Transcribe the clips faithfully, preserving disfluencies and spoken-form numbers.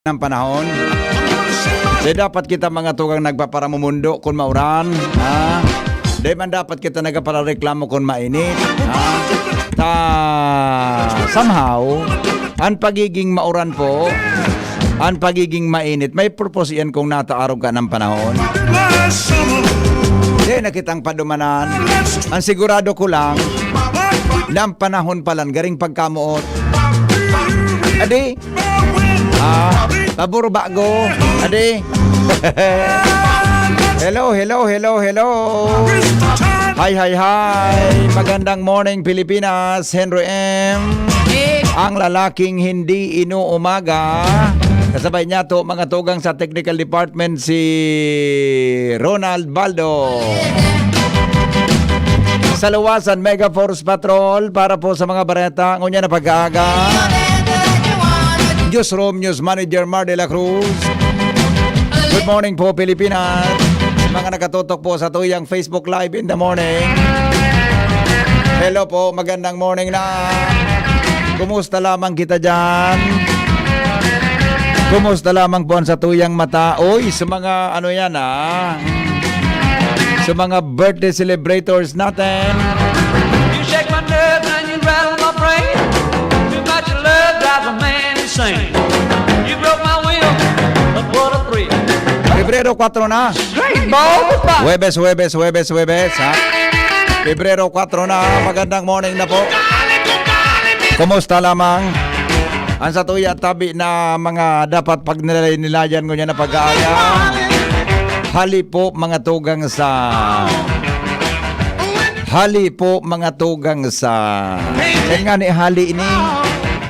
ng panahon. Di dapat kita mga tugang nagpaparamumundo kun mauran, ha? Di man dapat kita nagpaparareklamo kun mainit, ha? Ta, somehow, ang pagiging mauran po, ang pagiging mainit, may purpose yan kung nataarog ka ng panahon. Di na kitang padumanan. Ang sigurado ko lang, na ang panahon palan garing pagkamoot. Adi, ah, pabor bago. Adi. Hello, hello, hello, hello. Hi, hi, hi. Magandang morning, Pilipinas. Henry M. Ang lalaking hindi inuumaga. Kasabay niya to, mga tugang sa technical department, si Ronald Baldo. Sa Luwasan, Mega Force Patrol para po sa mga bareta. Ngunyan na pag-aaga. Newsroom, News Manager Mar de la Cruz. Good morning po, Pilipinas. Mga nakatutok po sa tuyang Facebook Live in the morning. Hello po, magandang morning na. Kumusta lamang kita dyan? Kumusta lamang po ang sa tuyang mata? Oy, sa mga ano yan, ah? Sa mga birthday celebrators natin. You shake my nerves and you rattle my brain. Too much love drives a man insane. You broke my will, but what a thrill. Pebrero kwatro na. Bobo pa! Huwebes, Huwebes, Huwebes, Huwebes, ha? Pebrero kwatro na. Magandang morning na po. Kumusta lamang? Ang sa tuya tabi na mga dapat pagnilay-nilayan ngunyan na pag-aaga. Hali po, mga tugang sa, hali po, mga tugang sa, kaya nga ni hali ini,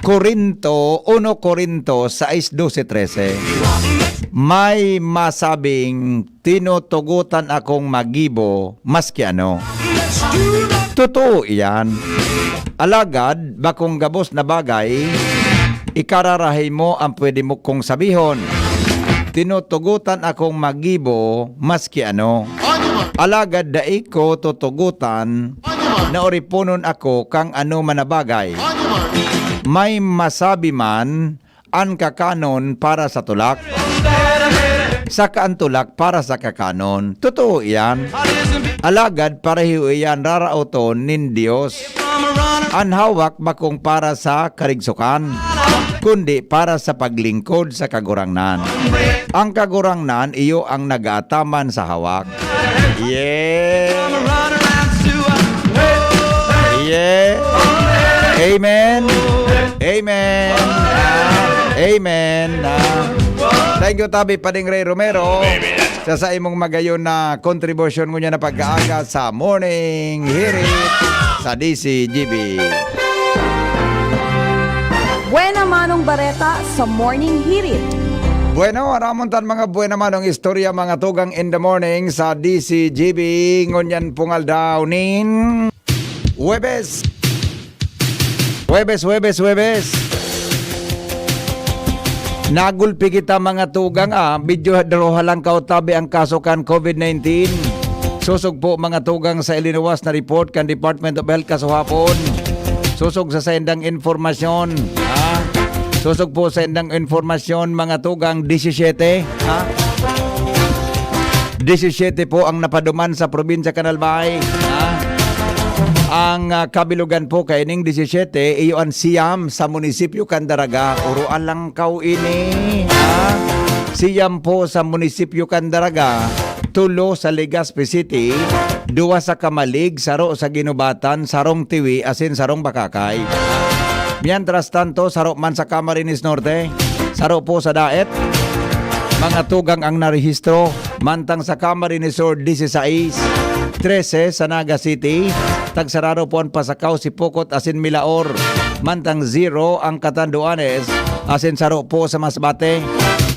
Corinto, uno Corinto sais doce trese. May masabing tinutugutan akong magibo maski ano. Totoo iyan. Alagad, bakong gabos na bagay, ikararahay mo ang pwede mo kong sabihon. Tinutugutan akong magibo maski ano. Alagad dai ko tutugutan na oriponon ako kang ano man na bagay. May masabi man, an kakanon para sa tulak, saka an tulak para sa kakanon. Totoo iyan. Alagad pareho iyan raraoton nin Dios. An hawak bakong para sa karigsokan, kundi para sa paglingkod sa Kagurangnan. Ang Kagurangnan iyo ang nag-aataman sa hawak. Yeah. Yeah. Amen. Amen. Ah, amen. Ah. Thank you, Tabi Pading Ray Romero, sa, sa imong magayon na kontribusyon ngunyan na pag-aaga sa Morning Hirit sa D C G B. Buena Manong Bareta sa Morning Hirit. Bueno, aramon tan mga buena manong istorya, mga tugang in the morning sa D C G B. Ngunyan pong aldaw nin Huwebes. Huwebes, Huwebes, Huwebes. Nagulpi kita, mga tugang, ah. Medyo daroha lang kautabi ang kaso kan COVID nineteen. Sosog po, mga tugang, sa ilinuwas na report kan Department of Health kasuhapon. Sosog sa saindang informasyon, ha? Sosog po sa indang informasyon, mga tugang, disisiyete, ha? Disisiyete po ang napaduman sa probinsya kan Albay, ha? Ang, ah, kabilugan po kaining disisiyete, iyo an siyam sa munisipyo kan Daraga. Uruan lang kaw ini, ha? Siyam po sa munisipyo kan Daraga, tulo sa Legazpi City, duwa sa Camalig, saro sa Guinobatan, sarong Tiwi, asin sarong Bacacay. Mientras tanto, saro man sa Camarines Norte, saro po sa Daet, mga tugang ang narehistro, mantang sa Camarines Sur, dieciséis, trese sa Naga City, tagsararo po an Pasacao, Sipocot, asin Milaor, mantang zero ang Catanduanes, asin saro po sa Masbate,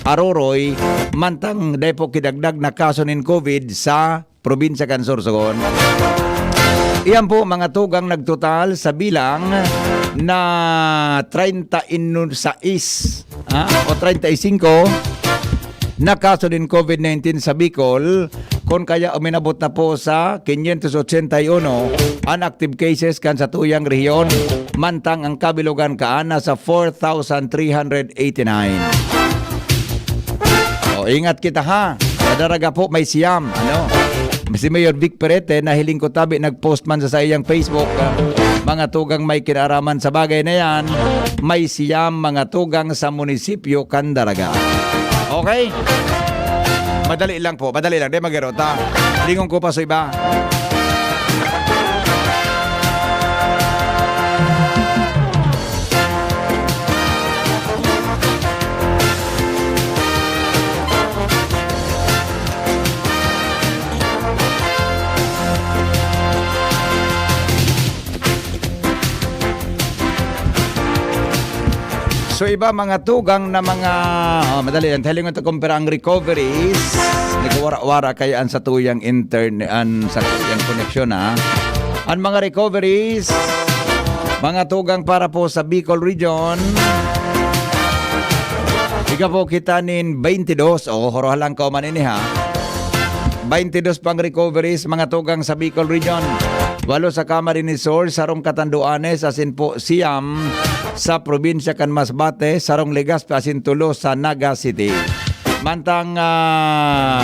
Aroroy, mantang dai po kidagdag na kaso nin COVID sa probinsya kan Sorsogon. Iyan po, mga tugang, nagtotal sa bilang na treinta y seis, ha, o treinta y cinco na kaso nin COVID nineteen sa Bicol, kun kaya uminabot na po sa quinientos ochenta y uno an active cases kan satuyang rehiyon, mantang ang kabilugan kaan nasa four thousand three hundred eighty-nine. Ingat kita, ha. Sa Daraga po, may siyam. Ano? Si Mayor Vic Perete, nahiling ko tabi, nag-post man sa saiyang Facebook, ah, mga tugang may kinaraman sa bagay na yan, may siyam mga tugang sa munisipyo kan Daraga. Okay? Madali lang po, madali lang. Di magarota. Lingon ko pa sa iba. So, iba, mga tugang na mga, oh, madali lang. Talingon ta kumpara ang recoveries. Nagwara-wara kaya an satuyang intern-, an satuyang koneksyon, ha? An mga recoveries, mga tugang para po sa Bicol Region. Iga po kita nin twenty-dos, o, horohalan ko man ini, ha? Twenty-dos pang recoveries, mga tugang sa Bicol Region. Walo sa Camarines Sur, sarong Catanduanes, asin po siyam sa probinsya kan Masbate, sarong Legazpi, asin tulo sa Naga City. Mantang, ah,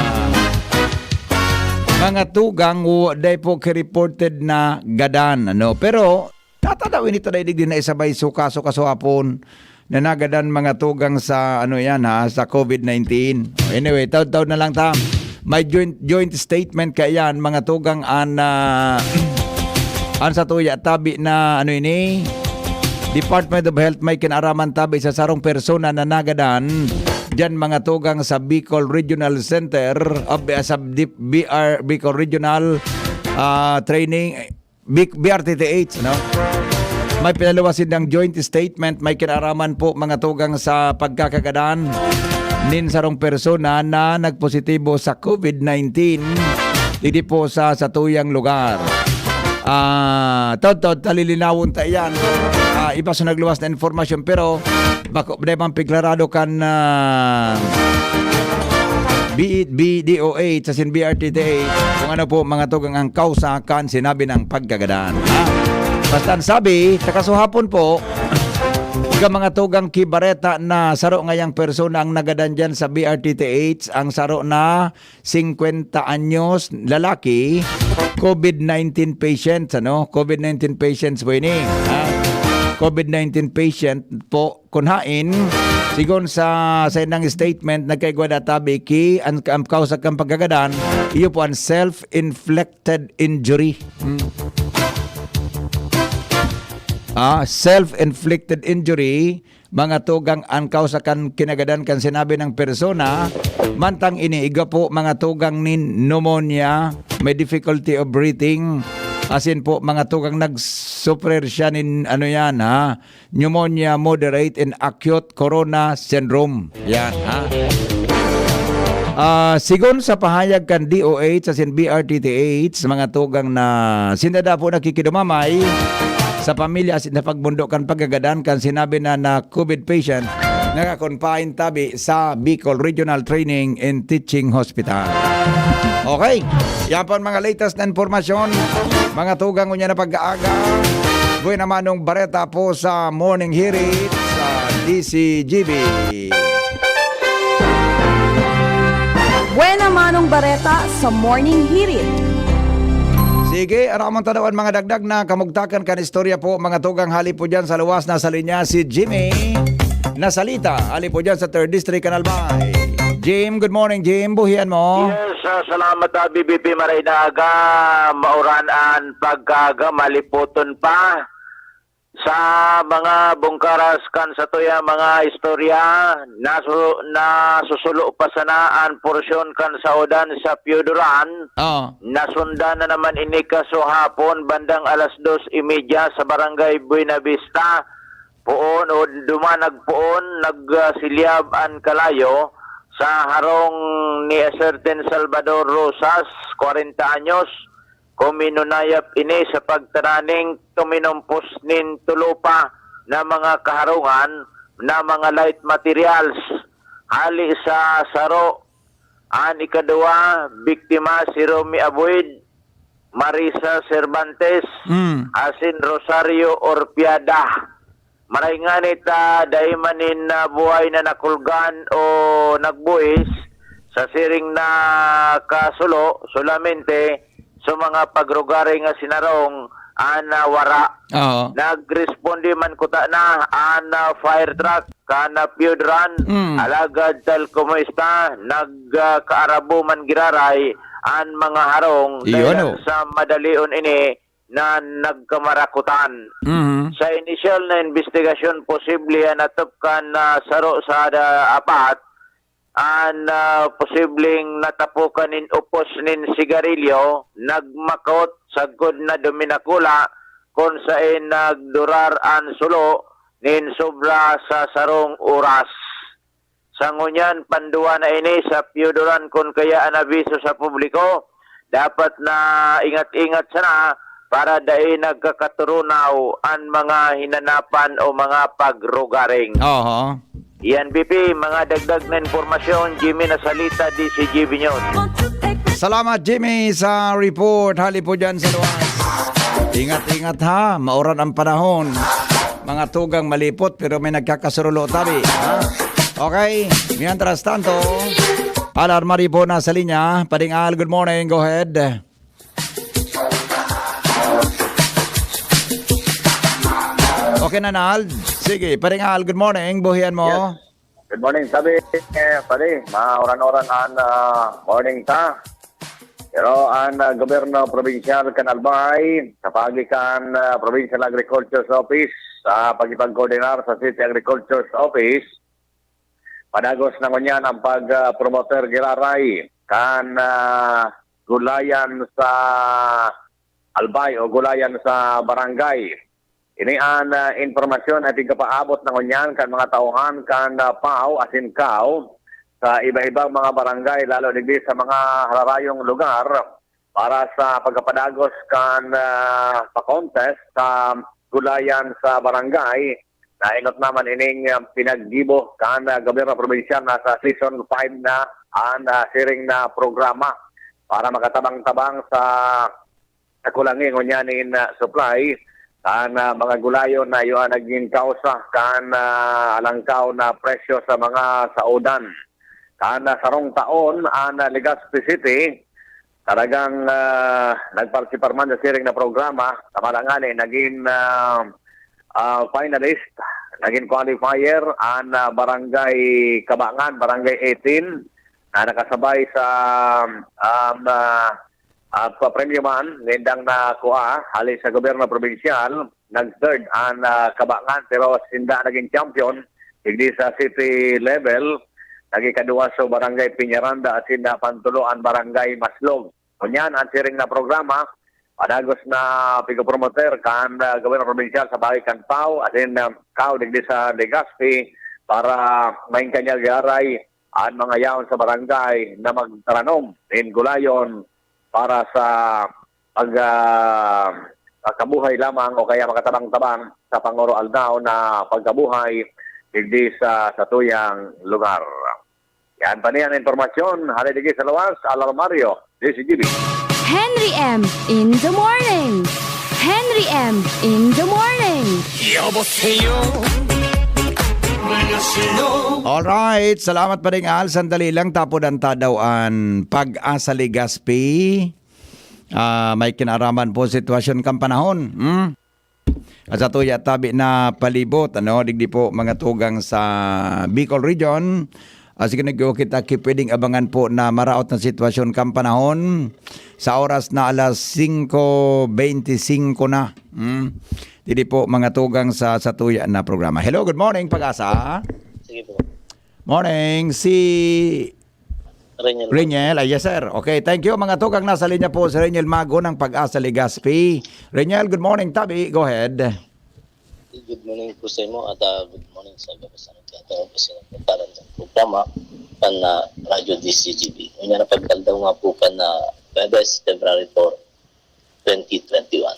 mga tugang, wa-, dai po ki-reported na gadan, ano? Pero, tatadaw ini ta daigdig na isabay suka-suka sa hapon na nagadan mga tugang sa, ano yan, ha, sa COVID nineteen. Anyway, taud-taud na lang ta. May joint, joint statement kaiyan, mga tugang, an, ah, an satuya tabi na, ano ini, Department of Health may kinaraman tabi sa sarong persona na nagadan diyan, mga tugang, sa Bicol Regional Center, ah, sa Di-, B R, Bicol Regional, ah, Training, B-, B R T T H, no? May pinaluwas sindang joint statement, may kinaraman po, mga tugang, sa pagkakagadan nin sarong persona na nagpositibo sa COVID nineteen, digdi po sa satuyang lugar. Ah, taud-taud, ta lilinawon ta iyan. Ah, iba sa nagluwas na informasyon, pero bako, dai man piglarado kan, ah, B-, B D O H, asin B R T T H, kung ano po, mga tugang, ang kausa kan sinabi ng pagkagadan, ha? Basta an sabi, ta kasuhapon po, iga, mga tugang, ki bareta na saro ngayang persona ang nagadan diyan sa B R T T H, ang saro na singkwenta anyos, lalaki, COVID nineteen patients, ano? COVID nineteen patients po ini, ha? COVID nineteen patient po, kun haen, sigon sa, sa inang statement, nagkaigwa da tabi ki, an, an kausa kan pagkagadan, iyo po an self-inflicted injury. Hmm. Ah, self-inflicted injury, mga tugang, an kausa kan kinagadan kan sinabi ng persona. Mantang ini, iga po, mga tugang, nin pneumonia, may difficulty of breathing, asin po, mga tugang, nag-suffer siya nin, ano yan, ha? Pneumonia moderate and acute corona syndrome. Yan, ha? Ah, sigon sa pahayag kan D O H asin B R T T H, mga tugang, na sinda daw po nakikidumamay sa pamilya asin sa pagbundo kan pagkagadan kan sinabi na, na COVID patient, naka-confine tabi sa Bicol Regional Training and Teaching Hospital. Okay, yan po ang mga latest na impormasyon. Mga tugang, ngunyan na pag-aaga, buhay naman nung bareta po sa Morning Hirit sa D C G B. Buena Manong Bareta sa Morning Hirit. Sige, aram man tadawan mga dagdag na kamugtakan kan istorya po, mga tugang. Hali po dyan sa luwas, nasa linya si Jimmy Nasalita, hali po dyan sa Third District, Canal Bay. Jim, good morning, Jim. Buhian mo. Yes, ah, salamat, ah, B B P. Maray na aga, mauran an pagkaga, malipoton pa. Sa mga bungkaras kan satuya mga istorya, nasu-, nasusulo pa sana an porsyon kan saodan sa Pioduran. Oo. Nasundan na naman ini kasuhapon bandang alas dos y media sa Barangay Buenavista. Poon o duman nagpoon, nagsilyab an kalayo sa harong ni a certain Salvador Rosas, kwarenta anyos, kuminunayap ini sa pagtara ning tuminumpos nin tulopa na mga kaharungan na mga light materials. Hali sa saro, an ikaduwa, biktima si Romy Aboid, Marisa Cervantes, Mm. asin Rosario Orpiada. Maray ngani ta dai man nin, ah, buhay na nakulgan o nagbuhis, Sa siring na kasulo, solamente sa mga pagrugaring nga sinarong an, ah, wara. Oo. Nagresponde man kuta na an, ah, fire truck kan, ah, Piyudran. Mm. Alagad tal kumusta, nag, ah, kaarabo man giraray an mga harong. Iyon, dahil oh. Sa madalion ini na nagkamarakutan. Mhm. Sa inisyal na imbestigasyon, posible an natupkan na saro sa da-, apat an, ah, posibleng natapokan nin upos nin sigarilyo, nagmakot sagkod na duminakula kun saen nagdurar an sulo nin sobra sa sarong oras. Sa ngunyan, panduwa na ini sa Piyudoran kun kaya an abiso sa publiko. Dapat na ingat-ingat sana para dai nagkakaturunaw an mga hinanapan o mga pagrugaring. Oho. Yan, B P, mga dagdag na impormasyon, Jimmy Nasalita, D C G B News. Salamat, Jimmy, sa report. Hali po dyan sa luwas. Ingat-ingat ha, mauran ang panahon. Mga tugang malipot pero may nagkakasurulo tabi. Ha? Okay, mientras tanto, Alarmario po nasa linya. Pading Al, good morning. Go ahead. Okay na, Nald? Sige, Pading Al, good morning. Buhian mo. Yes. Good morning, sabi, eh, pare, mauran-uran an, ah, morning ta. Pero an, ah, gobyerno probinsyal kan Albay, sa paagi kan, ah, Provincial Agriculture's Office, sa pagkipagkoordinar sa City Agriculture's Office, padagos na ngunyan ang pag, ah, promoter giraray kan, ah, gulayan sa Albay o gulayan sa barangay. Ini an, ah, impormasyon na tigpapaabot na ngunyan kan mga tauhan kan, ah, PAO asin CAO sa iba-ibang mga barangay, lalo digdi sa mga hararayong lugar, para sa pagkapadagos kan, ah, pa-contest sa gulayan sa barangay. Naingot naman ining, ah, pinaggibo kan, ah, gobyerno probinsyal na sa season five na an, ah, siring na programa para makatabang-tabang sa nakulangi ngunyan nin, ah, supply kan, ah, mga gulayon na iyo an nagin kausa kan, ah, alangkaw na presyo sa mga saodan. Kan, ah, sarong taon, an, ah, Legazpi City, talagang, ah, nagpartisipar man sa siring na programa, sa Malangani, nagin, ah, ah, finalist, nagin qualifier, an, ah, Barangay Kabangan, Barangay eighteen, na nakasabay sa, um, ah, ah, papremyo man, nindang nakua, hali sa gobyerno probinsyal, nag-third an, ah, Kabangan, pero sinda nagin champion, digdi sa city level, nagikaduwa sa Barangay Peñaranda, asin na pantulo an Barangay Maslog. Ngunyan, an siring na programa, padagos na pigopromoter kan, ah, gobyerno probinsyal sa paagi kan PAO, asin, ah, CAO digdi sa Legazpi, para main kanya garay an mga yaon sa barangay na magtaranom nin gulayon para sa pag, ah, pagkabuhay lamang o kaya makatabang-tabang sa pangoroaldaw na pagkabuhay digdi sa satuyang lugar. Yan pa niyan impormasyon, hali digdi sa luwas, Alarmario, D C G B. Henry M in the morning. Henry M in the morning. 여보세요. 안녕하세요. Alright, salamat, Pading Al. Sandali lang, tapod ang tadawan. Pag-asa Legazpi, ah, may kinaraman po sitwasyon kan panahon. Hmm? At sa tuya tabi na palibot, ano, digdi po mga tugang sa Bicol Region. Ah, sige, nag-, kita ki-, pwedeng abangan po na maraot na sitwasyon kan panahon sa oras na alas singko beintisinko na. Hmm? Digdi po mga tugang sa, sa tuya na programa. Hello, good morning, Pag-asa. Sige po. Morning, si Reniel. Reniel, ah, yes, sir. Okay, thank you. Mga tugang, nasa linya po si Reniel Mago ng Pag-asa Legazpi. Reniel, good morning, tabi. Go ahead. Good morning po sa imo at, ah, good morning sa gabos na nagtatao po sa nagtataran sa programa kan, ah, Radyo D C G B. Unya na pagkaldaw nga po kan, ah, Huwebes, February four, twenty twenty-one.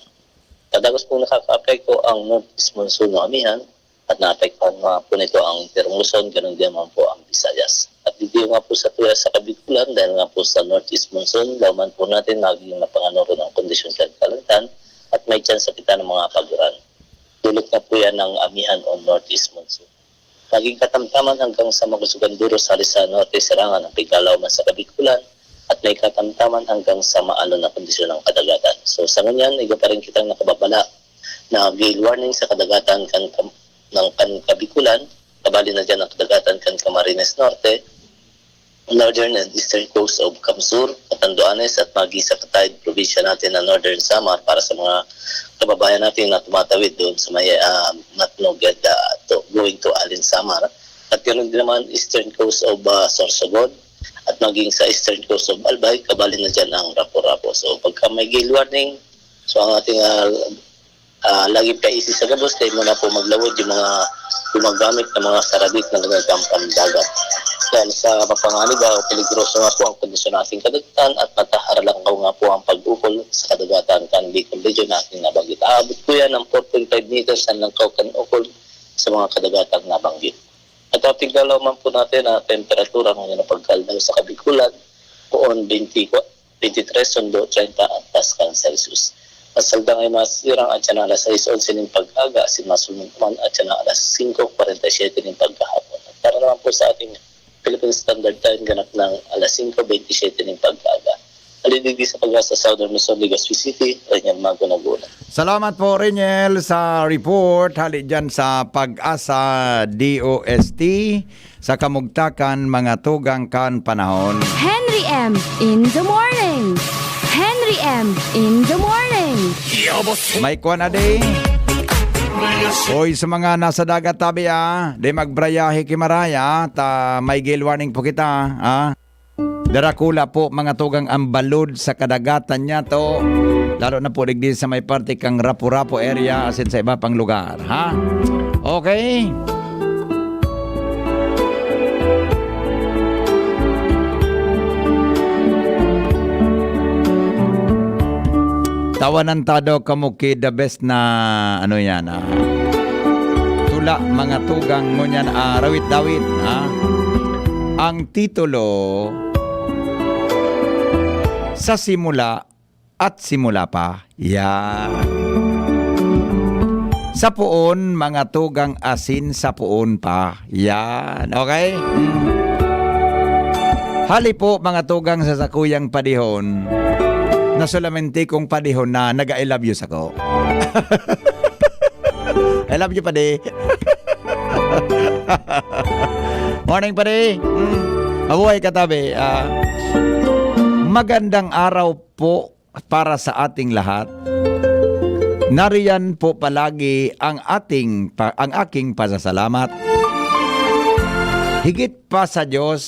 Padagos pong nakakaapekto ang northeast monsoon na amihan at naapektuhan nga po nito ang Inter Luzon, ganun din naman po ang Visayas. At digdi nga po sa tuya sa Kabigulan, dahil nga po sa northeast monsoon, laman po natin magiging mapanganoro ang kondisyon sa kalangitan at may tsansa kita ng mga paguran. Dulot na po yan ng amihan o northeast monsoon. Naging katamtaman hanggang sa magusugan duros hali sa norte, sirangan ang piglalaw man sa Kabikulan, at may katamtaman hanggang sa maalon na kondisyon ng kadagatan. So, sa ngunyan, igwa pa rin kitang nakababala na gale warning sa kadagatan kan, kan, ng kan Kabikulan, kabali na dyan ang kadagatan kan Camarines Norte, northern and eastern coast of Camsur, Catanduanes, at maging sa katayod probinsya natin na Northern Samar para sa mga kababayan natin na tumatawid doon sa may, ah, Matnog and, ah, to, going to Alin Samar. At ganoon din naman eastern coast of, ah, Sorsogon at maging sa eastern coast of Albay, kabali na dyan ang Rapu-Rapu. So pagka may gale warning, so ang ating, ah, ah, lagi paisi sa gabos, dahil mo na po maglawod yung mga gumagamit ng mga sarabit na ginagamit ang dagat. Dahil sa mapanganib, ah, peligroso nga po ang kondisyon ng ating kadagatan at nataharalangkaw nga po ang pag-ukol sa kadagatan kan Bicol Region na ating nabanggit. Aabot po yan ng four point five meters ang langkaw kan ukol sa mga kadagatang nabanggit. At ang tiglalaw man po natin na temperatura ngayon na pagkaldaw sa Kabikulan, poon twenty-four, twenty-three sundo treinta at Pascal Celsius. Ang salda ay masirang at siya na alas sais onse nin pag-aga, asin masulong naman at siya na alas singko kwarenta y siyete nin pagkahapon. At para naman po sa ating Philippine Standard Time, ganap ng alas singko bentisiete nin pagkaaga. Alidigdi sa Pag-asa, Southern Luzon, Legazpi City, Reniel Mago, Laguna. Salamat po, Reniel, sa report. Hali dyan sa Pag-asa D O S T, sa kamugtakan, mga tugang kan panahon. Henry M in the morning. Henry M in the morning. May kwan na di. Hoy, sa mga nasa dagat tabi, ah, di magbrayahe ki Maraya, ta may gale warning po kita, ah. Darakula po, mga tugang, ang balod sa kadagatan niya to. Lalo na po digdi sa may parte kang Rapu-Rapu area, asin sa iba pang lugar, ha? Okay? Tawanan ta daw kamo ki the best na, ano yan, ah, tula, mga tugang, ngunyan, ah, rawit-dawit, ah. Ang titulo, Sa Simula at Simula Pa. Yan. Sa poon, mga tugang, asin sa poon pa. Yan. Okay? Mm. Hali po, mga tugang, sa sakuyang padihon, na solamente kong padihon na nag-I love you sako. I love you, padi. Morning, padi. Mm. Mabuhay ka, tabi. Ah, magandang araw po para sa ating lahat. Nariyan po palagi ang ating pa-, ang aking pasasalamat. Higit pa sa Diyos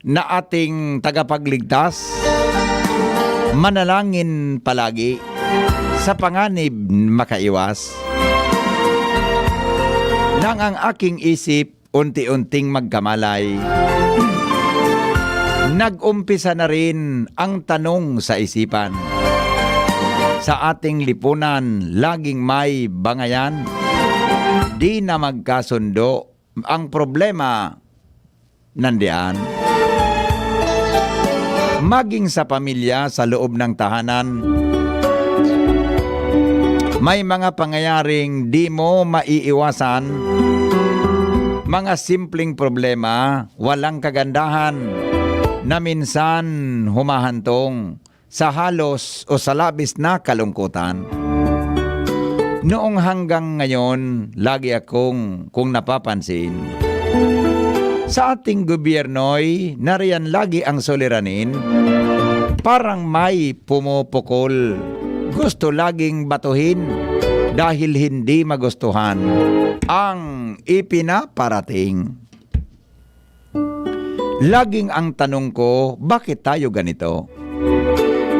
na ating tagapagligtas, manalangin palagi sa panganib makaiwas. Nang ang aking isip unti-unting magkamalay, nag-umpisa na rin ang tanong sa isipan. Sa ating lipunan, laging may bangayan, di na magkasundo. Ang problema, nandiyan. Maging sa pamilya, sa loob ng tahanan, may mga pangyayaring di mo maiiwasan, mga simpleng problema, walang kagandahan, na minsan humahantong sa halos o sa labis na kalungkutan. Noong hanggang ngayon, lagi akong, kung napapansin, sa ating gobyerno'y nariyan lagi ang suliranin, parang may pumupukol. Gusto laging batuhin dahil hindi magustuhan ang ipinaparating. Laging ang tanong ko, bakit tayo ganito?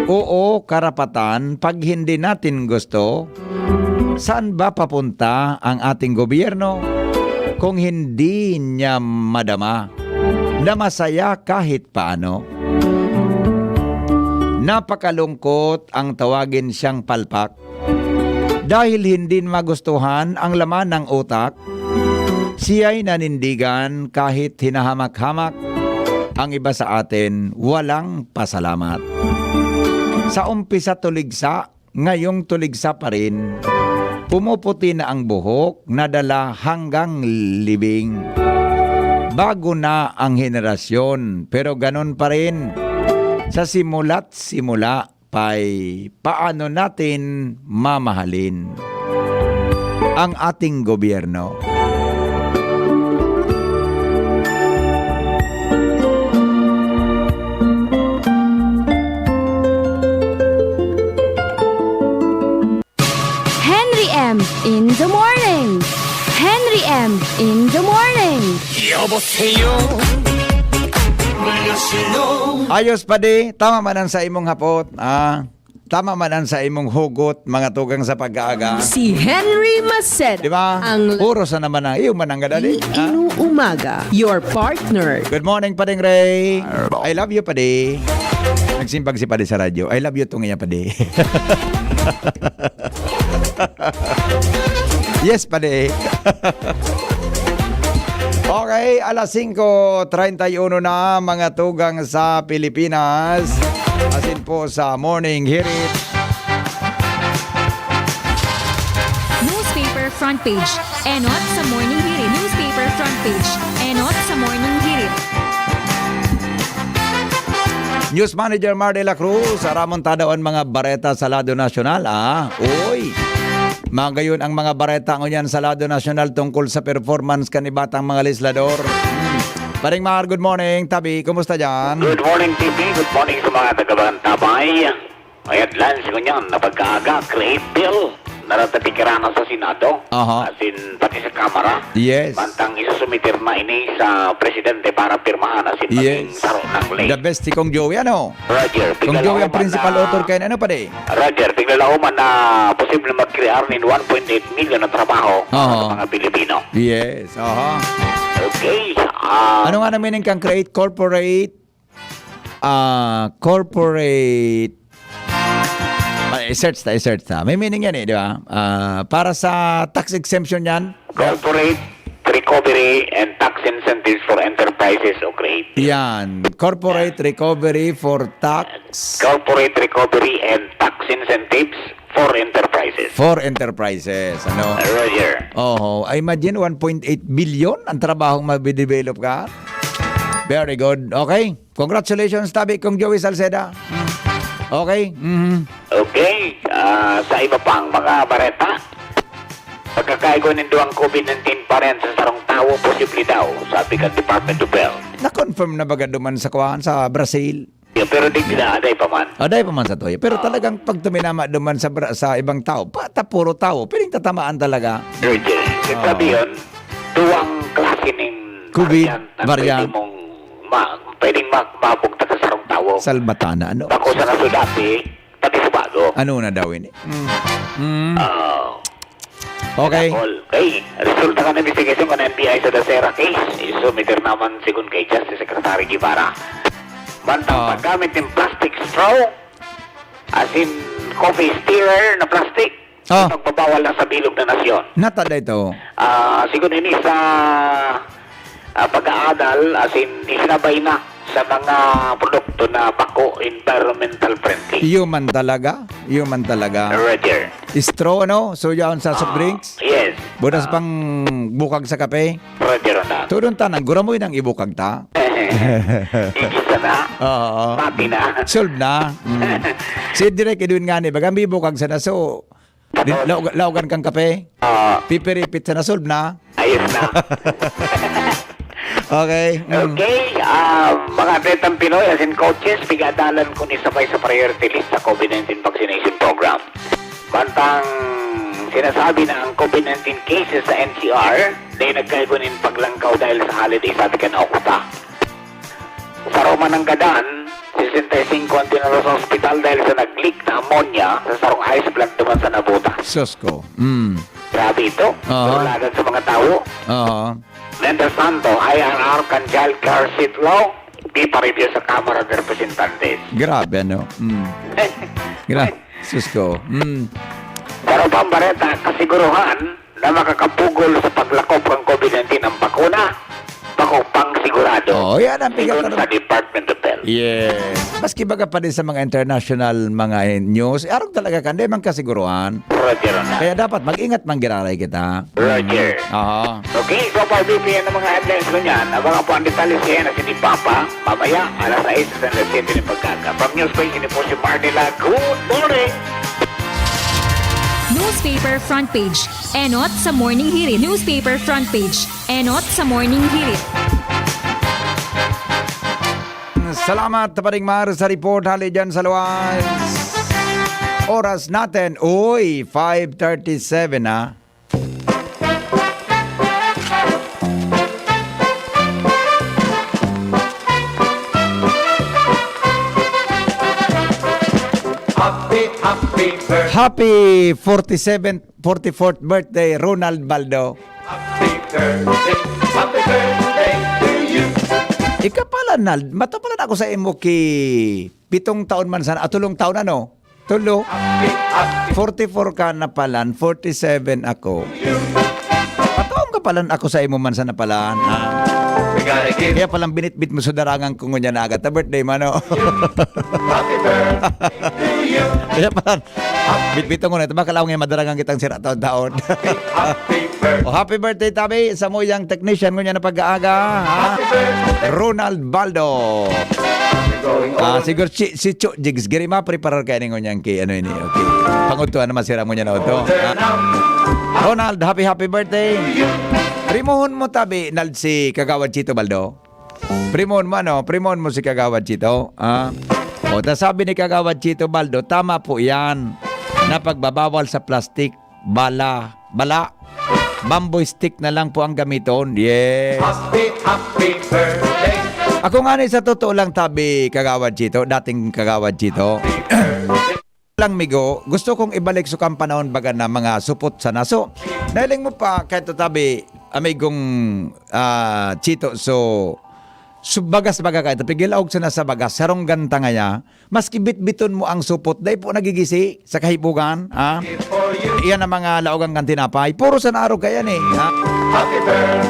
Oo, karapatan, pag hindi natin gusto, saan ba papunta ang ating gobyerno kung hindi niya madama na masaya kahit paano? Napakalungkot ang tawagin siyang palpak. Dahil hindi magustuhan ang laman ng utak, siya'y nanindigan kahit hinahamak-hamak. Ang iba sa atin, walang pasalamat. Sa umpisa tuligsa, ngayong tuligsa pa rin. Pumuputi na ang buhok, nadala hanggang libing. Bago na ang henerasyon, pero ganun pa rin. Sa simula't simula pa'y paano natin mamahalin ang ating gobyerno? Henry M in the morning. Henry M in the morning. 여보세요. 안녕하세요. Ayos, padi. Tama man ang sa imong hapot. Ah, tama man ang sa imong hugot, mga tugang sa pag-aaga. Si Henry Maceda. Di ba? Ang Oras na naman ang iyo mananggad, dali. Ah? Inuumaga. Your partner. Good morning, Pading Ray. I love you, padi. Nagsimbag si padi sa radyo. I love you tong iya, padi. Yes, padi. Okay, alas singko treinta y uno na, mga tugang sa Pilipinas. Asin po sa Morning Hirit. Newspaper front page. Enot sa Morning Hirit. Newspaper front page. Enot sa Morning Hirit. News Manager Mar de la Cruz, aramon ta daw an mga bareta sa lado nasyonal, ah. Uy! Magayon ang mga bareta ngunyan sa lado nasyonal tungkol sa performance kan ibatang mga legislador. Hmm. Paring Mar, good morning. Tabi, kumusta dyan? Good morning, T P. Good morning sa mga taga-Barantabay. May headlines ngunyan na pagkaaga, create bill, naratatikirana sa Senado, Aha. as in, pati sa Kamara. Yes. Mantang isusumiter na ini sa Presidente para pirmahan, as in, maging Yes. saro ng ley. The best si Kong Joey, ano? Roger, Kong Joey ang piglalaoman principal na author kayan, ano, padi? Roger, piglalaoman na posible magkrear nin one point eight million na trabaho para Aha. sa mga Pilipino. Yes, aha. Okay, ah, Ano nga na meaning kang create corporate? Ah, corporate. Ah, i-search ta, i-search ta. May meaning yan eh, di ba? Ah, para sa tax exemption yan. Corporate recovery and tax incentives for enterprises o create. Yan. Corporate recovery for tax. Corporate recovery and tax incentives for enterprises. For enterprises, ano? Roger. Oho. I imagine one point eight billion ang trabahong mabidevelop ka. Very good. Okay. Congratulations, tabi kong Joey Salceda. Mm. Okay. Mhm. Okay. Ah, sa iba pang mga bareta, pagkakaigo nin duwang covid nineteen variant sa sarong tawo, posible daw, sabi kan Department of Health. Na-confirm na baga duman sa kuwan, sa Brazil? Yeah, pero di na, aday pa man. Aday pa man sa tuya. Pero Ah. talagang pag tuminama duman sa Bra-, sa ibang tao, pa, ta puro tao, piling tatamaan talaga. Roger. Ah. Sabi yun, duwang klase ning Covid variant ang variant. pwede mong ma-, pwedeng ma-, mabugtak sa sarong tawo. Salbatana, ano? Bako sa nasudati, pati sa bago. Ano na daw ini? Mm. Mm. Ah. Okay. Dakol. Kay, resulta kan investigasyon kan N B I sa Dasera case, isumiter naman segun kay Justice Secretary Guevara. Mantang Ah. paggamit nin plastic straw, as in coffee stirrer na plastic, Ah. ipagbabawal na sa bilog na nasyon. Nata da ito. Ah, segun ini sa ah, pag-aadal, as in, isinabay na sa mga produkto na bako environmental friendly. Iyo man talaga, iyo man talaga. Roger. Straw, ano? So, yaon sa soft Ah, drinks? yes. Butas Ah. pang bukag sa kape? Roger na. Tudon ta, nang guramoy nang ibukag ta. Igisa na. Oo. Pati na. Solve na. Mm. Si Direk Edwin nga ni, baga may bukag sana. So, Di, laog-, laogan kang kape? Ah. Pipiripit sa na-solve na. Ayos na. Okay. Mm. Okay, ah, mga atletang Pinoy, as in coaches, pigadalan kun isabay sa priority list sa covid nineteen vaccination program. Mantang sinasabi na ang covid nineteen cases sa N C R, dai nagkaigo nin paglangkaw dahil sa holiday, sabi kan Okta. Sa Roma ng Gadan, sesenta y cinco ang dinala sa ospital dahil sa nag-leak na ammonia sa sarong ice plant duman sa Nabutas. Sus ko. Mm. Grabe ito. Aha. Tulalagan sa mga tao. Aha. Mientras tanto, I R R kan child care seat law, di pa review sa Kamara de Representantes. Grabe, ano? Mm. Gra-, sus ko. Mm. Sa iba pang bareta, kasiguruhan, na makakapugol sa paglakop kan covid nineteen ang bakuna. Bako pang sigurado. Oh, yan ang sigon pigkakaroon sa Department of Health. Yes. Maski baga pa din sa mga international, mga news, arog talaga kan, di man kasiguruhan. Roger na. Kaya dapat mag-ingat man giraray kita. Roger. Oo. Okay, so pa B P N ang mga headlines ko niyan. Abangan po ang detalye siya na si Papa. Mamaya, alas sais hasta alas siyete ng pagkaga. From News Page, ini po si Marnila. Good morning! Newspaper front page. Enot sa Morning Hirit. Newspaper front page. Enot sa Morning Hirit. Salamat, Tapaning Mar, sa report hali dyan sa luwas. Oras natin, uy, five thirty-seven na. Happy, happy birthday. Happy forty-seventh, forty-fourth birthday, Ronald Baldo. Happy birthday, happy birthday to you. Ika pala, Nald, matapalan ako sa imo ki pitong taon man sana, atulong taon ano? Tulo. Happy, happy. forty-four ka na palan, forty-seven ako. Pataon ka palan ako sa imo man sana palan. Ah. Kaya palang binitbit mo sa darangan ko ngunyan na agad. Ta birthday mo, ano? Happy birthday to you. Kaya palan, bitbit ko na. Ito ba kalaw ngayon madarangan kitang sira taon-taon? Happy birthday. Oh, happy birthday, Tabi. Sa mo yang technician ngunyan na pag-aaga. Ha? Happy birthday. Ronald Baldo. Ah, siguro si, si Cho Jigs, giri mapreparar kaya ni ngunyan ki, ano ini, okay. Pangudtuan naman sira mo niya na ito. Ah. Ronald, happy, happy birthday. Primohon mo tabi, Nald, si Kagawad Chito Baldo. Primohon mo, ano? Primohon mo si Kagawad Chito. Ah. O, ta sabi ni Kagawad Chito Baldo, tama po yan na pagbabawal sa plastic, bala, bala, bamboo stick na lang po ang gamiton. Yes. Happy, happy birthday. Ako nga ni sa totoo lang tabi, Kagawad Chito, dating Kagawad Chito. Lang migo, gusto kong ibalik sa kang panahon baga na mga supot sana. So, nailing mo pa, kahit tabi, amigong ah, Chito, so, so bagas baga ka ito, pigilaog sana sa bagas, sarong ganta ngaya, maski bitbiton mo ang supot, dai po nagigisi sa kahibugan, ha? Iyan ang mga laogan kan tinapay. Puro sa naarog kaya ni, ha?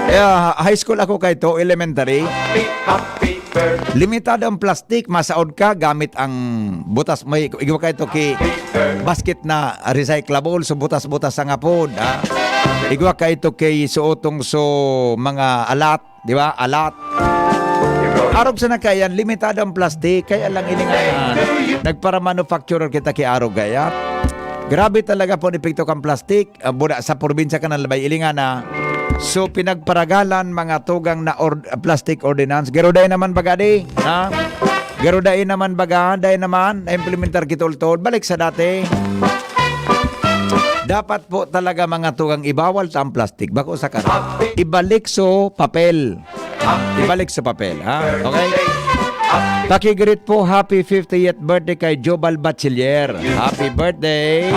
Kaya, high school ako kay to, elementary. Limitado ang plastic, masaod ka gamit ang butas, may igwa ka ito ki basket na recyclable, so butas-butas sa ngapod, ha? Igwa ka ito kay suotong so mga alat, di ba? Alat. Arog sa nakayan, limitado ang plastic, kaya lang ini nga yan. Nagpara-manufacturer kita ki arog kaya. Grabe talaga po ang epekto kan plastic. Ah, buda sa probinsya ka na labay ilingana. So, pinagparagalan mga tugang na or, plastic ordinance. Garo dai naman baga di, ha? Garo dai naman baga, dai naman na-implementar kitultod. Balik sa dati. Dapat po talaga mga tugang ibawal ta ang plastic. Bako sa kara. Ibalik so papel. Ibalik sa papel, ha? Okay? Paki-greet po, happy fiftieth birthday kay Jobal Bachiller. Happy birthday.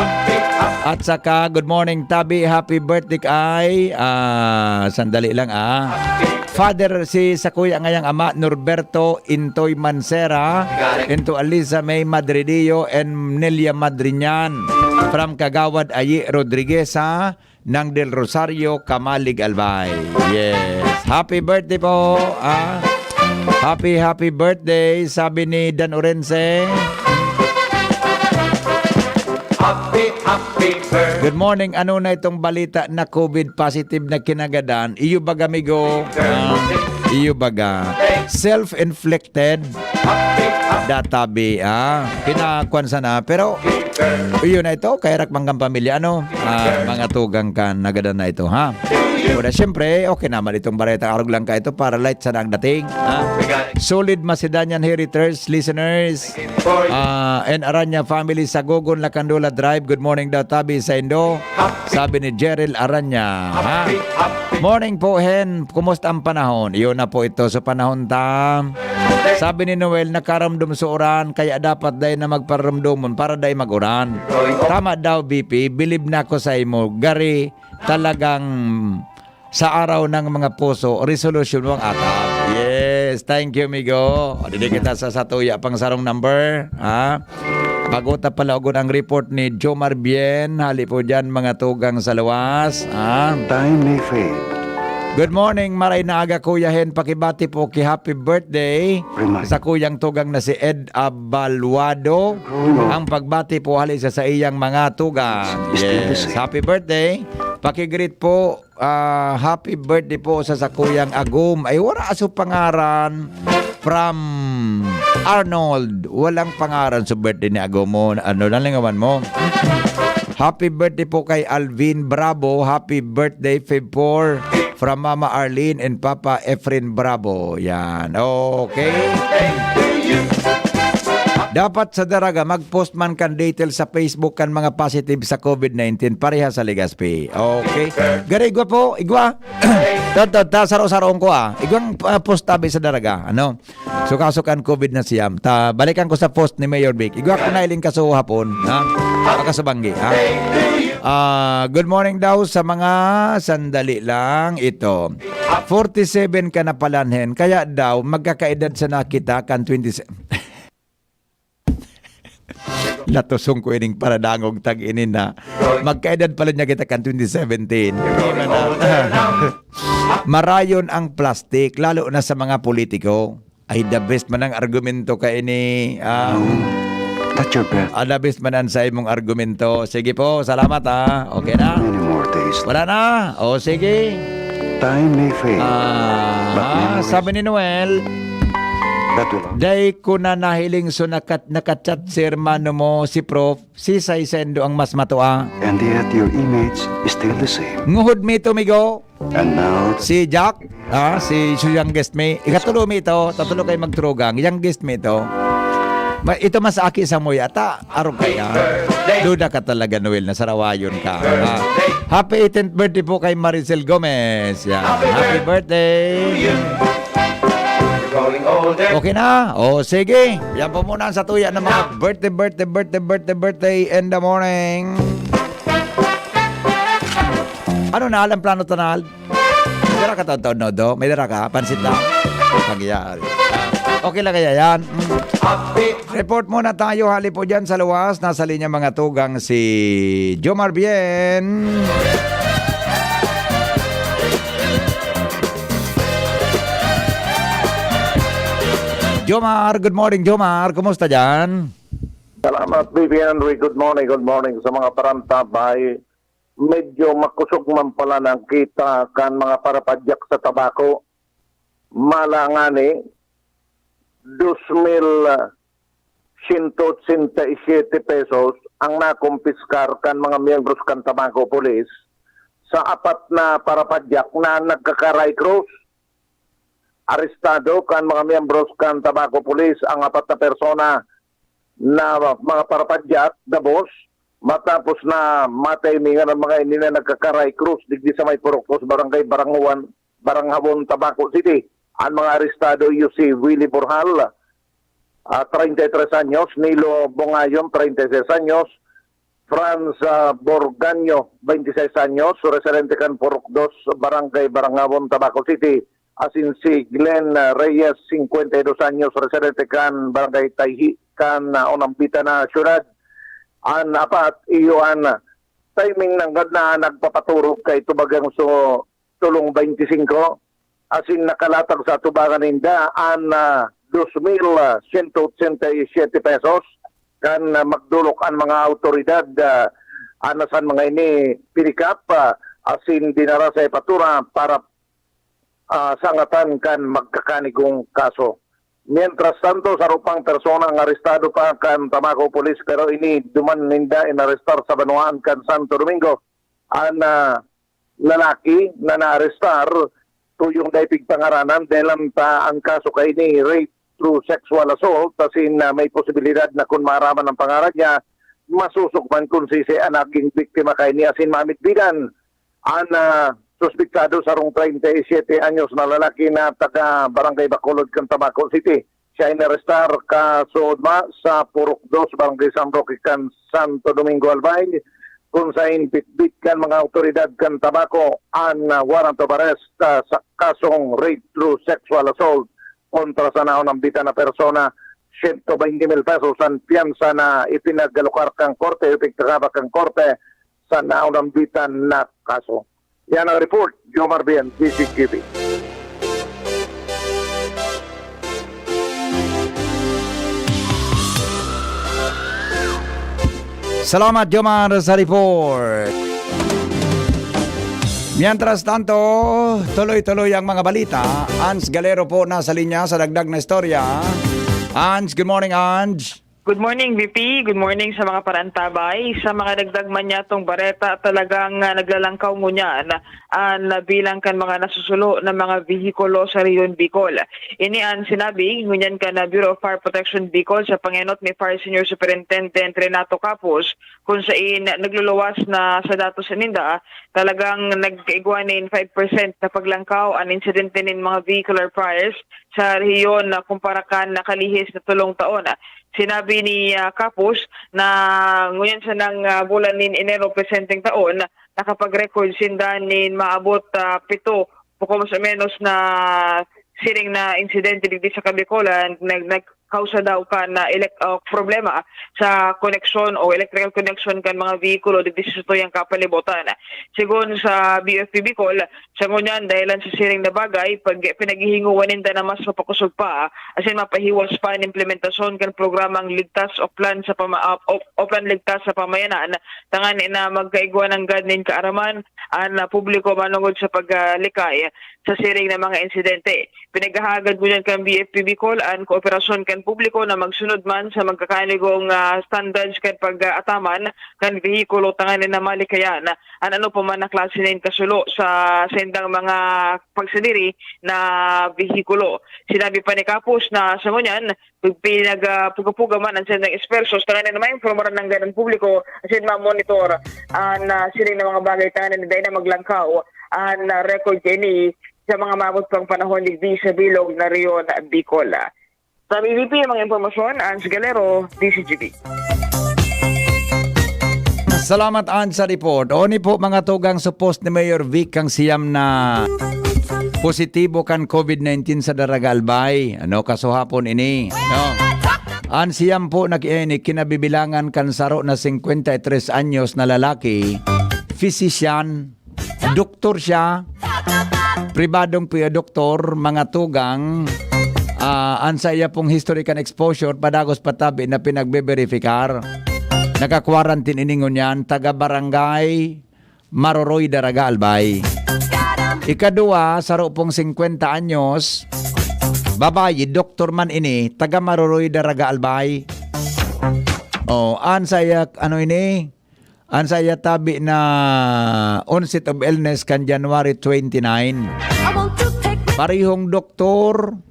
At saka, good morning, Tabi. Happy birthday kay, ah, sandali lang, ah. Father, si sa kuya ngayang ama, Norberto Intoy Mansera, into Alisa May Madridio and Nelia Madriñan. From Kagawad Ayi Rodriguez, ha? Nang Del Rosario, Kamalig, Albay. Yes. Happy birthday po, ah. Happy, happy birthday, sabi ni Dan Orense. Happy, happy birthday. Good morning. Ano na itong balita na COVID positive na kinagadan? Iyo baga, amigo? Ah, iyo baga? Self-inflicted. Databi, ah. Pinakuan sana. Pero, iyon na ito. Kaya rak manggang pamilya, ano? Ah, mga tugang kan, nagadan na ito, ha? Una, siyempre, okay naman itong bareta. Arog lang ka ito para light sana ang dating, ha? Solid Macedonian Heritage listeners. Ah, and Aranya family sa Gogon, Lacandola Drive. Good morning daw, Tabi, sa Indo. Sabi ni Jeril Aranya, ha? Morning po, Hen. Kumusta ang panahon? Iyon na po ito sa panahon ta. Sabi ni Noel, nakaramdom sa uran, kaya dapat dai na magparumdomon para dai mag-uran. Tama daw, B P. Bilib na ako sa imo. Gari, talagang sa araw ng mga puso, resolusyon mo ang atap. Yes, thank you, amigo. O, dili kita sa satuya pang sarong number, ha? Pagota pala ugod ang report ni Jomar Bien. Hali po dyan, mga tugang sa luwas, ha? Time may fade, Good morning, maray na aga, Kuya Hen. Pakibati po ki happy birthday Remind. Sa kuyang tugang na si Ed Abaluado. Ang pagbati po hali sa saiyang mga tugang. Still the Yes, same. Happy birthday. Pakigreet po, ah, happy birthday po sa sakuyang agom. Ay, wala aso pangaran. From Arnold. Walang pangaran sa birthday ni agom mo. Ano, nalingawan mo? Happy birthday po kay Alvin Bravo. Happy birthday, Feb four. From Mama Arlene and Papa Efren Bravo. Yan. Okay. Dapat sa Daraga, mag-post man kan details sa Facebook kan mga positive sa covid nineteen, pareha sa Legazpi. Okay. Gari, igwa po, igwa. Ta, ta, ta, saro-saroon ko, ah. Igwang, ah, post tabi sa Daraga. Ano? Sukaso kan covid na siyam. Ta, balikan ko sa post ni Mayor Vic. Igwa ko na iling kaso hapon, ha? Pakasubanggi, ha? Ah, good morning daw sa mga sandali lang ito. Forty-seven ka na pala, Hen. Kaya daw, magkakaedad sana kita kan twenty-seven. Natosong ko ining paradangog tag ini na magkaedad pala niya kita kan twenty seventeen. Hindi man na. Marayon ang plastic, lalo na sa mga politiko. Ay, the best man ang argumento ka ini. Ah, Touch your breath. Ah, the best man ang sa imong argumento. Sige po, salamat, ah. Okay na? Many more days. Wala na. O, sige. Time may fade, but Ah, memories sabi ni Noel, that will always Dai ko na nahiling, so nakat-, nakachat si hermano mo, si Prof. Si Saisendo ang mas matua. And yet your image is still the same. Nguhod mi ito, migo. And now Si Jack, ah, si, si youngest mi. Ikatulo mi ito, tatulo kayo magturugang. Youngest mi ito. Ma, ito mas aki sa mo yata. Arog kaya. Duda ka talaga, Noel, na sarawayon ka. Ah, happy eighteenth birthday po kay Maricel Gomez. Yan. Happy birthday. Okay na? O, sige. Yan po muna ang satuya ng mga birthday, birthday, birthday, birthday, birthday in the morning. Ano na, alam plano tanal? May dara ka taon-taon, no, do? May dara ka? Pansit lang? Pagyari. Okay lang kaya yan? Mm. Report muna tayo, hali po dyan sa luwas. Nasa linya mga tugang si Jomar Bien. Jomar, good morning, Jomar. Kumusta dyan? Salamat, B B N Henry. Good morning, good morning sa mga parantabay. Medyo makusog man pala ang kita kan mga parapadyak sa tabako. Mala ngani, dos mil sento otsenta y siyete pesos ang nakumpiskar kan mga miyembros kan Tabaco Police sa apat na parapadyak na nagkakaray krus. Arestado kan mga miyembros kan Tabaco Police ang apat na persona na mga parapadyak, dabos, matapos na matay mi ngani mga ini na nagkakaray krus digdi sa may Purok Dos, Barangay Barangawan, Barangawon, Tabaco City. An mga arestado iyo si Willie Borjal, ah, treinta y tres anyos, Nilo Bongayon, treinta y seis anyos, Franz, ah, Borganyo, veintiseis anyos, residente kan Purok Dos, Barangay Barangawon, Tabaco City, asin si Glenn, ah, Reyes, cincuenta y dos anyos, residente kan Barangay Tayhi, kan, ah, Onambita na syudad. An apat, iyo an timing nanggad na nagpapaturog kay tubagang so tulong twenty-five, asin nakalatag sa atubangan ninda an, ah, dos mil sento otsenta y siyete pesos. Kan, ah, magdolok an mga awtoridad, ah, an asan mga ini pinikap, ah, asin dinara sa hepatura para, ah, sangatan kan magkakanigong kaso. Mientras tanto, saro pang persona ang arestado pa kan Tabaco Police, pero ini duman ninda inarestar sa banwaan kan Santo Domingo. An, ah, lalaki na naarestar, tuyong dai pigpangaranan, dahelan ta ang kaso kaini rape through sexual assault, asin, ah, may posibilidad na kun maaraman ang pangaran niya, masusog man kun sisay an nagin biktima kaini asin mamitbigan. An, ah, suspetsado, sarong treinta y siete anyos na lalaki na taga Barangay Bacolod kan Tabaco City. Siya inarestar kasuodma sa Purok Dos, Barangay San Roque kan Santo Domingo, Albay, kun saen bitbit kan mga awtoridad kan Tabaco an, ah, warrant of arrest, ah, sa kasong rape through sexual assault kontra sa naunambitan na persona. Siyento baynte mil pesos an piyansa na ipinagalokar kan korte o ipigkakaba kan korte sa naunambitan na kaso. Yan ang report, Jomar Bien, D Z G B. Salamat, Jomar, sa report. Mientras tanto, tuloy-tuloy ang mga balita. Ans Galero po nasa linya sa dagdag na istorya. Ans, good morning, Ans. Good morning, V P. Good morning sa mga parantabay. Sa mga dagdag man niyatong bareta, talagang uh, naglalangkaw ngunyan an uh, bilang kan mga nasusulo na mga vehikulo sa Rehiyon Bicol. Ini an sinabi ngunyan kan uh, Bureau of Fire Protection Bicol sa pangenot ni Fire Senior Superintendent Renato Capos, kung sain nagluluwas na sa datos ninda, talagang nagkaigwa nin five percent na paglangkaw an insidente nin mga vehicular fires sa rehiyon na kumpara kan nakalihis na tulong taon. Sinabi ni uh, Capos na ngunyan sa nang uh, bulan nin Enero presenteng taon, nakapag-record sinda nin maabot uh, pito, puko mas o menos na siring na insidente digdi sa Kabicolan, nag, nag, kausa daw kan uh, elect, uh, problema sa koneksyon o electrical connection kan mga vehikulo digdi sa satuyang kapalibutan. Sigon sa B F P Bicol, sa ngunyan, dahilan sa siring na bagay, pag pinaghihinguan ninda na mas mapakosog pa, asin mapahiwas pa an implementasyon kan programang Ligtas o Plan sa pama, o, o Plan Ligtas sa Pamayanan, tangan na magkaigwa nanggad nin kaaraman an uh, publiko manongod sa paglikay sa siring na mga insidente. Pinaghahagad ngunyan kan B F P Bicol an kooperasyon kan publiko na magsunod man sa magkakaanigong uh, standards kan pag-ataman kan vehikulo tanganing na malikayan an ano pa man na klase nin kasulo sa sendang mga pagsadiri na vehikulo. Sinabi pa ni Capos na sa ngunyan, pinagpuga-puga man ang sendang esfuerso tanganing na maimpormaran nanggad an publiko asin mamonitor an uh, siring na mga bagay tanganing na dai na maglangkaw an uh, record kaini sa mga maabot pang panahon digdi sa bilog na Rehiyon Bicol. Sa B B P ang mga impormasyon, Ans Galero, D Z G B. Salamat, Ans, sa report. O ni po, mga tugang, supposed ni Mayor Vic ang siyam na positibo kan COVID nineteen sa Daraga Albay. Ano, kasuhapon ini? No? An siyam po na ki- eh, ni kinabibilangan kan saro na singkwenta y tres anyos na lalaki, physician, doktor siya, pribadong pi- doktor, mga tugang, ah, an saiya pong history kan exposure, padagos patabi na pinagbe-verifikar. Naka-quarantine ini ngunyan, taga barangay Maroroy, Daraga, Albay. Ikadua, saro pong singkwenta anyos, babayi, doktor man ini, taga Maroroy, Daraga, Albay. Oh, an saiya, ano ini? An saiya tabi na onset of illness kan January twenty-nine. Parehong doktor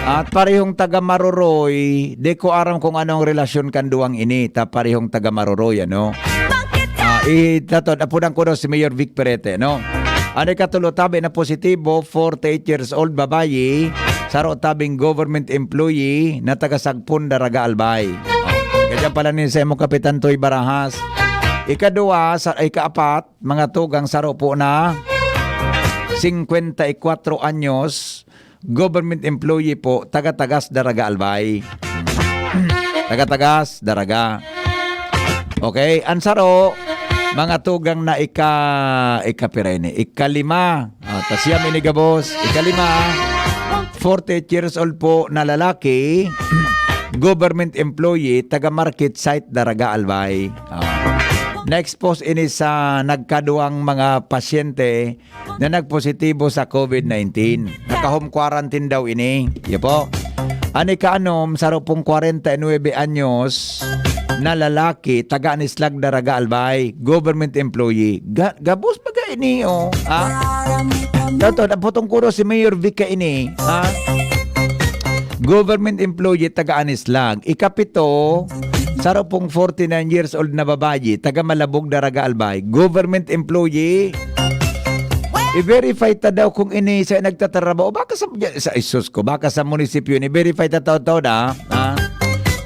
at parehong taga Maroroy, di ko aram kung anong relasyon kan duwang ini, ta parehong taga Maroroy, ano? Ah, i-, tato, apudan ko daw si Mayor Vic Perete, no? Ano ikatulo, tabi na positibo, forty-eight years old, babayi, saro tabing government employee na taga Sagpon, Daraga, Albay. Oh, ganyan pala ni sa imo, Kapitan Toy Barajas. Ikadua, sa, ikaapat, mga tugang saro po na singkwenta y kwatro anyos, government employee po, taga-Tagas, Daraga, Albay. Taga-Tagas, Daraga. Okay, an saro, mga tugang na ika-, ikapira ini, ikalima. Ah, ta siyam ini gabos, ikalima. Forty-eight years old po na lalaki, government employee, taga Market Site, Daraga, Albay. Ah. Na-expose ini sa nagkaduwang mga pasyente na nagpositibo sa COVID nineteen. Naka-home quarantine daw ini. Iyo po. An ikaanom, saro pong kwarenta y nuebe anyos na lalaki, taga Anislag, Daraga, Albay, government employee. Ga-, gabos baga ini, oh. Ha? Dato, naputong kuro si Mayor Vic kaini. Ha? Government employee, taga Anislag. Ikapito, saro pong forty-nine years old na babayi, taga Malabog, Daraga, Albay. Government employee. I-verify ta daw kung ini sa nagtatrabaho. Baka sa, sa isus ko, baka sa munisipyo ini. Verify ta taon-taon, ah. Ah.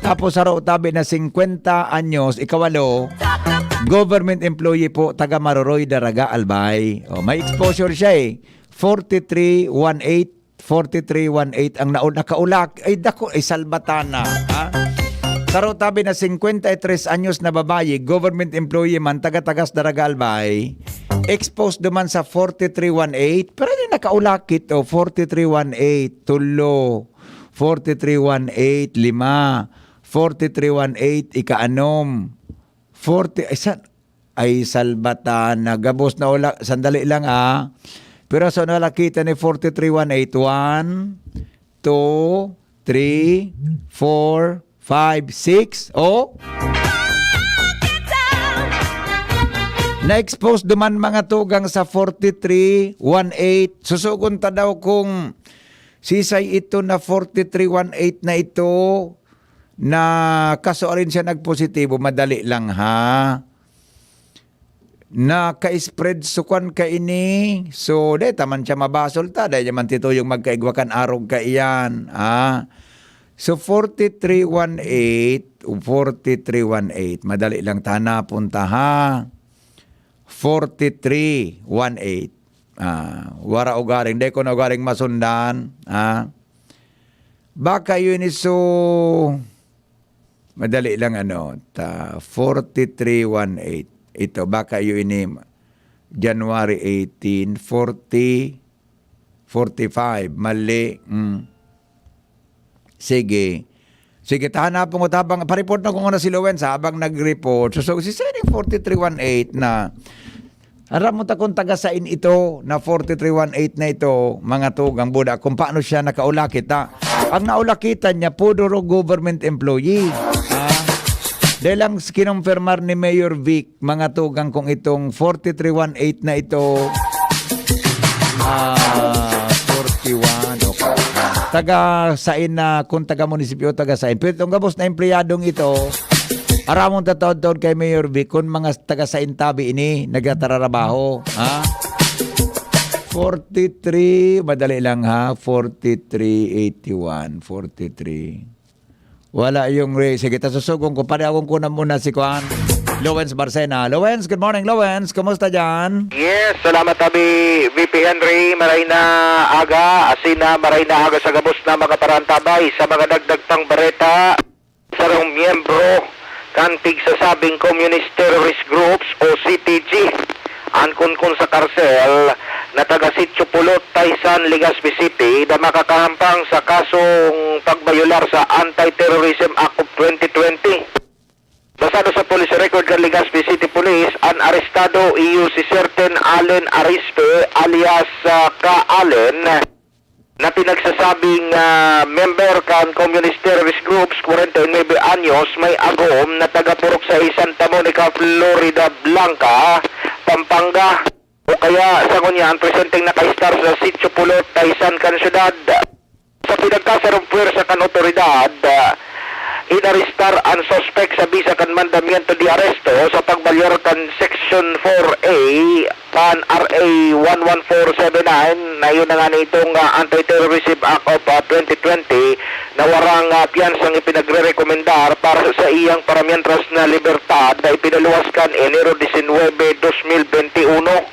Tapos saro tabi na singkwenta anyos, ikawalo, government employee po, taga Maroroy, Daraga, Albay. Oh, may exposure siya eh. Forty-three one eight, forty-three one eight ang naul-, nakaulak. Ay, dako, ay, salbatana. Ha? Saro tabi na singkwenta y tres anyos na babayi, government employee man, taga-Tagas, Daraga, Albay. Exposed naman sa forty-three one eight, pero di nakaulakit, oh, forty-three one eight, tulo, forty-three one eight, lima, forty-three one eight, ikaanom, forty, ay, sa, ay, salbatan na, gabos na ula-, sandali lang, ah. Pero sa nalakitan ni forty-three one eight, one, two, three, four, five, six, oh. Na-expose duman mga tugang sa forty-three one eight. Susugon ta daw kung sisay ito na forty-three one eight na ito, na kaso alin siya nagpositibo, madali lang ha. Naka-spread so kwan kaini. So, dai ta man siya mabasol ta. Dai naman tituyong magkaigwa kan arog kaiyan. Ah. So, forty-three one eight, forty-three one eight. Madali lang ta hanapon ta, ha? Forty-three one eight. Ah, wara ugaring. Dai ko na ugaring masundan. Ah. Baka yun iso Madali lang, ano, ta, forty-three one eight. Ito, baka yun ini, January eighteen, forty, forty-five. Mali. Mm. Sige. Sige, tahan na pong utabang. Pareport na ko muna si Lowen sa habang nag-report. So, so, si Sening forty-three one eight na Aram mo ta kung taga sain ito na forty-three one eight na ito, mga tugang buda, kung paano siya nakaulakit, ha? Ang naulakitan niya, pudoro government employee. Ha? Dahil lang kinumpirmar ni Mayor Vic, mga tugang, kung itong forty-three one eight na ito, ah, forty-one, okay. Taga sain na, kung taga munisipyo, taga sain. Pero itong gabos na empleyadong ito, aramon ta taon-taon kay Mayor Vic, kung mga taga sain tabi ini nagtatrabaho, ha? Forty-three, madali lang ha, forty-three eighty-one, forty-three. Wala yung re-, sige, ta susugon ko, pare, akong kuna muna si Kwan. Lowens Barcena. Lowens, good morning, Lowens. Kumusta dyan? Yes, salamat, Abi V P Henry. Maray na aga, asin na maray na aga sa gabos na mga parantabay sa mga dagdag pang bareta. Sarong miyembro kan pigsasabing Communist Terrorist Groups o C T G, an kunkun sa karsel na taga Sitio Pulot, Taysan, Legazpi City, na makakahampang sa kasong pagbayular sa Anti-Terrorism Act of twenty twenty. Basado sa police record kan Legazpi City Police, an arestado iyo si Certain Allen Arispe alias, ah, Ka Allen, na pinagsasabing, ah, member kan Communist Terrorist Groups, kwarenta y nuebe anyos, may agom, na taga Purok sais, Santa Monica, Floridablanca, Pampanga, o kaya sa ngunyan presenteng nakaistar sa Sitio Pulot, Taysan kan syudad. Sa pinagkasarong puwersa kan otoridad, ah, inarestar an suspek sa bisa kan mandamiento de aresto sa pagbalyar kan Section four A kan R A one one four seven nine, na yun na nga nitong, ah, Anti-Terrorism Act of, ah, twenty twenty, na warang, ah, piyansang ipinagrerekomendar para sa iyang paramientras na libertad na ipinaluwas kan Enero disinwebe, dos mil bente uno.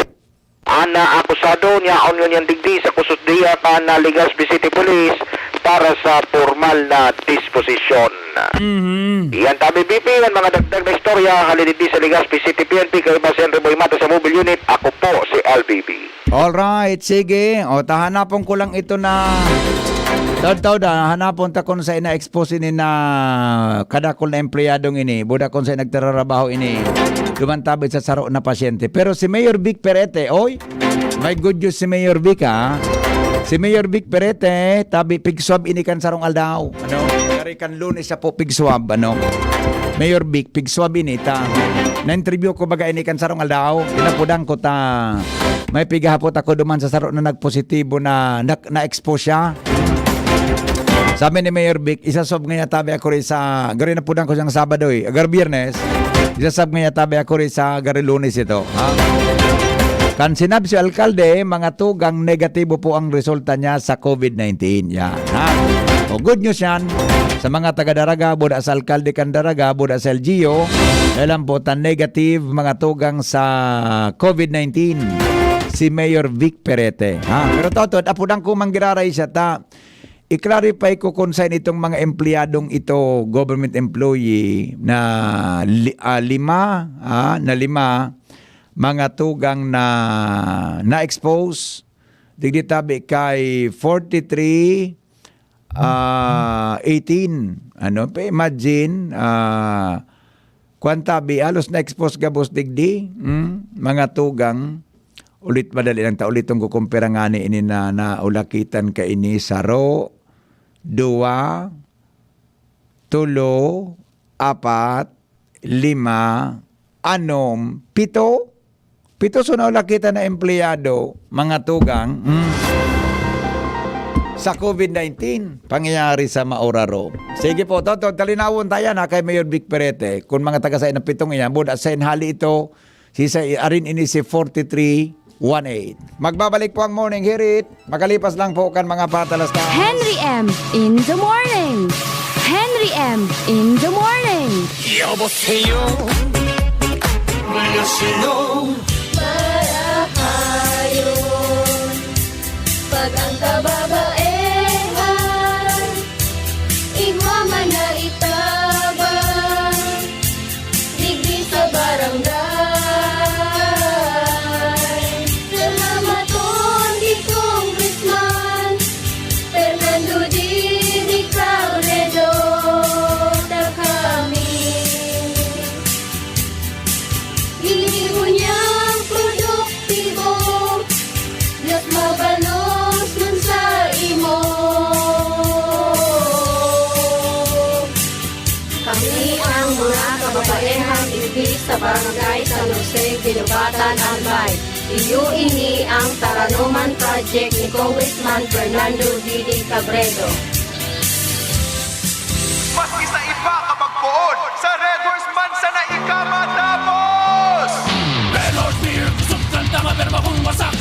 An, ah, akusado, yaon ngunyan digdi sa kusodiya kan, ah, Legazpi City Police para sa pormal na disposisyon. Mhm. Iyan tabi, B P, ang mga dagdag na istorya, hali digdi sa Legazpi City P N P, kaiba si Henry Boy Mata sa Mobile Unit. Ako po si L B B. Alright, sige. O, tahanapon ko lang ito na taud-taud, ah, hanapon ta kung sa ina-expose ini na kadakol na empleyadong ini, buda kung sa nagtararabaho ini, duman tabi sa saro na pasyente. Pero si Mayor Vic Perete, oy, may good news si Mayor Vic, ha? Si Mayor Vic Perete, tabi pigswab ini kan sarong aldaw. Ano? Kari kan Lunes sa po pigswab, ano? Mayor Vic, pigswab ini ta. Na-interview ko baga ini kan sarong aldaw. Tinapudan ko ta. May pigahapot ako duman sa saro na nagpositibo na, na, na-expose siya. Sabi ni Mayor Vic, isaswab nga niya tabi ako rin sa, gari napudan ko siyang Sabado eh, agar Biyernes. Isaswab nga niya tabi ako rin sa gari Lunes ito. Ha? Kan sinab si alkalde, mga tugang negatibo po ang resulta niya sa COVID nineteen. Yan, ha? O, good news yan. Sa mga taga Daraga, buda sa alkalde kan Daraga, buda sa L G U, alam po, ta negative mga tugang sa COVID nineteen, si Mayor Vic Perete. Ha? Pero totoo, apudan ko manggiraray siya ta, i-clarify ko kung saan itong mga empleyadong ito, government employee, na li-, ah, lima, ah, na lima, mga tugang na na-expose, digdi tabi kay forty-three, ah, eighteen. Ano, pa-imagine, ah, kwan tabi, halos na-expose gabos digdi, hmm, mga tugang. Ulit, madali lang ta, uliton ko kung pira ngani ini na naulakitan kaini, saro, duwa, tulo, apat, lima, anom, pito. Pito so naulakitan na empleyado, mga tugang, hmm, sa COVID nineteen, pangyayari sa Mauraro. Sige po, Toto, talinawon tayo na kay Mayor Vic Perete. Kung mga taga sa inapitong iyan, buda sa inhali ito, si sa arin ini si forty-three one eight. Magbabalik po ang Morning Hirit. Makalipas lang po kan mga patalastas. Henry M in the morning. Henry M in the morning. 여보세요. 안녕하세요. Marahayon pag ang kababaehan igwa man na itabang digdi sa barangay. Salamaton ki Congressman Fernando Didi Cabredo ta kami. Ini unyang produktibo, Diyos mabalos man sa imo. Kami ang mga kababaehan digdi sa Barangay San Jose, Guinobatan, Albay. Iyo ini ang Taranoman Project ni Congressman Fernando Didi Cabredo. Maski sa iba ka magpoon, sa Red Horse man sana ika matapos! Red Horse Beer, kusog kan tama pero bakong wasak.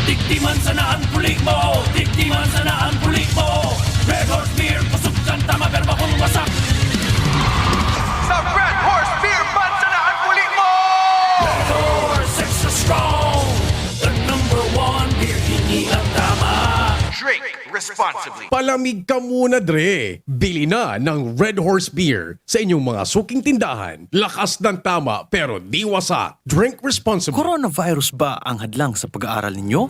Digdi man sana ang puli mo, digdi man sana ang puli mo. Red Horse Beer, kusog kan tama pero bakong wasak. Sa Red Horse Beer man sana ang puli mo! Red Horse, extra strong. The number one beer, hindi lang tama. Drink responsibly. Palamig ka muna, dre! Bili na ng Red Horse Beer sa inyong mga suking tindahan. Lakas ng tama pero di wasak. Drink responsibly. Coronavirus ba ang hadlang sa pag-aaral ninyo?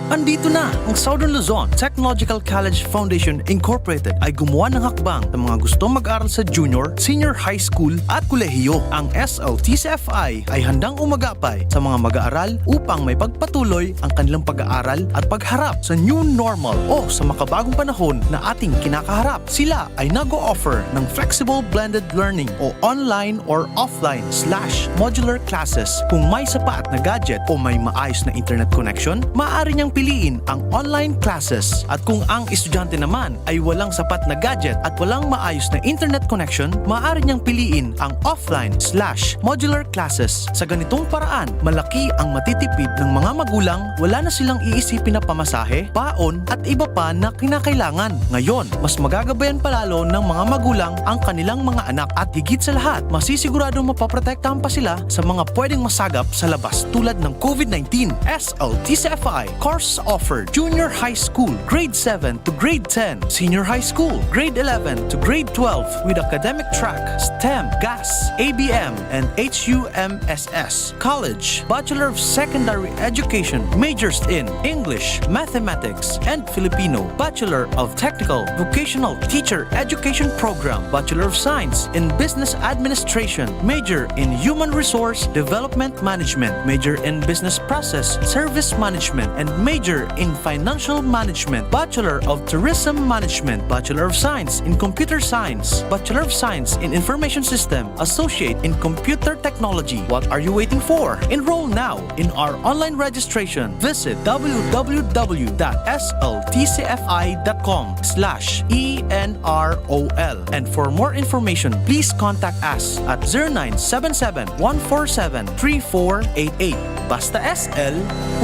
Andito na! Ang Southern Luzon Technological College Foundation Incorporated ay gumawa ng hakbang sa mga gustong mag-aral sa junior, senior high school at kolehiyo. Ang S L T C F I ay handang umagapay sa mga mag-aaral upang may pagpatuloy ang kanilang pag-aaral at pagharap sa new normal o sa makabagong panahon na ating kinakaharap. Sila ay nag-o-offer ng flexible blended learning o online or offline slash modular classes. Kung may sapat na gadget o may maayos na internet connection, maaari niyang piliin ang online classes. At kung ang estudyante naman ay walang sapat na gadget at walang maayos na internet connection, maaari niyang piliin ang offline slash modular classes. Sa ganitong paraan, malaki ang matitipid ng mga magulang, wala na silang iisipin na pamasahe, baon at iba pa na kinakailangan. Ngayon, mas magagabayan palalo ng mga magulang ang kanilang mga anak at higit sa lahat, masisiguradong mapoprotektahan pa sila sa mga pwedeng masagap sa labas tulad ng COVID nineteen. S L T C F I course offered: Junior High School, Grade seven to Grade ten, Senior High School, Grade eleven to Grade twelve with academic track, STEM, GAS, A B M, and H U M S S. College, Bachelor of Secondary Education, majors in English, Mathematics, and Filipino, Bachelor of Technical Vocational Teacher Education Program, Bachelor of Science in Business Administration, major in Human Resource Development Management, major in Business Process Service Management, and major in Financial Management, Bachelor of Tourism Management, Bachelor of Science in Computer Science, Bachelor of Science in Information System, Associate in Computer Technology. What are you waiting for? Enroll now in our online registration. Visit w w w dot s l t c f i dot com slash e n r o l. And for more information, please contact us at zero nine seven seven, one four seven, three four eight eight. Basta S L,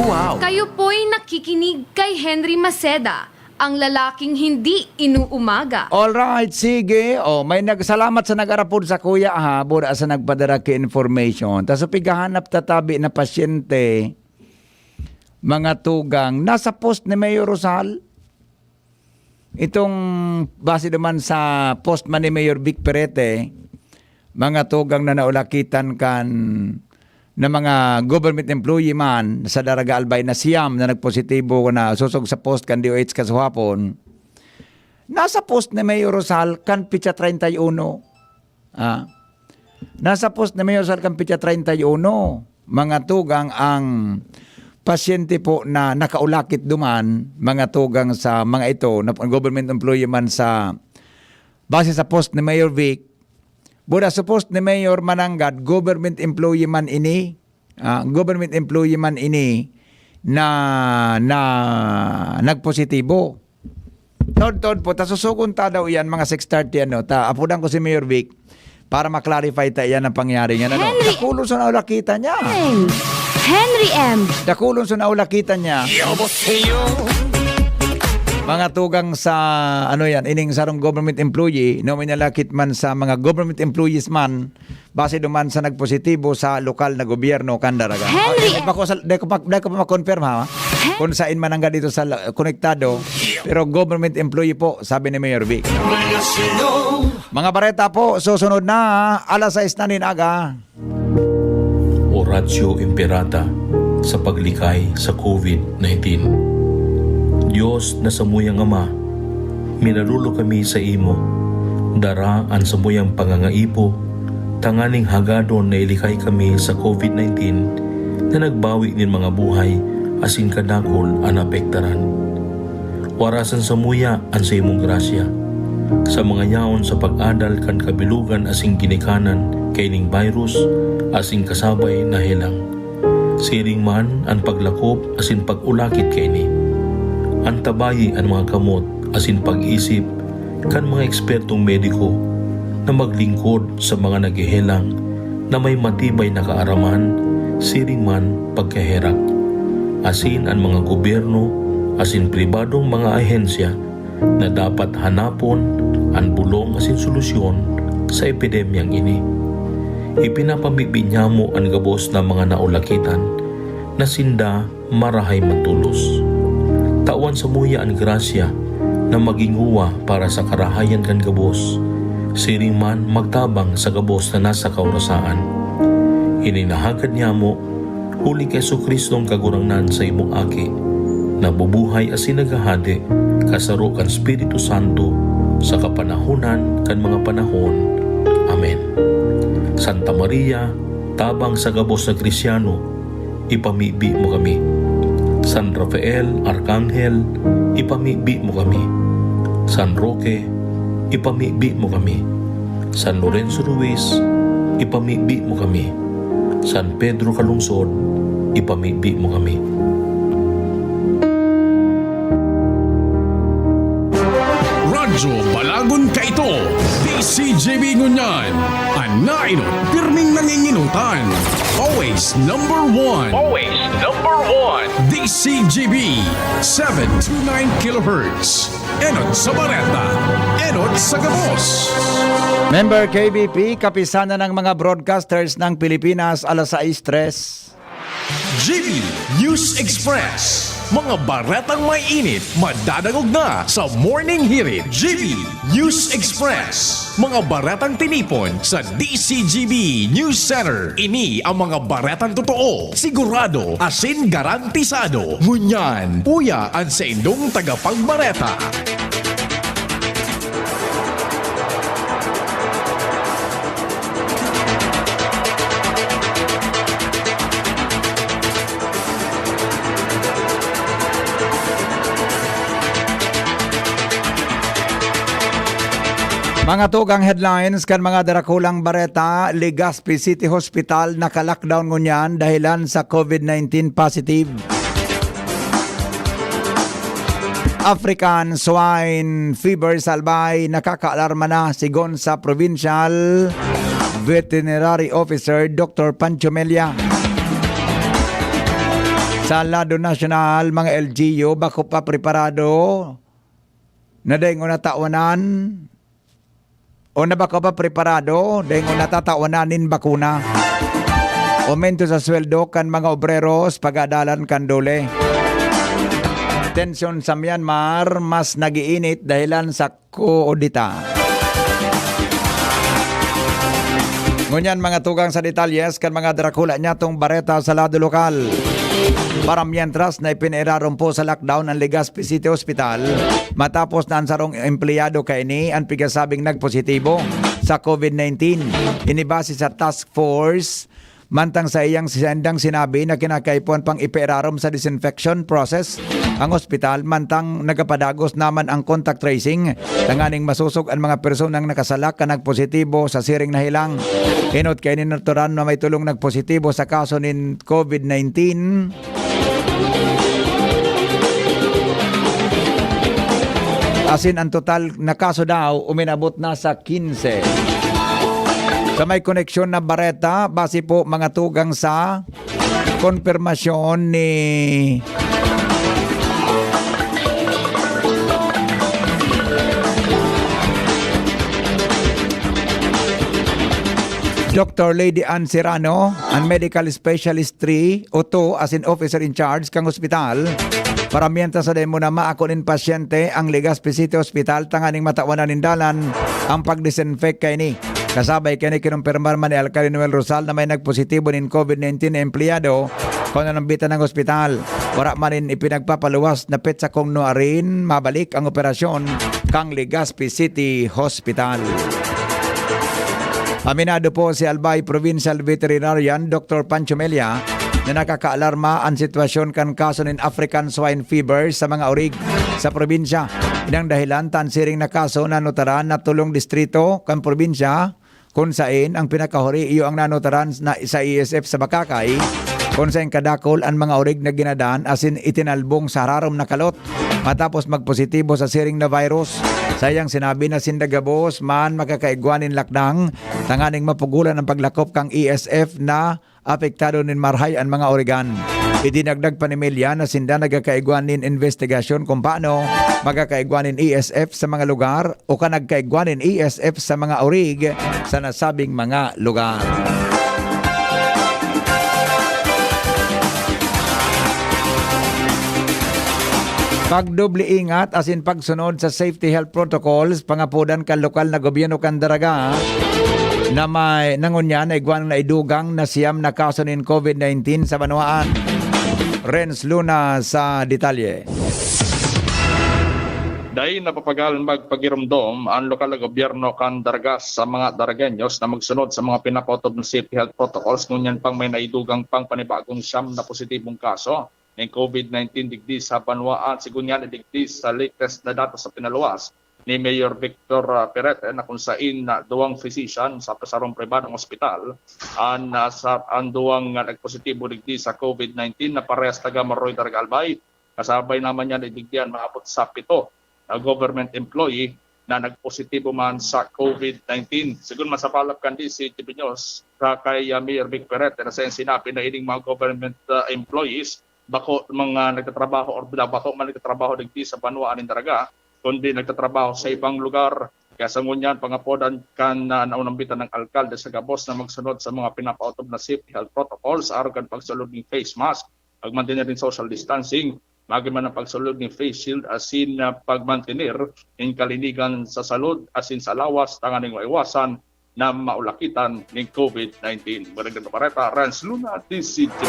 wow! Kayo po'y nakikinig kay Henry Maceda, ang lalaking hindi inuumaga. Alright, sige. Oh, may nagsalamat sa nag-arapod sa kuya ha, bura sa nagpadara ki information. Ta so pighahanap tatabi na pasyente, mga tugang, nasa post ni Mayor Rosal. Itong base naman sa post man ni Mayor Vic Perete, mga tugang na naulakitan kan na mga government employee man sa Daraga Albay na siyam na nagpositibo na sosog sa post kan D O H kasuhapon, nasa post ni Mayor Rosal kan petsa treinta y uno. Ah, nasa post ni Mayor Rosal kan petsa treinta y uno. Mga tugang, ang pasyente po na nakaulakit duman, mga tugang, sa mga ito, na government employee man sa, base sa post ni Mayor Vic, buda sa post ni Mayor Mananggad, government employee man ini, ah, government employee man ini na, na nagpositibo. Taod-taod po, ta susugon ta daw iyan mga six thirty, ano, ta apudan ko si Mayor Vic para ma-clarify ta iyan ang pangyayari niya, ano? Henry Dakulon so naulakitan niya. M. Henry M. Dakulon so naulakitan niya. Mga tugang sa, ano yan, ining sarong government employee, no, may nalakit man sa mga government employees man, base duman sa nagpositibo sa lokal na gobyerno kan Daraga. Henry Ah, eh, bako sa, di ko pa, di ko pa ma-confirm, ha? Hen- Kung saan man ang ganito sa la-, konektado, pero government employee po, sabi ni Mayor Vic. Mga bareta po, susunod na, alas sais na nin aga. Oratio Imperata sa paglikay sa covid nineteen. Dios na samuyang Ama, minarulog kami sa imo. Dara an samuyang pangangaipo, tanganing hagadon na ilikay kami sa covid nineteen na nagbawi nin mga buhay asin kadakul an naapektaran. Warasan samuya an saimong grasya, sa mga yaon sa pag-adal kan kabilogan asin ginikanan kaining virus asin kasabay na helang. Siring man an paglakop asin pag-ulakit kaini. Antabayi an mga kamot asin pag-isip kan mga ekspertong mediko na maglingkod sa mga naghehelang na may matibay na kaaraman, siring man pagkaherak. Asin an mga gobyerno asin pribadong mga ahensya na dapat hanapon an bolong asin solusyon sa epidemyang ini. Ipinapamibi niyamo an gabos na mga naulakitan na sinda marahay matolos. Tawan samuya an grasya na magin guwa para sa karahayan kan gabos, siring man magtabang sa gabos na nasa kaorasaan. Ini nahagad niyamo huli ki Jesu-Cristong Kagurangnan, sa imong Aki, na bubuhay asin naghahade kasaro kan Espiritu Santo sa kapanahonan kan mga panahon. Amen. Santa Maria, tabang sa gabos na Kristiano, ipamibi mo kami. San Rafael, Arkanghel, ipamibi mo kami. San Roque, ipamibi mo kami. San Lorenzo Ruiz, ipamibi mo kami. San Pedro Calungsod, ipamibi mo kami. Radyo Balagon Kaito, D C G B ngunyan. An nainot, pirming nanginginutan. Always number one. Always number one. D C G B, seven two nine kilohertz. Enot sa bareta, enot sa gabos. Member K B P, Kapisanan ng mga Broadcasters ng Pilipinas, alas sais tres. G B News Express. Mga baretang may init, madadangog na sa Morning Hirit. G B News Express. Mga baretang tinipon sa D C G B News Center. Ini ang mga baretang totoo, sigurado, asin garantisado. Ngunyan, uya an saindong tagapagbareta. Mga tugang headlines kan mga darakulang bareta, Legazpi City Hospital naka-lockdown ngunyan dahilan sa covid nineteen positive. African Swine Fever sa Albay nakakaalarma na, sigon sa Provincial Veterinary Officer Doctor Pancho Mella. Sa lado nasyonal, mga L G U bako pa preparado na dai ngona tawanan o na bako pa preparado dai ngona tatawanan nin bakuna. Aumento sa sweldo kan mga obreros, pag-adalan kan DOLE. Tensyon sa Myanmar mas nag-iinit dahilan sa kudeta. Ngunyan, mga tugang sa detalyes kan mga darakula niyatong bareta sa lado lokal. Para mientras na ipinairarom po sa lockdown ang Legazpi City Hospital, matapos na ang sarong empleyado kaini ang pigasabing nagpositibo sa COVID nineteen. Ini base sa task force, mantang sa iyang sendang sinabi na kinakaipuhan pang ipairarom sa disinfection process ang ospital, mantang nagapadagos naman ang contact tracing tanganing masosog an mga personang nakasalak na nagpositibo sa siring na hilang. Enot kaini naturan na may tolong nagpositibo sa kaso nin COVID nineteen. Asin ang total na kaso daw uminabot na sa quince. Sa may koneksyon na bareta, base po mga tugang sa konfirmasyon ni Doctor Lady Ann Serrano, ang medical specialist three o two asin officer in charge kan ospital, para mientras sa demo na maako nin pasyente ang Legazpi City Hospital tanganing matawan na nin dalan ang pagdisinfect kaini. Kasabay kaini, kinumpirmar man ni Alcalde Noel Rosal na may nagpositibo nin COVID nineteen na empleyado kan nanambitan ng ospital. Wara man nin ipinagpapaluwas na petsa kung nuarin mabalik ang operasyon kang Legazpi City Hospital. Aminado po si Albay Provincial Veterinarian Doctor Pancho Mella na nakakaalarma ang sitwasyon kan kaso nin African Swine Fever sa mga orig sa probinsya. Inang dahilan tan siring na kaso na nutaran na tulong distrito kan probinsya, kun sain ang pinakahuri iyo ang nanutaran na sa E S F sa Bacacay, kun sain kadakol an mga orig na ginadan asin itinalbong sa hararom na kalot matapos magpositibo sa siring na virus. Sa iyang sinabi na sinda gabos man makakaigwa nin lakdang tanganing mapugulan ang paglakop kan E S F na apektado nin marahay an mga origan. Idinagdag pa ni Mella na sinda nagkakaigwa nin investigasyon kung paano magkakaigwa nin E S F sa mga lugar o kan nagkaigwa nin E S F sa mga orig sa nasabing mga lugar. Pagdoble ingat asin pagsunod sa safety health protocols, pangapodan kan lokal na gobyerno kan Daraga na may nangunyan na igwa na naidugang na siyam na kaso nin COVID nineteen sa banwaan. Renz Luna sa detalye. Dai napapagal magpagiromdom ang lokal na gobyerno kan Daraga sa mga Daragenyos na magsunod sa mga pinapaotob na safety health protocols ngunyan pang may naidugang pang panibagong siyam na positibong kaso nin COVID nineteen digdi sa banwaan, sigon niya digdi sa latest na datos sa pinaluwas ni Mayor Victor, ah, Perete na kung sain na duwang physician sa pasarong pribadong ospital an, ah, sa, ang duwang, ah, nagpositibo digdi sa COVID nineteen na parehas taga Maroy, Daraga, Albay. Kasabay naman niya digdi an maabot sa pito na government employee na nagpositibo man sa COVID nineteen. Sigon man sa palab kan D C G B News, sa kay, ah, Mayor Vic Perete na sa sinabi na ining mga government, ah, employees bako mga nagtatrabaho or bako man nagtatrabaho digdi sa banwaan nin Daraga, kundi nagtatrabaho sa ibang lugar. Kaya sa ngunyan, pangapodan kan, ah, naunambitan ng alkalde sa gabos na magsunod sa mga pinapaotob na safety health protocols, arog kan pagsulod nin face mask, pagmantener nin social distancing, magin man ang pagsulod nin face shield asin, ah, pagmantener nin kalinigan sa salud asin sa lawas tanganing maiwasan na maulakitan nin COVID nineteen. Murag nagpapareta, Renz Luna, D C G.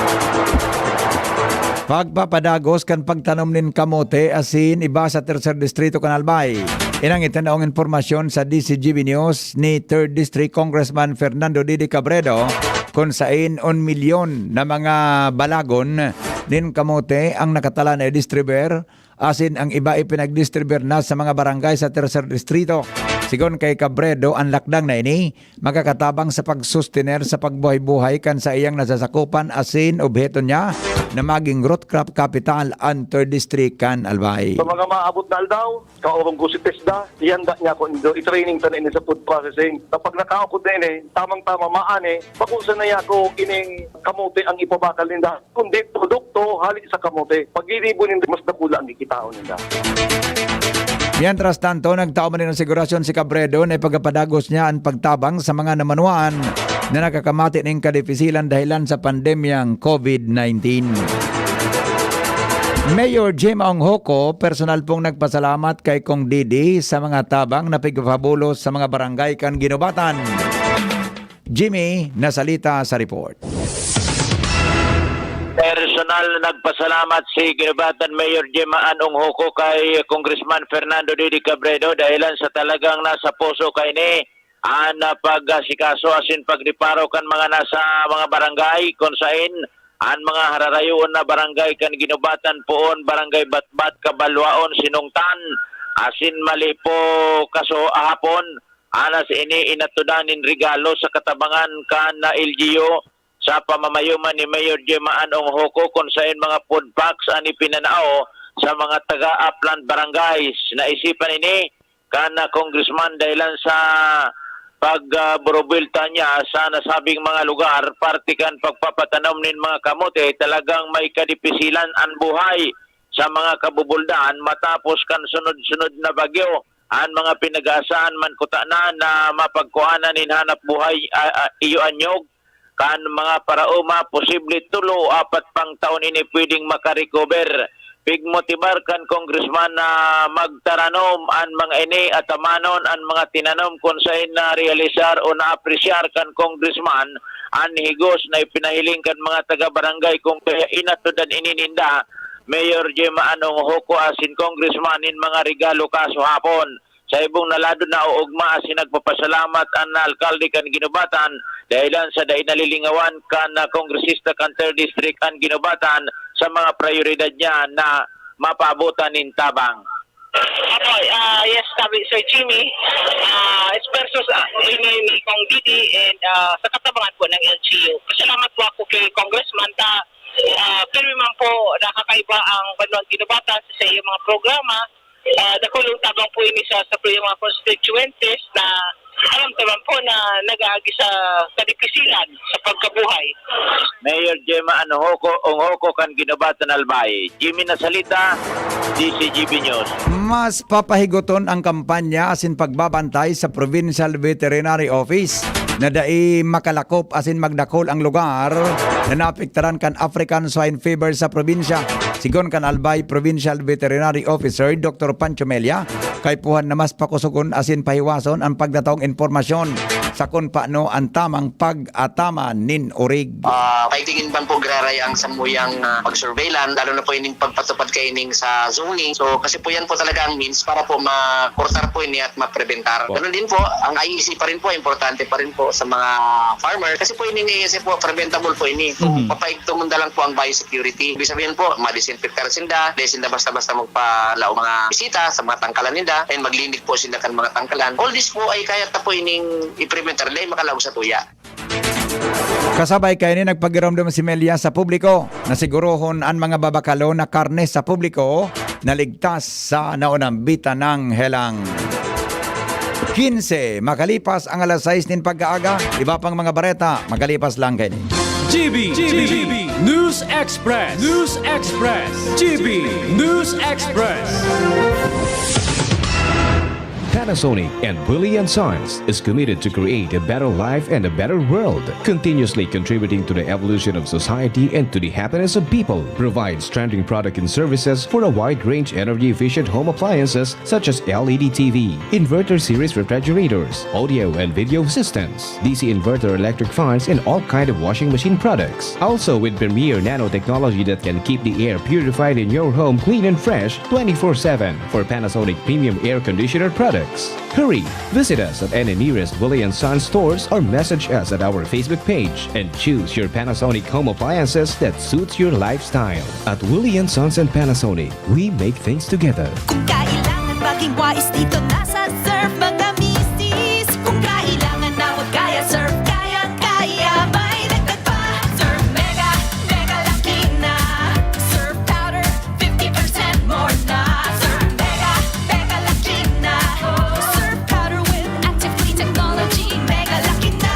Pagpapadagos kan pagtanom nin kamote asin iba sa Tercer Distrito kan Albay. Inang itinaong impormasyon sa D C G B News ni Third District Congressman Fernando Didi Cabredo, kun sain un milyon na mga balagon nin kamote ang nakatala na i-distribuer asin ang iba ipinagdistribuer na sa mga barangay sa Tercer Distrito. Sigon kay Cabredo, ang lakdang na ini makakatabang sa pagsustener sa pagbuhay-buhay kan saiyang nasasakupan asin obheto niya na maging root crop capital an Third District kan Albay. Sa mga maabot na aldaw, kaurong ko si TESDA, ihanda niya ako indo, i-training ta na ini sa food processing. Kapag nakaukod na ini, tamang-tama, maani, pakunsa na niya ako ining kamote ang ipabakal ninda. Kundi produkto hali sa kamote. Pag ginibo ninda, mas dakula ang kikitaon ninda. Mientras tanto, nagtao man nin asigurasyon si Cabredo na ipagapadagos niya an pagtabang sa mga namanwaan na nakakamati nin kadipisilan dahilan sa pandemyang COVID nineteen. Mayor Jim Ong Hoco, personal pong nagpasalamat kay Kong Didi sa mga tabang na pigpapabulos sa mga barangay kan Guinobatan. Jimmy Nasalita sa report. Personal na nagpasalamat si Guinobatan Mayor Gemma Ann Ongjoco kay Congressman Fernando Didi Cabredo dahilan sa talagang nasa puso kaini an, ah, pag-asikaso asin pagreparo kan mga nasa mga barangay kun saen an mga hararayoon na barangay kan Guinobatan poon, Barangay Batbat, Cabalwaon, Sinungtan, asin Malipo, kaso ahapon, alas ini inatodan nin regalo sa katabangan kan, ah, L G U sa pamamayuman ni Mayor Gemma Ann Ongjoco kun saen mga food packs an ipinanao sa mga taga-upland barangays. Naisipan ini kan, ah, congressman dahilan sa pag, ah, burubuelta niya sa nasabing mga lugar, parte kan pagpapatanom nin mga kamote, talagang may kadipisilan an buhay sa mga kabubuldan matapos kan sunod-sunod na bagyo. An mga pinag-aasahan man kutana na mapagkuhanan nin hanap buhay, ah, ah, iyo anyog kan mga paraoma, posible tulo o apat pang taon ini pwedeng makarecover. Pigmotibar kan congressman na magtaranom an mga ini, atamanon an mga tinanom kun saen na realisar o naapresyar kan congressman an higos na ipinahiling kan mga taga-barangay, kun kaya inatodan ini ninda Mayor Gemma Ann Ongjoco asin congressman nin mga regalo kaso hapon. Sa ibong na lado, naoogma asin nagpapasalamat an alkalde kan Guinobatan dahilan sa dai nalilingawan kan, ah, kongresista kan third District an Guinobatan sa mga prayoridad niya na mapaabotan nin tabang. Apo, ah, yes, sabi Sir Jimmy, ah, esfuerzos, ah, ini ni Cong Didi and, ah, sa katabangan po ng L G U. Pasalamat po ako kay Congressman ta, ah, pirmi man po nakakaiba ang Banwang Guinobatan sa, sa iyong mga programa. Ah, dakulong tabang po ini sa, sa mga constituentes na alam naman po na nag-aagi sa kadipisilan sa pagkabuhay. Mayor Gemma Ann Ongjoco, Ongjoco kan Guinobatan, Albay. Jimmy Nasalita, D C G B News. Mas papahigoton ang kampanya asin pagbabantay sa Provincial Veterinary Office na dai makalakop asin magdakol ang lugar na naapektaran kan African Swine Fever sa probinsya. Sigon kan Albay Provincial Veterinary Officer Doctor Pancho Mella, kaipuhan na mas pakusogon asin pahiwason an pagdataong impormasyon sa kun paano an tamang pag-ataman nin orig. Ah, paigtingin man po giraray ang samuyang, ah, pag-surveillance, lalo na po ining pagpatupad kaining sa zoning. So, kasi po yan po talaga ang means para po makortar po ini at maprebentar. Po. Ganun din po, ang I E C pa rin po, importante pa rin po sa mga farmer. Kasi po ining I E C po, preventable po ini. Kung Mhm. papaigtungon na lang po ang biosecurity. Ibig sabihin po, madisinfektar sinda, di sinda basta-basta magpalaog mga bisita sa mga tangkalan ninda, and maglinig po sinda kan mga tangkalan. All this po ay kaya ta po ining i-preventar, dai makalaog sa tuya. Kasabay kaini, nagpagiromdom si Mella sa publiko na sigurohon an mga babakalo na karne sa publiko na ligtas sa naunambitan ng helang. Kinse, makalipas ang alas sais nin pagkaaga, iba pang mga bareta, makalipas lang kaini. G B, G B, News Express, News Express, G B, News Express. Panasonic and Willie and Sons is committed to create a better life and a better world, continuously contributing to the evolution of society and to the happiness of people. Provides trending product and services for a wide range energy-efficient home appliances such as L E D T V, inverter series refrigerators, audio and video systems, D C inverter electric fans, and all kind of washing machine products. Also with premier nanotechnology that can keep the air purified in your home clean and fresh twenty-four seven for Panasonic premium air conditioner products. Hurry! Visit us at any nearest Willie and Sons stores or message us at our Facebook page and choose your Panasonic home appliances that suits your lifestyle. At Willie and Sons and Panasonic, we make things together. Kung kailangan maging wais, dito na sa Surf, mga misis. Kung kailangan na wag kaya, Surf, kayang-kaya. May dagdag pa, Surf Mega, Mega Laki na. Surf Powder, fifty percent more na. Surf Mega, Mega Laki na. Surf Powder with active clean technology. Mega Laki na,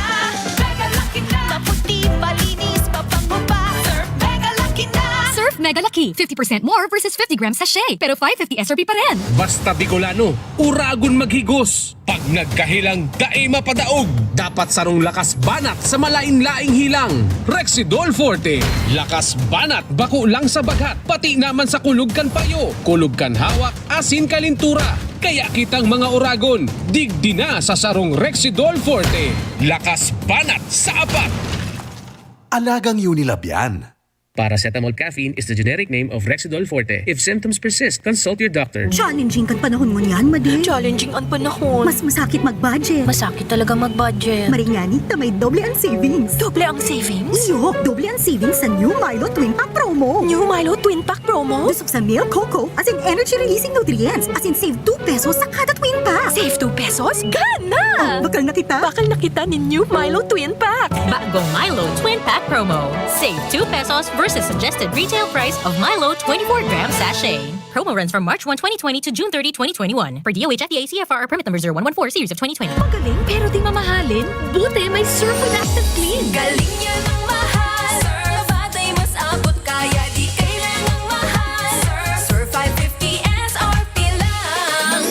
Mega Laki na. Maputi, malinis, mabango pa. Surf Mega Laki na. Surf Mega Laki, fifty percent more versus fifty gram sachet, pero five fifty S R P pa rin. Basta Bicolano, uragon maghigos. Pag nagkahilang, dai mapadaog. Dapat sarong lakas banat sa malain-laing hilang. Rexidol Forte. Lakas banat, bako lang sa baghat, pati naman sa kulog kan payo, kulog kan hawak, asin kalintura. Kaya kitang mga oragon, digdi na sa sarong Rexidol Forte. Lakas banat sa apat! Alagang Unilab yan. Paracetamol caffeine is the generic name of Rexidol Forte. If symptoms persist, consult your doctor. Challenging kan panahon ngunyan, Madi. Challenging an panahon. Mas masakit mag-budget. Masakit talaga mag-budget. Maringani ta may doble ang savings. Doble ang savings? Iyo, doble ang savings sa new Milo Twin Pack promo. New Milo Twin Pack promo? Dusog sa milk, cocoa, as in energy-releasing nutrients, as in save two pesos sa kada Twin Pack. Save two pesos? Gana! Oh, bakal na kita. Bakal na kita nin new Milo Twin Pack. Bagong Milo Twin Pack Promo. Save two pesos versus suggested retail price of Milo twenty-four gram sachet. Promo runs from March one, twenty twenty to June thirty, twenty twenty-one. Per D O H F D A C F R permit number zero one one four series of twenty twenty. Magaling pero di mamahalin? Buti may Surf with Active Clean. Galing niya ng mahal. Surf, batay mas abot kaya di kailangang mahal. Surf, Surf five fifty S R P lang.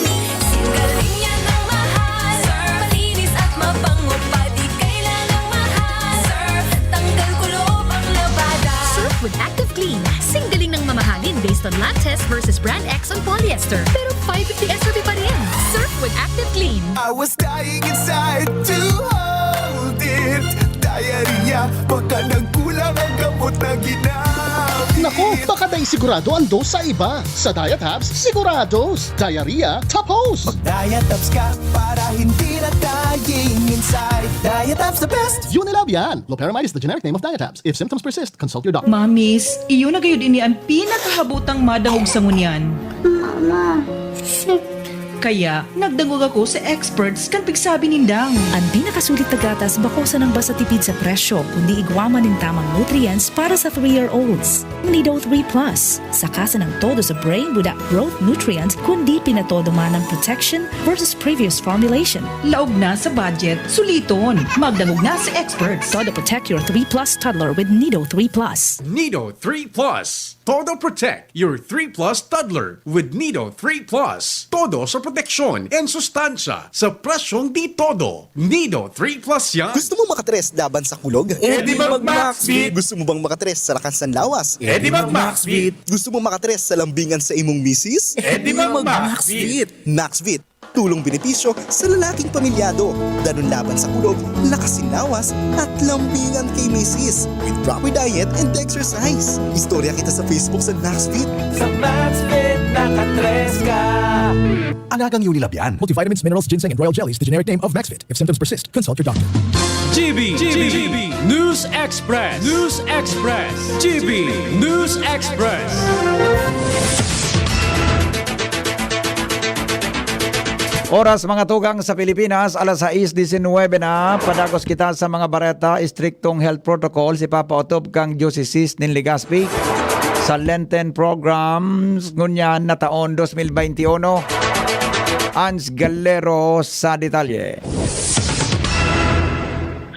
Singgaling yan ng mahal. Surf, malinis at mabango pa, di kailangang mahal. Surf, tanggal kulob ang labada. Surf with Active Clean. Singgaling ng mamahalin based on lab test versus brand X on polyester. Pero five fifty S R P pa rin. Surf with Active Clean. I was dying inside to hold it. Diarrhea, baka nagkulang ang gamot na ginamit. Naku, baka dai sigurado ang dose sa iba. Sa Diet Hubs, sigurados. Diarrhea, tapos. Mag-diet abs ka para hindi na dying inside. Diet abs the best! Unilab yan. Loperamide is the generic name of Diet Abs. If symptoms persist, consult your doctor. Mamis, iyo na gayud ini an pinakahabotang madangog sa ngunyan. Mama, sick. Kaya, nagdangog ako sa experts kan pigsabi nindang. An pinakasulit na gatas bako sanang basta tipid sa presyo, kundi igwa man nin tamang nutrients para sa three-year-olds. Nido three Plus. Saka sanang todo sa brain without growth nutrients, kundi pinatodo man ang protection versus previous formulation. Laog na sa budget, suliton. Magdangog na sa experts. Todo protect your three plus toddler with Nido three Plus. Nido three Plus. Todo protect your three plus toddler with Nido three Plus. Todo sa proteksyon and sustansya sa presyong di todo. Nido three Plus yan. Gusto mo makatres laban sa kulog? Eh, di mag-Maxvit. Gusto mo bang makatres sa lakas ng lawas? Eh, di mag-Maxvit. Gusto mo makatres sa lambingan sa imong misis? Eh, di mag-Maxvit. Maxvit. Tulong benepisyo sa lalaking pamilyado. Danun laban sa kulog, lakas sin lawas, at lambingan kay misis. With proper diet and exercise. Istorya kita sa Facebook sa Maxvit. Sa Maxvit, nakatres ka. Alagang Unilab yan. Multivitamins, minerals, ginseng, and royal jellies, the generic name of Maxvit. If symptoms persist, consult your doctor. G B, G B, News Express, News Express, G B News Express. Oras, mga tugang, sa Pilipinas, alas sais disinwebe na. Padagos kita sa mga bareta. Istriktong health protocols ipapaotob kan Diocese nin Legazpi sa Lenten programs ngunyan na taon dos mil baynte uno. Ans Galero sa detalye.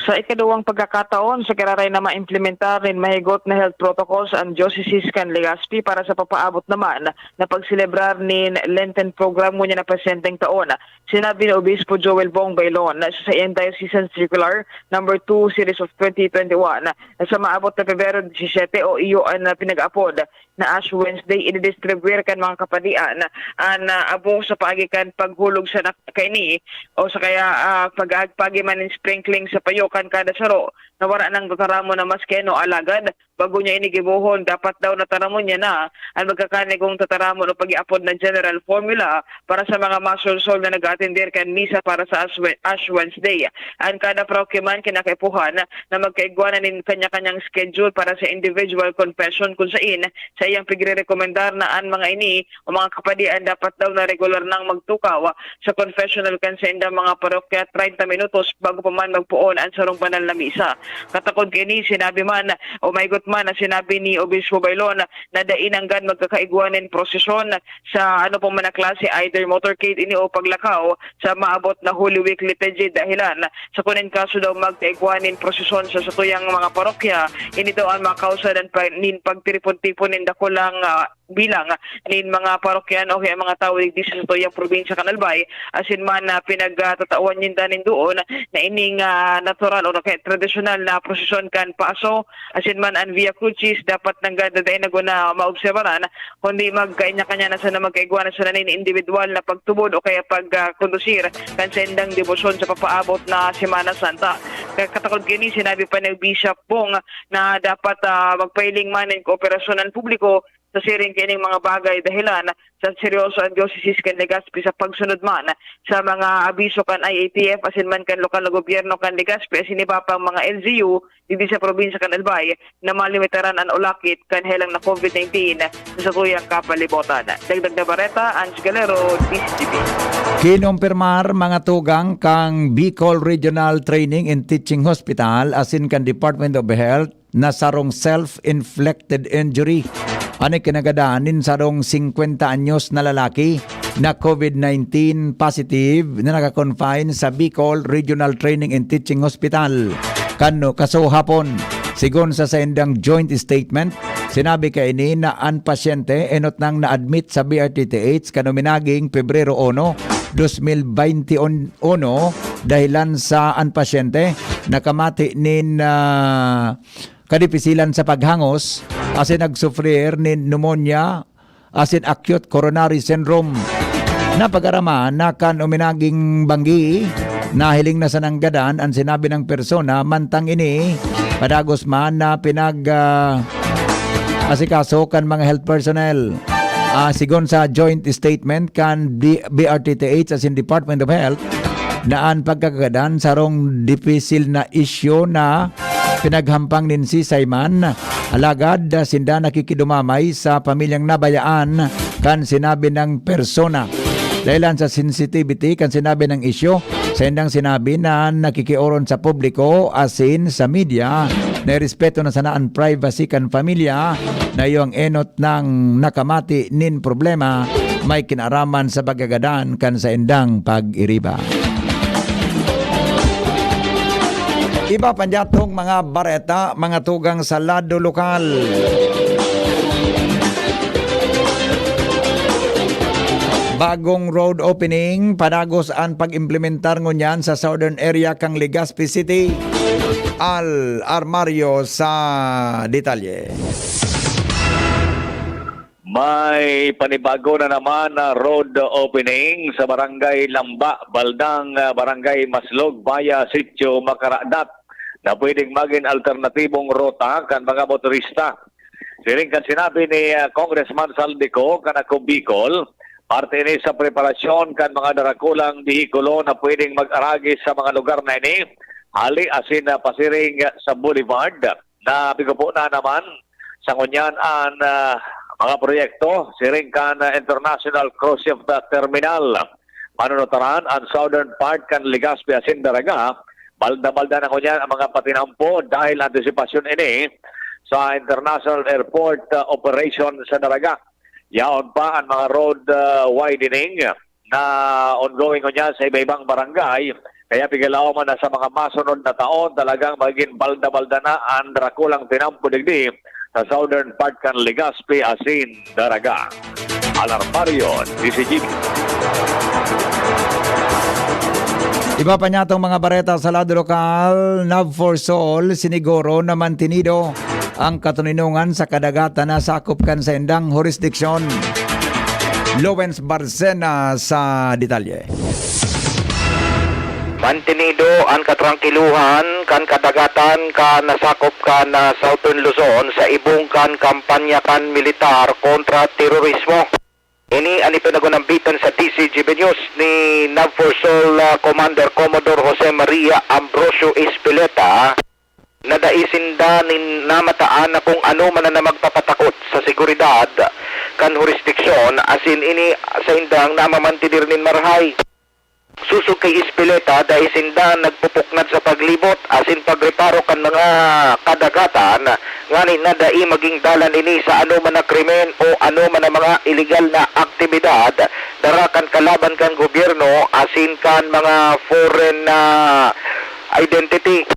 Sa ikaduwang pagkakataon sa giraray na maimplementar nin mahigot na health protocols an Diocese kan Legazpi para sa papaabot naman na pagselebrar nin Lenten program ngunyan na presenteng taon. Sinabi ni Obispo Joel Bong Bailon na sa saiyang Diocesan Circular number two series of twenty twenty-one na sa maabot na Pebrero disisete o iyo an pinag-apod na Ash Wednesday, ididistribuir kan mga kapadian an, ah, abo sa paagi kan paghulog sa nak-, kaini o sa kaya, ah, pag-aagpagi man nin sprinkling sa payo kan kada saro na wara nang tataramon na maski ano. Alagad, bago niya ini gibohon, dapat daw nataramon niya na an magkakanigong tataramon o pag-iapod na general formula para sa mga masolsol na nag-aatender kan misa para sa Ash Wed-, Ash Wednesday. An kada parokya man kinakaipuhan na magkaigwa na nin kanya-kanyang schedule para sa individual confession, kun sain saiyang pigrerekomendar na an mga ini o mga kapadian dapat daw na regular nang magtukaw sa confessional kan saindang mga parokya treinta minutos bago pa man magpoon an sarong banal na misa. Katakod kaini, sinabi man o maigot man na sinabi ni Obispo Bailon na dai nanggad magkakaigwa nin prosesyon sa ano pa man na klase, either motorcade ini o paglakaw, sa maabot na Holy Week liturgy, dahilan sa kun in kaso daw magkaigwa nin prosesyon sa satuyang mga parokya, ini daw an makausa nin pa-, nin pagtiripon-tipon nin kulang, ah, bilang nin mga parokyan o kaya mga tawo digdi sa satuyang probinsya kan Albay, asin man na pinagtatawan ninda nin duon na ining, ah, natural o kaya tradisyonal na prosesyon kan Paso, asin man an Via Crucis dapat nanggad na dai na guna maobserbaran, kundi magkainya-kanya na sana, magkaigwa na sana nin indibidwal na pagtubod o kaya pag, ah, kondusir kan saindang debosyon sa papaabot na Semana Santa. Ka-, katakod kaini, sinabi pa ni Bishop Bong na dapat, ah, magpahiling man nin kooperasyon an publiko sa siring kaining mga bagay, dahelan sa seryoso an Diocese kan Legazpi sa pagsunod man sa mga abiso kan I A T F asin man kan lokal na gobyerno kan Legazpi asin iba pang mga L G U digdi sa probinsya kan Albay na malimitaran an ulakit kan helang na COVID nineteen sa satuyang kapalibotan. Dagdag na bareta, Ange Galero, D Z T V. Kinompirmar mga tugang kan Bicol Regional Training and Teaching Hospital asin kan Department of Health na sarong self-inflicted injury an ikinagadan nin sarong singkwenta anyos na lalaki na COVID nineteen positive na naka-confine sa Bicol Regional Training and Teaching Hospital kan kasuhapon. Sigon sa saindang joint statement, sinabi kaini na an pasyente enot nang na-admit sa B R T T H kan uminaging Pebrero uno, dos mil baynte uno, dahilan sa an pasyente nakamati nin, ah, kadipisilan sa paghangos asin nagsufrir nin pneumonia asin acute coronary syndrome. Napag-araman na kan uminaging banggi, nahiling na sa nanggadan an sinabi nang persona, mantang ini padagos man na pinag, ah, asikaso kan mga health personnel. Ah, sigon sa joint statement kan D-, B R T T H asin Department of Health, na an pagkagadan sarong dipisil na isyu na pinaghampang nin sisay man, alagad sinda nakikidumamay sa pamilyang nabayaan kan sinabi nang persona. Dahilan sa sensitivity kan sinabi nang isyu, saindang sinabi na nakikioron sa publiko asin sa media na irespeto na sana an privacy kan pamilya na iyo ang enot nang nakamati nin problema may kinaraman sa pagkagadan kan saindang pag-iriba. Iba pa dyatong mga bareta, mga tugang sa lado lokal. Bagong road opening, padagos an pag-implementar ngunyan sa southern area kan Legazpi City. Al Armario sa detalye. May panibago na naman na road opening sa Barangay Lamba, Baldang, ah, Barangay Maslog, via Sitio Makaradat, na pwedeng magin alternatibong ruta kan mga motorista. Siring kan sinabi ni, ah, Congressman Zaldy Co kan Ako Bicol, parte ini sa preparasyon kan mga darakulang behikulo na pwedeng mag-aragis sa mga lugar na ini, hali asin, ah, pasiring sa Boulevard. Napigopo na naman sa ngunyan an, ah, mga proyekto siring kan, ah, International Cruise Ship Terminal. Manunutaran an southern part kan Legazpi asin Daraga. Balda-balda na ngunyan ang mga patinampo dahil antisipasyon ini sa international airport, ah, operation sa Daraga. Yaon pa ang mga road, ah, widening na ongoing ngunyan sa iba-ibang barangay. Kaya pigalaw man na sa mga masunod na taon, talagang magiging balda-balda na ang drakulang tinampo digdi sa southern part kan Legazpi asin Daraga. Alarmario, D Z G B. Iba pa niya itong mga bareta sa lado lokal, Nav for Sol, siniguro na mantinido ang katoninongan sa kadagatan na sakop kan saindang hurisdiksyon. Lawrence Barcena sa detalye. Mantinido an katrangkiluhan kan kadagatan kan nasakop kan, ah, Southern Luzon sa ibong kan kampanya kan militar kontra terorismo. Ini an ipinagunambitan sa D Z G B News ni Nav for Sol, ah, Commander Commodore Jose Maria Ambrosio Espeleta, na dai sinda nin namataan na kung ano man na magpapatakot sa seguridad kan hurisdiksyon, asin ini saindang namamantidir nin marahay. Sosog kay Espeleta, dai sinda nagpupuknad sa paglibot asin pagreparo kan mga kadagatan, ngani na dai maging dalan ini sa anoman na krimen o anoman na mga iligal na aktibidad, dara kan kalaban kan gobyerno asin kan mga foreign na identity.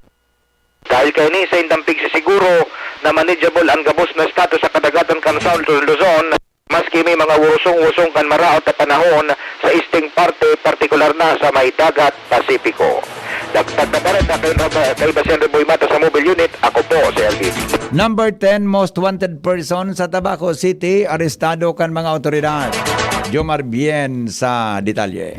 Dahil kaini, sa indang pigsisiguro na manageable an gabos na status sa kadagatan kan Southern Luzon, maski may mga wurusong-wusong kan maraot na panahon sa isteng parte, partikular na sa may Dagat Pasipiko. Nagtagda pa rin na kay, kay Basen Reboy Mata sa Mobile Unit, ako po si Elvin. Number ten most wanted person sa Tabaco City, arestado kan mga awtoridad. Jomar Bien sa detalye.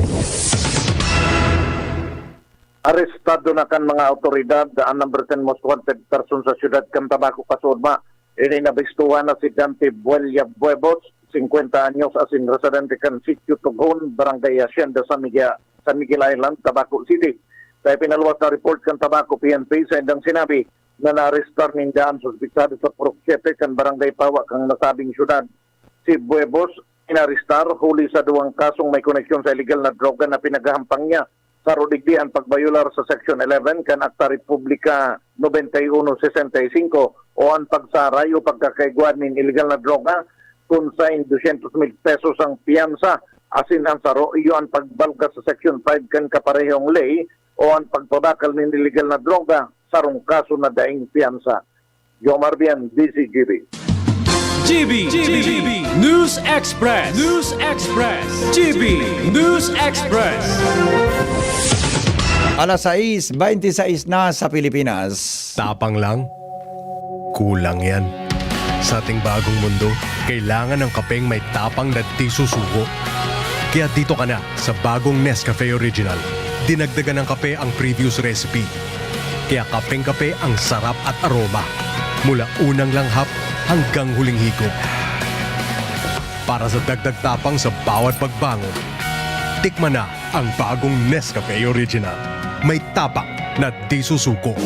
Arestado na kan mga awtoridad an number ten most wanted person sa siyudad kan Tabaco kasuodma. Ini nabistuhan na si Dante Buella Buebos, singkwenta anyos, asin residente kan Sitio Tughon, Barangay Hacienda, San Miguel, San Miguel Island, Tabaco City. Sa ipinaluwas na report kan Tabaco P N P, sa indang sinabi na naarestar ninda an suspitsado sa Purok Siete kan Barangay Pawa kan nasabing syudad. Si Buebos inarestar huli sa duwang kasong may koneksyon sa iligal na droga na pinaghahampang niya. Saro digdi an pagbayolar sa Section eleven kan Akta Republika nobenta y uno sesenta y cinco o an pagsaray o pagkakaigwa nin iligal na droga, kun sain dosyentos mil pesos ang piyansa, asin an saro iyo an pagbalga sa Section five kan kaparehong ley o an pagpabakal nin iligal na droga, sarong kaso na daing piyansa. Jomar Bien, D Z G B. G B, G B, News Express, News Express, G B, News Express. Alas sais bente sais na sa Pilipinas. Tapang lang? Kulang yan. Sa ating bagong mundo, kailangan ng kapeng may tapang na di susuko. Kaya dito ka na sa bagong Nescafe Original. Dinagdagan ng kape ang previous recipe. Kaya kapeng-kape ang sarap at aroma. Mula unang langhap hanggang huling higop. Para sa dagdag tapang sa bawat pagbangon, tikman na ang bagong Nescafe Original. May tapang na di susuko.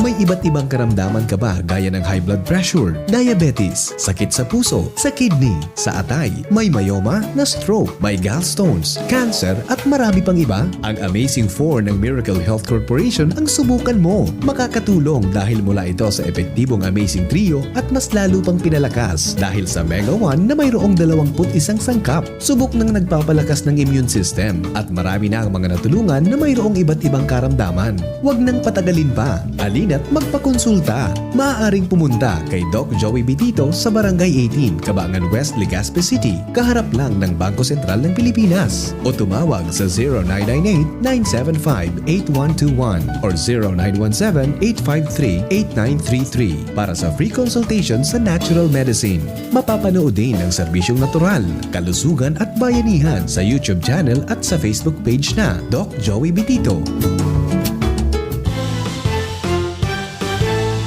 May iba't ibang karamdaman ka ba gaya ng high blood pressure, diabetes, sakit sa puso, sa kidney, sa atay, may myoma, na-stroke, may gallstones, cancer, at marami pang iba? Ang Amazing four ng Miracle Health Corporation ang subukan mo. Makakatulong dahil mula ito sa epektibong Amazing Trio at mas lalo pang pinalakas dahil sa Mega one na mayroong dalawang put isang sangkap. Subok nang nagpapalakas ng immune system at marami na ang mga natulungan na mayroong iba't ibang karamdaman. Huwag nang patagalin pa. Halina't magpakonsulta. Maaaring pumunta kay Doc Joey Bitito sa Barangay eighteen, Cabangan West, Legazpi City, kaharap lang ng Bangko Sentral ng Pilipinas. O tumawag sa zero nine nine eight, nine seven five, eight one two one or zero nine one seven, eight five three, eight nine three three para sa free consultation sa natural medicine. Mapapanood din ang serbisyong natural, kalusugan at bayanihan sa YouTube channel at sa Facebook page na Doc Joey Bitito.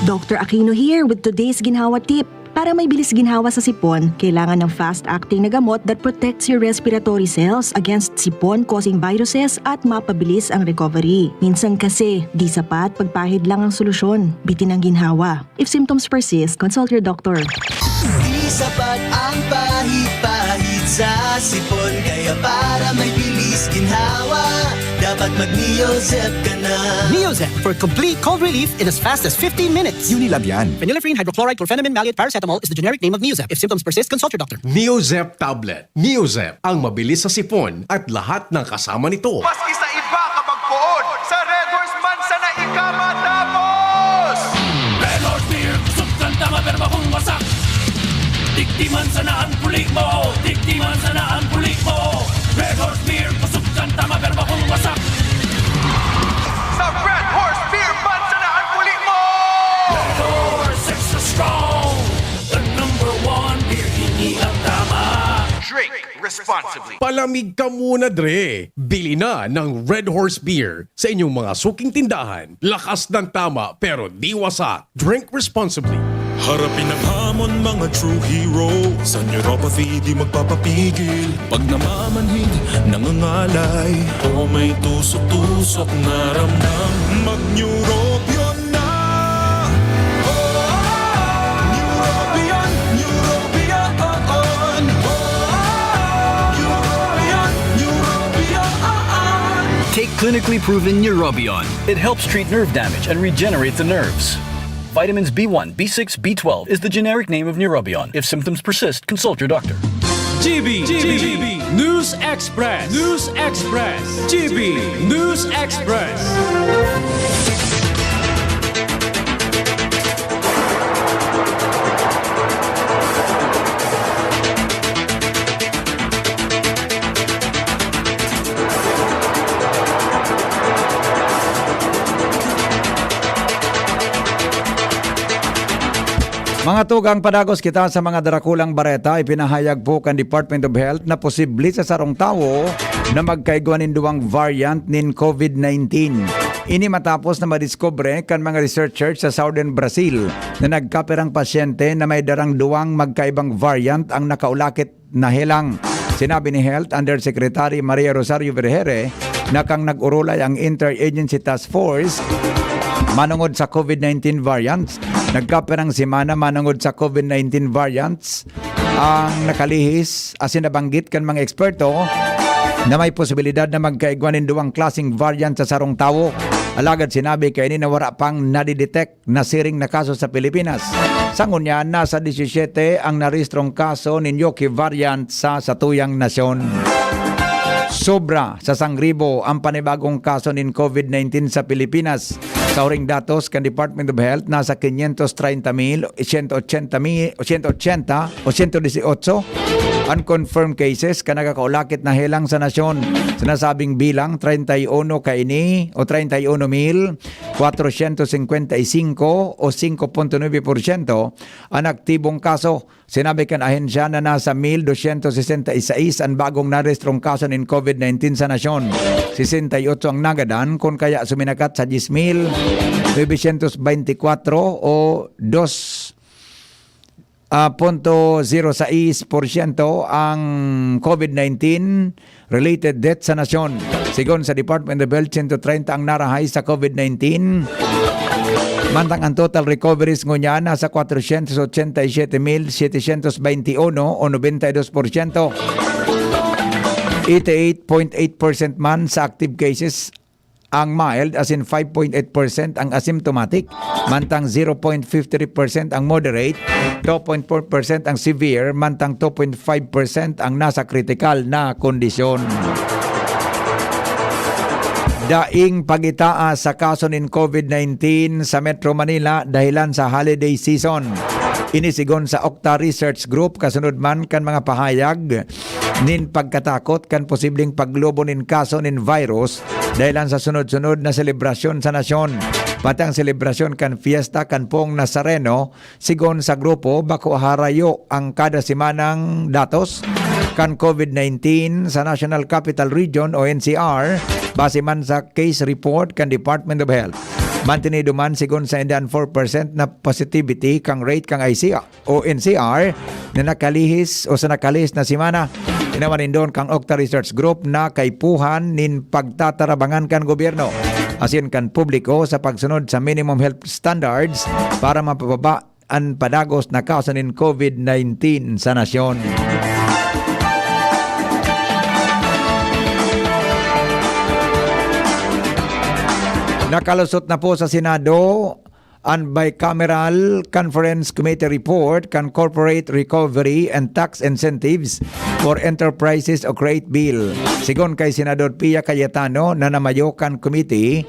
Doctor Aquino here with today's ginhawa tip. Para may bilis ginhawa sa sipon, kailangan ng fast-acting na gamot that protects your respiratory cells against sipon-causing viruses at mapabilis ang recovery. Minsan kasi, di sapat pagpahid lang ang solusyon. Bitin ang ginhawa. If symptoms persist, consult your doctor. Di sapat ang pahid-pahid sa sipon, kaya para may bilis ginhawa, dapat mag-Neozep ka na. Neozep for complete cold relief in as fast as fifteen minutes. Unilab yan. Phenylephrine hydrochloride chlorphenamine maleate paracetamol is the generic name of Neozep. If symptoms persist, consult your doctor. Neozep tablet. Neozep, ang mabilis sa sipon at lahat ng kasama nito. Maski sa iba ka magpoon, sa Red Horse man sana ika matapos! Red Horse Beer, kusog kan tama pero bakong wasak. Digdi man sana ang puli mo, digdi man sana ang puli mo. Red Horse Beer, kusog kan tama pero bakong wasak. Sa Red Horse Beer man sana ang puli mo! Red Horse, extra strong. The number one beer, ini ang tama. Drink responsibly. Palamig ka muna, Dre! Bili na ng Red Horse Beer sa inyong mga suking tindahan. Lakas ng tama pero di wasak. Drink responsibly. Harapin ang hamon, mga true hero. Sa neuropathy, di magpapapigil. Pag namamanhid, nangangalay, o may tusok-tusok na ramdam, mag-Neurobion na! Neurobion, Neurobion, Neurobion, Neurobion. Take clinically proven Neurobion. It helps treat nerve damage and regenerate the nerves. Vitamins B one, B six, B twelve is the generic name of Neurobion. If symptoms persist, consult your doctor. G B, G B, News Express, News Express, G B, News Express. Mga tugang, padagos kita sa mga darakulang bareta. Ipinahayag po kan Department of Health na posible sa sarong tawo na magkaigwa nin duwang variant nin COVID nineteen. Ini matapos na madiskubre kan mga researchers sa Southern Brazil na nagkapirang pasyente na may darang duwang magkaibang variant ang nakaulakit na helang. Sinabi ni Health Undersecretary Maria Rosario Vergeire na kan nag-orolay ang Interagency Task Force manongod sa COVID nineteen variants. Nagkapirang semana manongod sa COVID nineteen variants ang nakalihis asin nabanggit kan mga eksperto na may posibilidad na magkaigwa nin duwang klaseng variant sa sarong tawo. Alagad sinabi kaini na wara pang nadidetect na siring na kaso sa Pilipinas. Sa ngunyan, nasa disisiyete ang narehistrong kaso nin Yuki variant sa satuyang nasyon. Sobra sa sangribo ang panibagong kaso nin COVID nineteen sa Pilipinas. Sa huring datos kan Department of Health, nasa quinientos treinta mil, ciento ochenta mil, ciento ochenta o ciento dieciocho ang confirmed cases kan nagkakaulakit na helang sa nasyon. Sa nasabing bilang, treinta y uno kaini o treinta y uno mil, kwatrocientos cincuenta y cinco o singko punto nuebe porsyento an aktibong kaso. Sinabi kan ahensya na nasa mil doscientos sesenta y seis an bagong narehistrong kaso nin COVID nineteen sa nasyon. Sesenta y ocho ang nagadan, kun kaya suminakat sa dies mil novecientos beintikwatro o dos ah, punto zero sais porsyento ang COVID nineteen related death sa nasyon. Sigon sa Department of Health, sento treinta ang narahay sa COVID nineteen. Mantang ang total recoveries ngunyan nasa kwatrocientos ochenta y siete mil setecientos veintiuno o nobenta y dos porsyento. Eighty-eight point eight percent man sa active cases ang mild, as in five point eight percent ang asymptomatic, mantang zero point fifty three percent ang moderate, two point four percent ang severe, mantang two point five percent ang nasa kritikal na kondisyon. Daing pagitaas sa kaso nin COVID nineteen sa Metro Manila dahilan sa holiday season. Ini sigon sa Octa Research Group, kasunod man kan mga pahayag nin pagkatakot kan posibleng paglubo nin kaso nin virus dahilan sa sunod-sunod na selebrasyon sa nasyon. Pati ang selebrasyon kan Fiesta kan Pong Nazareno, sigon sa grupo, bako harayo ang kada semanang datos kan COVID nineteen sa National Capital Region o N C R, base man sa case report kan Department of Health. Mantinido man, sigon sa indan, four percent na positivity kang rate kan I C R o N C R na nakalihis o sa nakalihis na semana. Tinawan nindon kan Octa Research Group na kaipuhan nin pagtatarabangan kan gobyerno asin kan publiko sa pagsunod sa minimum health standards para mapababa an padagos na kaso nin COVID nineteen sa nasyon. Nakalusot na po sa Senado an Bicameral Conference Committee report kan Corporate Recovery and Tax Incentives for Enterprises o create Bill. Sigon kay Senador Pia Cayetano na namayo kan committee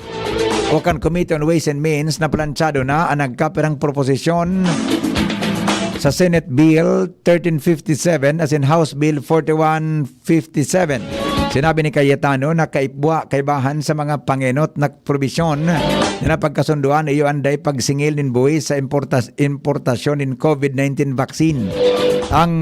o kan Committee on Ways and Means, na planchado na an nagkapirang proposisyon sa Senate Bill thirteen fifty-seven asin House Bill forty-one fifty-seven. Sinabi ni Cayetano na kaibwa kaibahan sa mga pangenot na probisyon na napagkasunduan iyo anday pagsingil nin buhis sa importas-, importasyon nin COVID nineteen vaccine. Ang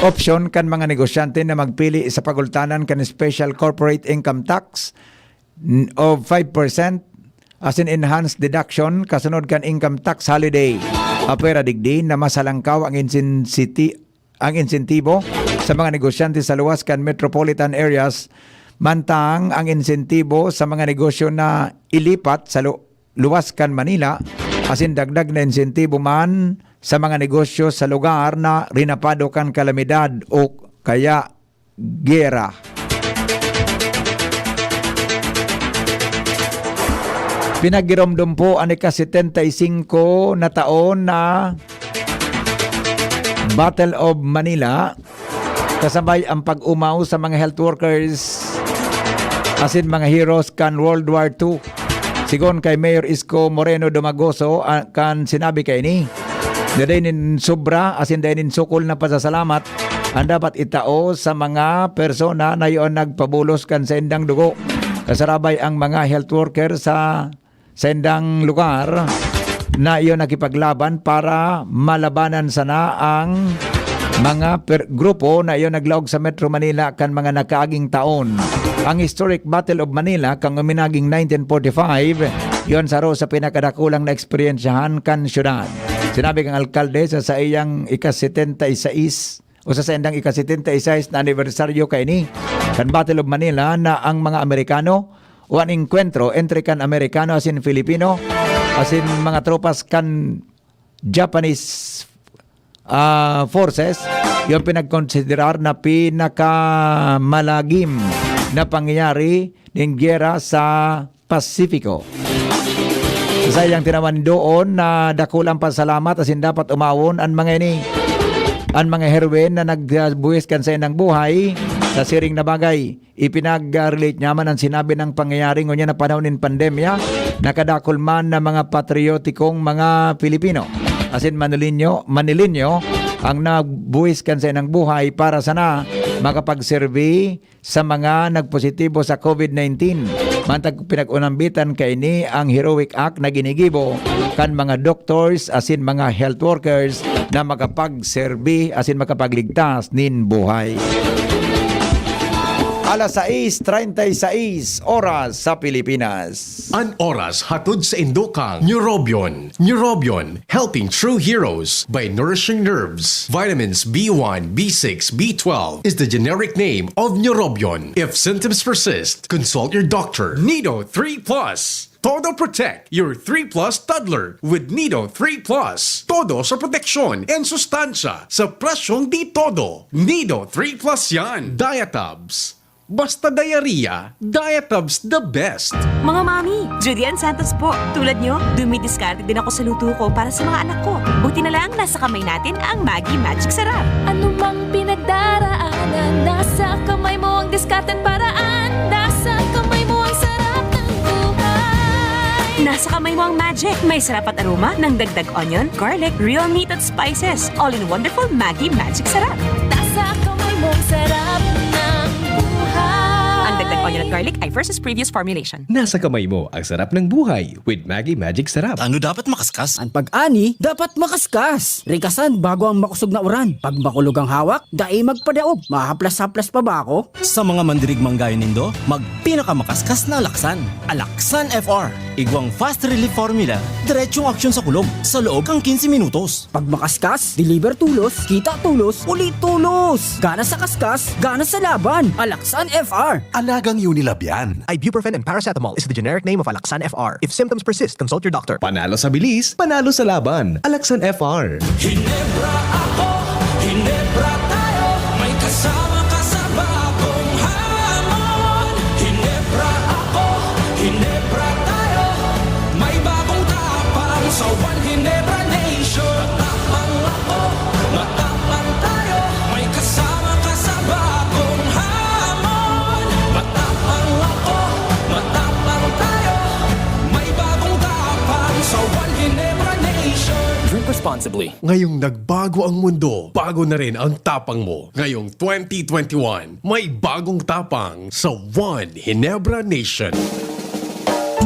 opsyon kan mga negosyante na magpili sa pagultanan kan special corporate income tax n-, of five percent asin enhanced deduction kasunod kan income tax holiday. Apwera digdi na mas halangkaw ang insensiti-, ang insentibo sa mga negosyante sa luwas kan metropolitan areas, mantang ang insentibo sa mga negosyo na ilipat sa lu-, luwas kan Manila, asin dagdag na insentibo man sa mga negosyo sa lugar na rinapado kan kalamidad o kaya giyera. Pinagiromdom po an ika-setenta y singko na taon na Battle of Manila, kasabay ang pag-umaw sa mga health workers asin mga heroes kan World War Two. Sigon kay Mayor Isko Moreno Domagoso, ah, kan sinabi kaini, na dai nin sobra asin dai nin sukol na pasasalamat an dapat itao sa mga persona na iyo an nagpabulos kan saindang dugo. Kasarabay ang mga health worker sa saindang lugar, na iyo nakipaglaban para malabanan sana ang mga per-, grupo na iyo naglaog sa Metro Manila kan mga nakaaging taon. Ang historic Battle of Manila kan uminaging nineteen forty-five, iyon saro sa pinakadakulang na eksperyensyahan kan syudad. Sinabi kan alkalde sa saiyang ika-setenta y seis o sa saindang ika-setenta y seis na anibersaryo kaini kan Battle of Manila na ang mga Amerikano o an engkwentro entre kan Amerikano asin Filipino asin mga tropas kan Japanese, ah, forces, yung pinagkonsiderar na pinakamalagim na pangyayari ning giyera sa Pasifiko. Sa saiyang tinawan doon na dakulang pasalamat asin dapat umawon an mga ini, an mga heroin na nagbuhis kan saindang buhay sa siring na bagay. Ipinag-relate niya man an sinabi nang pangyayari ngunyan na panahon nin pandemya, na kadakul man na mga patriotikong mga Pilipino asin Manileño, Manileño ang nagbuhis kan saindang buhay para sana makapagserbi sa mga nagpositibo sa covid nineteen. Mantag pinag-unambitan kaini ang heroic act na ginigibo kan mga doctors asin mga health workers na makapagserbi asin makapagligtas nin buhay. Alas sais treinta y seis oras sa Pilipinas. An oras hatod saindo kan Neurobion. Neurobion, helping true heroes by nourishing nerves. Vitamins B one, B six, B twelve is the generic name of Neurobion. If symptoms persist, consult your doctor. Nido three Plus. Todo Protect your three Plus toddler with Nido three Plus. Todo sa proteksyon and sustansya sa presyong di todo. Nido three Plus yan. Diatabs. Basta diarrhea, Diatabs the best. Mga mami, Julian Santos po. Tulad nyo, dumidiskarte din ako sa luto ko para sa mga anak ko. Buti na lang, nasa kamay natin ang Maggi Magic Sarap. Ano mang pinagdaraanan, nasa kamay mo ang diskarteng paraan. Nasa kamay mo ang sarap ng buhay. Nasa kamay mo ang magic. May sarap at aroma ng dagdag onion, garlic, real meat at spices. All in wonderful Maggi Magic Sarap. Nasa kamay mo ang sarap ng buhay. Ang dagdag onion at garlic ay versus previous formulation. Nasa kamay mo ang sarap ng buhay with Maggi Magic Sarap. Ano dapat makaskas? An pag-ani dapat makaskas. Rikasan bago ang makosog na uran. Pag makulog ang hawak, dai magpadaog. Mahaplas-haplas pa ba ako? Sa mga mandirigmang gayo nindo, magpinakamakaskas na alaksan. Alaksan F R. Igwang fast relief formula, diretsong aksyon sa kulog, sa loob kan quince minutos. Pag makaskas, deliver tulos, kita tulos, uli tulos! Gana sa kaskas, gana sa laban! Alaksan F R! Alagang Unilab yan. Ibuprofen and paracetamol is the generic name of Alaxan F R. If symptoms persist, consult your doctor. Panalo sa bilis, panalo sa laban. Alaksan F R. Hinebra ako, Hinebra tayo, may kasama ka sa bagong hamon. Hinebra ako, Hinebra tayo, may bagong tapang sa One Hinebra Nation. Matapang ako, matapang tayo, may kasama ka sa bagong hamon. Matapang ako, matapang tayo, may bagong tapang sa One Hinebra Nation. Drink responsibly. Ngayong nagbago ang mundo, bago na rin ang tapang mo. Ngayong twenty twenty-one, may bagong tapang sa One Hinebra Nation.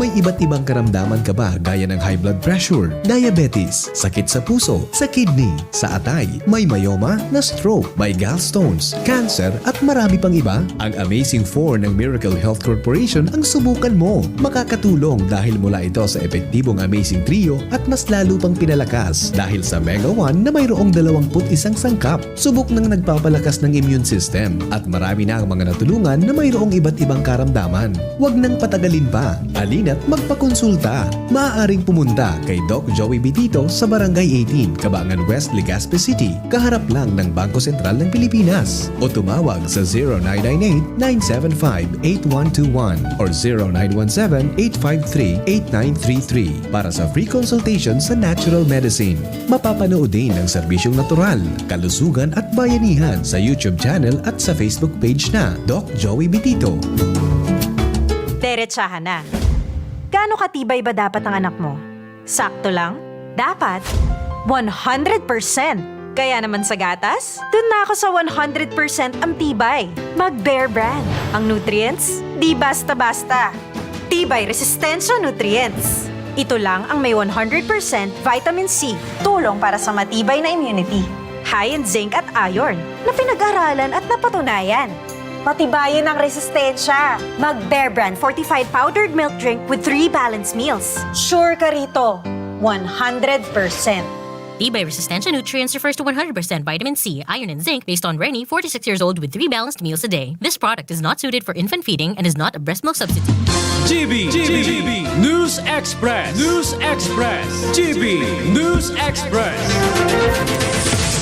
May iba't ibang karamdaman ka ba, gaya ng high blood pressure, diabetes, sakit sa puso, sa kidney, sa atay, may myoma, na stroke, may gallstones, cancer, at marami pang iba? Ang Amazing Four ng Miracle Health Corporation ang subukan mo. Makakatulong dahil mula ito sa epektibong Amazing Trio at mas lalo pang pinalakas dahil sa Mega One na mayroong dalawampu't isang sangkap. Subok nang nagpapalakas ng immune system at marami na ang mga natulungan na mayroong iba't ibang karamdaman. Huwag nang patagalin pa. Halina't magpakonsulta. Maaaring pumunta kay Doc Joey Bitito sa Barangay eighteen, Kabangan West, Legazpi City, kaharap lang ng Bangko Sentral ng Pilipinas. O tumawag sa zero nine nine eight, nine seven five, eight one two one or zero nine one seven, eight five three, eight nine three three para sa free consultation sa natural medicine. Mapapanood din ang serbisyong natural, kalusugan at bayanihan sa YouTube channel at sa Facebook page na Doc Joey Bitito. Derechahan na. Gaano katibay ba dapat ang anak mo? Sakto lang? Dapat one hundred percent. Kaya naman sa gatas, dun na ako sa one hundred percent ang tibay. Mag Bear Brand. Ang nutrients, di basta-basta. Tibay Resistensya Nutrients. Ito lang ang may one hundred percent vitamin C, tulong para sa matibay na immunity. High in zinc at iron, na pinag-aralan at napatunayan. Patibayin ang resistensya. Mag Bear Brand fortified powdered milk drink with three balanced meals. Sure ka rito, one hundred percent. Tibay resistensya nutrients refers to one hundred percent vitamin C, iron, and zinc based on Reni, forty-six years old, with three balanced meals a day. This product is not suited for infant feeding and is not a breast milk substitute. G B, G B, News Express, News Express, G B, News Express.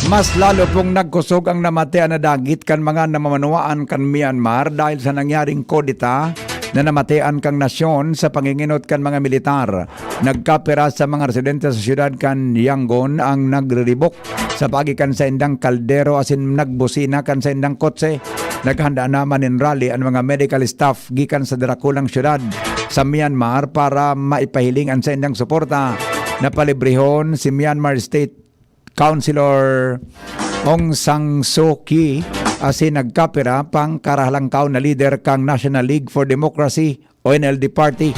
Mas lalo pong nagkusog ang namatean na dagit kan mga namamanwaan kan Myanmar dahil sa nangyaring kudeta na namatean kan nasyon sa pangingenot kan mga militar. Nagkapira sa mga residente sa siyudad kan Yangon ang nagriribok. Sa paagi kan saindang kaldero asin nagbusina kan saindang kotse, naghanda naman nin rally an mga medical staff gikan sa darakulang siyudad sa Myanmar para maipahiling an saindang suporta. Napalibrehon si Myanmar State Councilor Aung San Suu Kyi asin nagkapira pang karahalangkaw na lider kan National League for Democracy o N L D Party.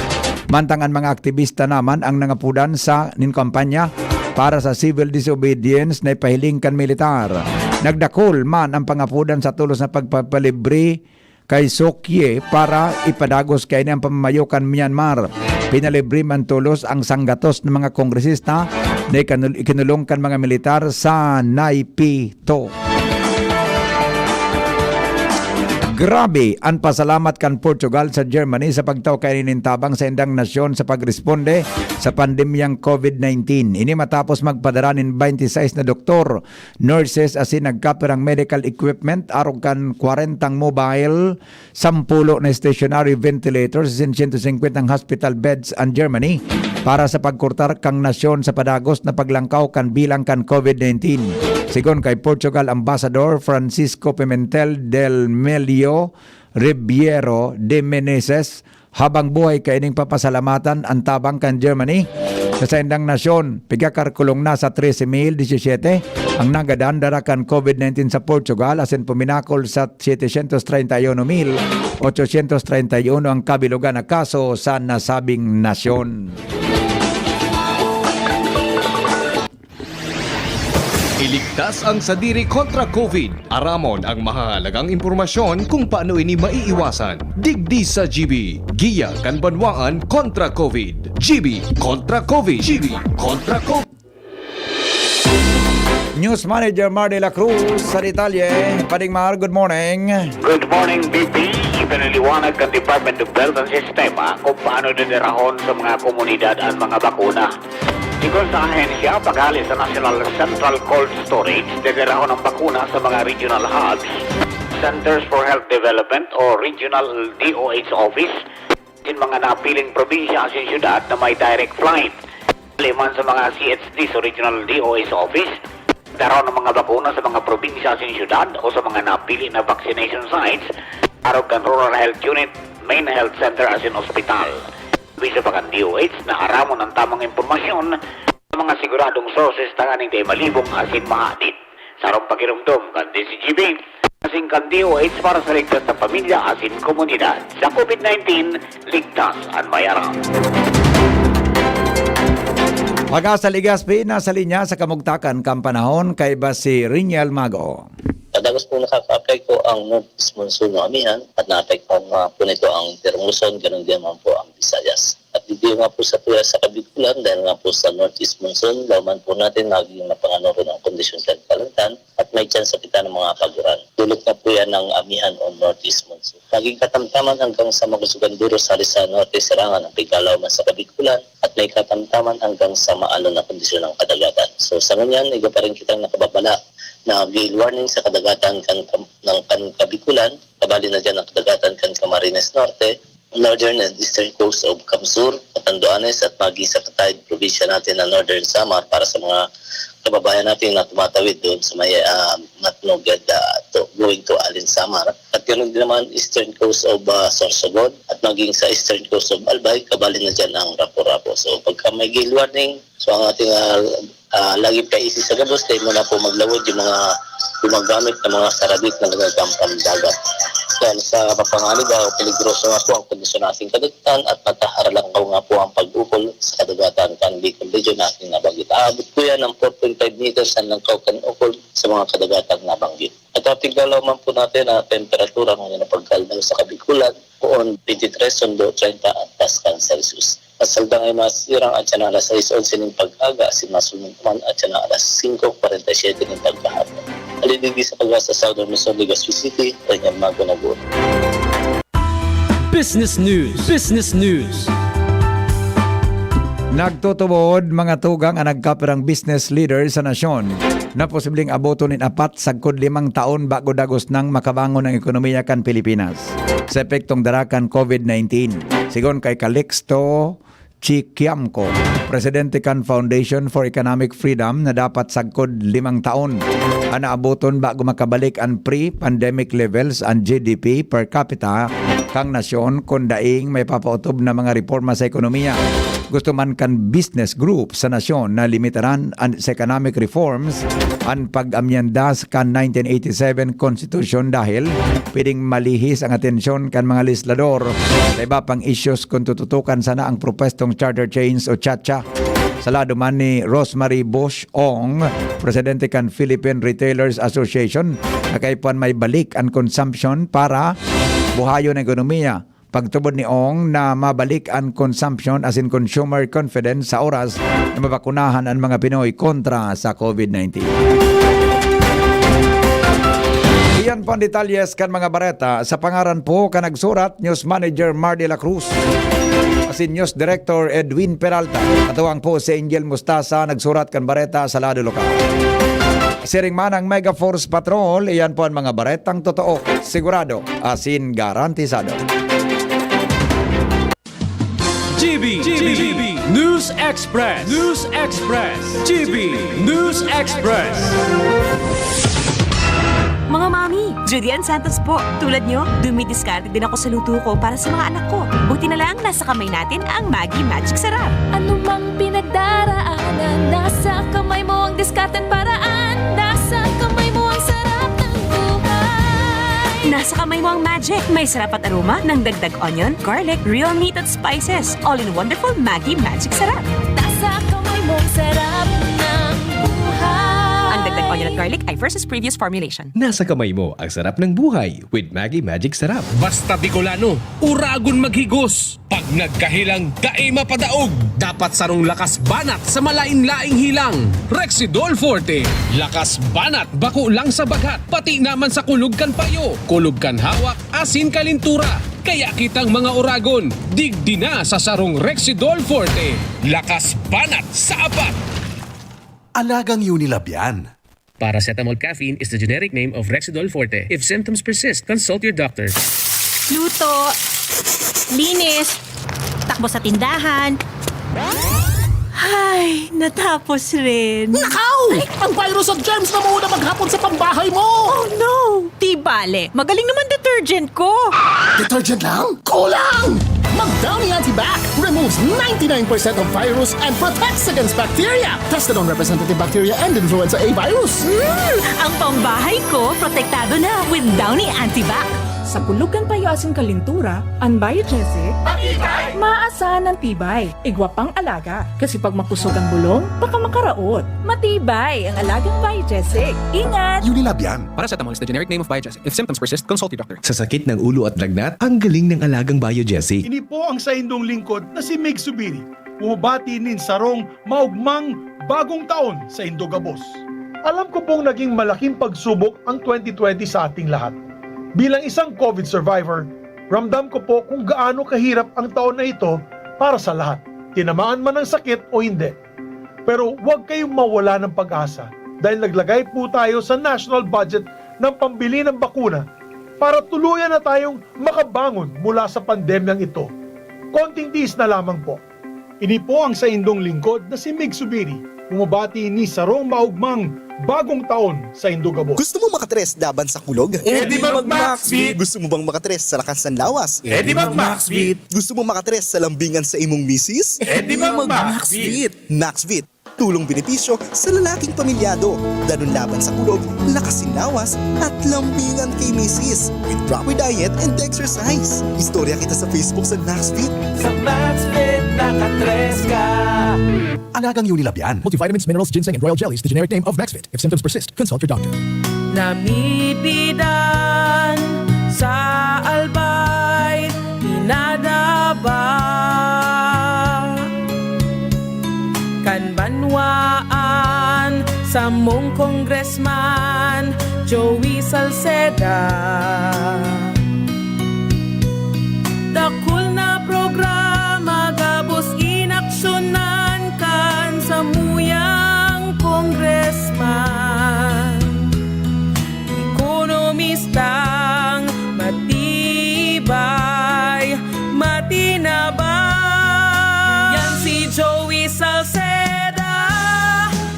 Mantang an mga aktibista naman ang nangapodan sa nin kampanya para sa civil disobedience na ipahiling kan militar. Nagdakul man ang pangapodan sa tolos na pagpapalibre kay Suu Kyi para ipadagos kaini ang pamamayo kan Myanmar. Pinalibre man tolos ang sanggatos na mga kongresista na ikanul- ikinulong kan mga militar sa Naypyitaw. Grabe an pasalamat kan Portugal sa Germany sa pagtao kaini nin tabang sa indang nasyon sa pagresponde sa pandemyang COVID nineteen. Ini matapos magpadara nin twenty-six na doktor, nurses asin nagkapirang medical equipment arog kan kwarentang mobile, sampulo na stationary ventilators asin siyento singkwentang hospital beds an Germany para sa pagkurtar kan nasyon sa padagos na paglangkaw kan bilang kan COVID nineteen. Sigon kay Portugal Ambassador Francisco Pimentel del Mello Ribeiro de Meneses, habang buhay kaining papasalamatan an tabang kan Germany sa saindang nasyon. Pigakalkulong na sa trese mil disisiyete ang nagadan dara kan COVID nineteen sa Portugal, asin puminakol sa setecientos treinta y uno mil ochocientos treinta y uno ang kabilogan na kaso sa nasabing nasyon. Iligtas ang sadiri kontra COVID. Aramon ang mahahalagang impormasyon kung paano ini maiiwasan. Digdi sa G B, giya kan banwaan kontra COVID. G B kontra COVID. G B kontra COVID. News Manager Mar de la Cruz sa detalye. Pading Mar, good morning. Good morning, B P. Ipinaliwanag kan Department of Health ang sistema kung paano didirahon sa mga komunidad ang mga bakuna. Sigon sa ahensya, paghali sa National Central Cold Storage, didirahon ang bakuna sa mga regional hubs, Centers for Health Development o Regional D O H Office, asin mga napiling probinsya asin syudad na may direct flight. Hali man sa mga C H Ds o Regional D O H Office, darahon ang mga bakuna sa mga probinsya asin syudad o sa mga napili na vaccination sites, arog kan Rural Health Unit, Main Health Center asin ospital. Abiso pa kan D O H na aramon an tamang impormasyon sa mga siguradong sources tanganing dai malibong asin mahadit. Sarong pakiromdom kan D Z G B asin kan D O H para sa ligtas na pamilya asin komunidad. Sa COVID nineteen, ligtas an may aram. Pag-asa Legazpi, nasa linya sa kamugtakan kan panahon, kaiba si Riniel Mago. Padagos po nakakaapekto ang northeast monsoon ng amihan at naapektuhan nga po nito ang Inter Luzon, ganun din naman po ang Visayas. At dito nga po sa tuya sa Kabigulan, dahil nga po sa northeast monsoon, laman po natin naging mapangano rin ang kondisyon sa kalantan at may tsansa kita ng mga paguran. Dulot na po yan ng amihan o northeast monsoon. Naging katamtaman hanggang sa magusugan duro sa Rizal Norte, Serangan ang pigkalaw man sa Kabigulan at may katamtaman hanggang sa maalon na kondisyon ng kadagatan. So sa ngunyan, iga pa rin kitang nakababala na gale warning sa kadagatan kan, ng kan Kabigulan, kabali na dyan ang kadagatan kan Camarines Norte, northern and eastern coast of Camsur, Catanduanes at maging sa katahid probinsya natin na Northern Samar para sa mga kababayan natin na tumatawid doon sa may uh, Matnoged uh, to, going to Alin Samar. At ganoon din naman eastern coast of uh, Sorsogon at maging sa eastern coast of Albay, kabali na dyan ang Rapu-Rapu. So pagka may gale warning, so ang ating uh, Ah, lagi paisi sa gabos, dai mo na po maglawod yung mga gumagamit ng mga saradit na nagagampang dagat. Yan, sa mapanganib, ah, peligroso nga po ang kondisyon ng ating kadagatan at mataharalangkaw nga po ang pag-ukol sa kadagatan kan Bicol Region na ating nabanggit. Aabot po yan ng four point five meters ang langkaw kan ukol sa mga kadagatan nabanggit. At tigalaw man po natin ang temperatura ngayon na pagkaldaw sa Kabikulan, poon twenty-three sundo treinta at Pascal Celsius. Masaldang ay masirang at siya na alas sais onse nin pag-aga, asin masunod naman at siya na alas singko kwarenta y siyete nin paghahapon. Alidigdi sa pag-asa sa Southern Luzon, Legazpi City, Daniel Mago, Naguro. Business News. Business News. Nagtutubod mga tugang an nagkapirang business leader sa nasyon na posibleng aboton nin apat sagkod limang taon bago dagos nang makabangon ang ekonomiya kan Pilipinas sa epektong dara kan COVID nineteen. Sigon kay Calixto Chiquiamco, presidente kan Foundation for Economic Freedom, na dapat sagkod limang taon an naaboton bago makabalik an pre-pandemic levels an G D P per capita kan nasyon kun daing may papaotob na mga reporma sa ekonomiya. Gusto man kan business group sa nasyon na limitaran an, sa economic reforms an pag-amyendas kan nineteen eighty-seven Constitution dahil pwedeng malihis ang atensyon kan mga legislador sa iba pang issues kun tututukan sana ang propwestong charter change o CHACHA. Sa lado man ni Rosemary Bosch Ong, presidente kan Philippine Retailers Association, na kaipuhan may balik an consumption para buhayon ang ekonomiya. Pagtubod ni Ong na mabalik an consumption asin consumer confidence sa oras na mabakunahan an mga Pinoy kontra sa COVID nineteen. Iyan po ang detalyes kan mga bareta. Sa pangaran po kan nagsurat, News Manager Mar de la Cruz, asin News Director Edwin Peralta. Katuwang po si Angel Mustasa, nagsurat kan bareta sa lado lokal. Siring man ang Mega Force Patrol, iyan po ang mga baretang totoo, sigurado, asin garantisado. G B, G B, News Express, News Express, G B, News Express. Mga mami, Judy Ann Santos po. Tulad nyo, dumidiskarte din ako sa luto ko para sa mga anak ko. Buti na lang, nasa kamay natin ang Maggi Magic Sarap. Ano mang pinagdaraanan, nasa kamay mo ang diskarte at paraan. Nasa kamay mo ang sarap ng buhay. Nasa kamay mo ang magic. May sarap at aroma ng dagdag onion, garlic, real meat at spices. All in wonderful Maggi Magic Sarap. Nasa kamay mo ang sarap ng buhay. Ang dagdag onion at garlic ay versus previous formulation. Nasa kamay mo ang sarap ng buhay with Maggi Magic Sarap. Basta Bicolano, uragon maghigos. Pag nagkahilang, dai mapadaog. Dapat sarong lakas banat sa malain-laing hilang. Rexidol Forte, lakas banat bako lang sa baghat, pati naman sa kulog kan payo, kulog kan hawak, asin kalintura. Kaya kitang mga uragon, digdi na sa sarong Rexidol Forte. Lakas banat sa apat! Alagang Unilab yan. Paracetamol caffeine is the generic name of Rexidol Forte. If symptoms persist, consult your doctor. Luto, linis, takbo sa tindahan. Ay, natapos rin. Nakaw! Ang virus at germs na muna maghapon sa pambahay mo! Oh no! Di bale, magaling naman detergent ko. Detergent lang? Kulang! Mag Downy Antibac removes ninety-nine percent of virus and protects against bacteria. Tested on representative bacteria and influenza A virus. Mm, ang pambahay ko, protektado na with Downy Antibac. Sa kulog kan payo asin kalintura, an Biogesic, matibay! Maasahan ang tibay. Igwa pang alaga, kasi pag makusog ang bulong, baka makaraot. Matibay ang alagang Biogesic. Ingat! Unilab yan. Paracetamol is the generic name of Biogesic. If symptoms persist, consult your doctor. Sa sakit ng ulo at lagnat, ang galing ng alagang Biogesic. Ini po ang saindong lingkod na si Mig Subiri. Bumabati nin sarong maugmang bagong taon saindo gabos. Alam ko pong naging malaking pagsubok ang twenty twenty sa ating lahat. Bilang isang COVID survivor, ramdam ko po kung gaano kahirap ang taon na ito para sa lahat, tinamaan man ng sakit o hindi. Pero huwag kayong mawala ng pag-asa dahil naglagay po tayo sa national budget ng pambili ng bakuna para tuluyan na tayong makabangon mula sa pandemyang ito. Konting tiis na lamang po. Ini po ang saindong lingkod na si Mig Subiri, bumabati ni sarong maugmang bagong taon saindo gabos. Gusto mo makatres laban sa kulog? Edi mag-Maxvit! Gusto mo bang makatres sa lakas ng lawas? Edi mag-Maxvit! Gusto mo makatres sa lambingan sa imong misis? Edi mag-Maxvit! Maxvit! Tulong benepisyo sa lalaking pamilyado, danun laban sa kulog, lakas sin lawas, at lambingan kay misis, with proper diet and exercise. Istorya kita sa Facebook sa Maxfit. Sa Maxfit, nakatres ka. Alagang Unilab yan. Multivitamins, minerals, ginseng, and royal jellies, the generic name of Maxfit. If symptoms persist, consult your doctor. Namibidan sa Albay, pinadaba kan banwaan, samong Congressman Joey Salceda. Dakul na programa gabos inaksyonan kan samuyang Congressman. Ekonomistang matibay, matinabang. Yan si Joey Salceda,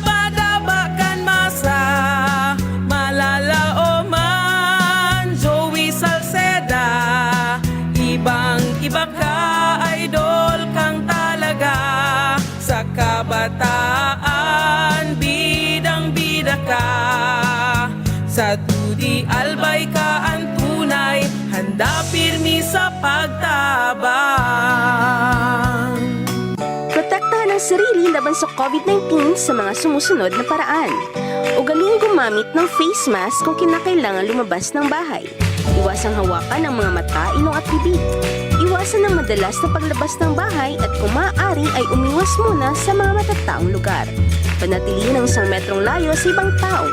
padaba kan masa, malalaoman. Joey Salceda, ibang-iba ka, idol kang talaga. Sa kabataan, bidang-bida ka. Sa dudi, Albay ka an tunay, handa pirmi sa pagtabang. Protektahan ang sarili laban sa covid nineteen sa mga sumusunod na paraan. Ugaling gumamit ng face mask kung kinakailangan lumabas ng bahay. Iwasang hawakan ang mga mata, ilong at bibig. Iwasan ang madalas na paglabas ng bahay at kung maaari ay umiwas muna sa mga matataong lugar. Panatilihin ang isang metrong layo sa ibang tao.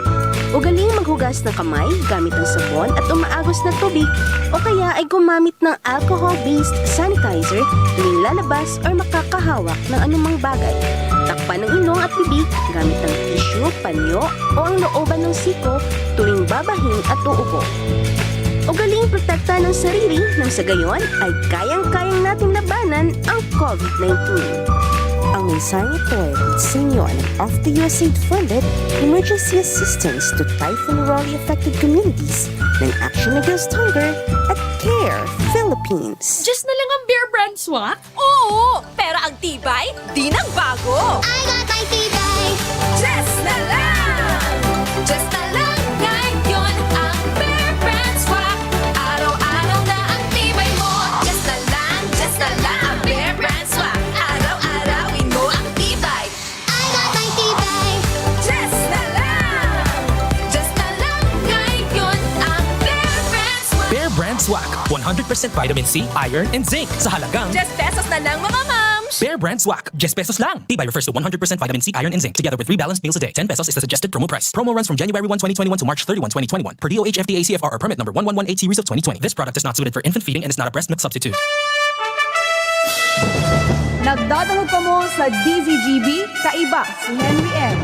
Ugaling maghugas ng kamay gamit ang sabon at umaagos na tubig o kaya ay gumamit ng alcohol-based sanitizer tuwing lalabas or makakahawak ng anumang bagay. Takpan ang ilong at bibig gamit ang tissue, panyo o ang looban ng siko tuwing babahin at uubo. Ugaling protektahan ang sarili nang sa gayon ay kayang-kayang nating labanan ang covid nineteen. Ang mensaheng ito ay hatid sa inyo ng Off the U S A I D funded Emergency Assistance to Typhoon Rolly Affected Communities ng Action Against Hunger at CARE Philippines. Just na lang ang Bear Brand Swak? Oo! Pero ang tibay, di nagbago! I got my tibay! Just na lang! Just na lang ngayon ang Bear Brand Swak. Araw-araw na ang tibay mo. Just na lang, just na lang ang Bear Brand Swak. Araw-arawin mo ang tibay. I got my tibay. Just na lang! Just na lang ngayon ang Bear Brand Swak. Bear Brand Swak, one hundred percent vitamin C, iron, and zinc sa halagang Diyes pesos na lang, mga mams! Bear Brand Swak, diyes pesos lang. Tibay refers to one hundred percent vitamin C, iron, and zinc, together with three balanced meals a day. Ten pesos is the suggested promo price. Promo runs from January one, twenty twenty-one to March thirty-one, twenty twenty-one, per D O H F D A C F R or permit number one one one eight series of twenty twenty. This product is not suited for infant feeding and is not a breast milk substitute. Nagdadangog kamo sa D Z G B, kaiba si Henry M.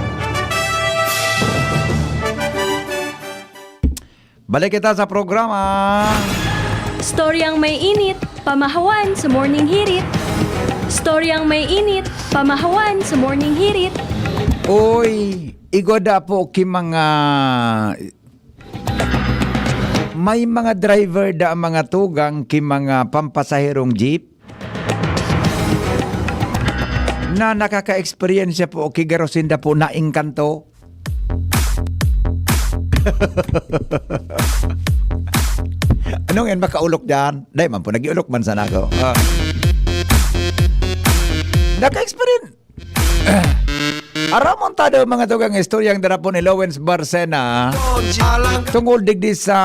Balik kita sa programa. Storyang may init, pamahawan sa Morning Hirit. Storyang may init, pamahawan sa Morning Hirit. Uy, igwa da po ki mga, may mga driver da, mga tugang, ki mga pampasaherong jeep na nakaka-eksperyensya po ki garo sinda po naengkanto. Anong yan, makaulok dyan? Dai man po, nag-iulok man sana ako. Ah. Naka-experience. Aramon ta daw, mga tugang, istoryang darapon ni Lawrence Barcena tungod digdi sa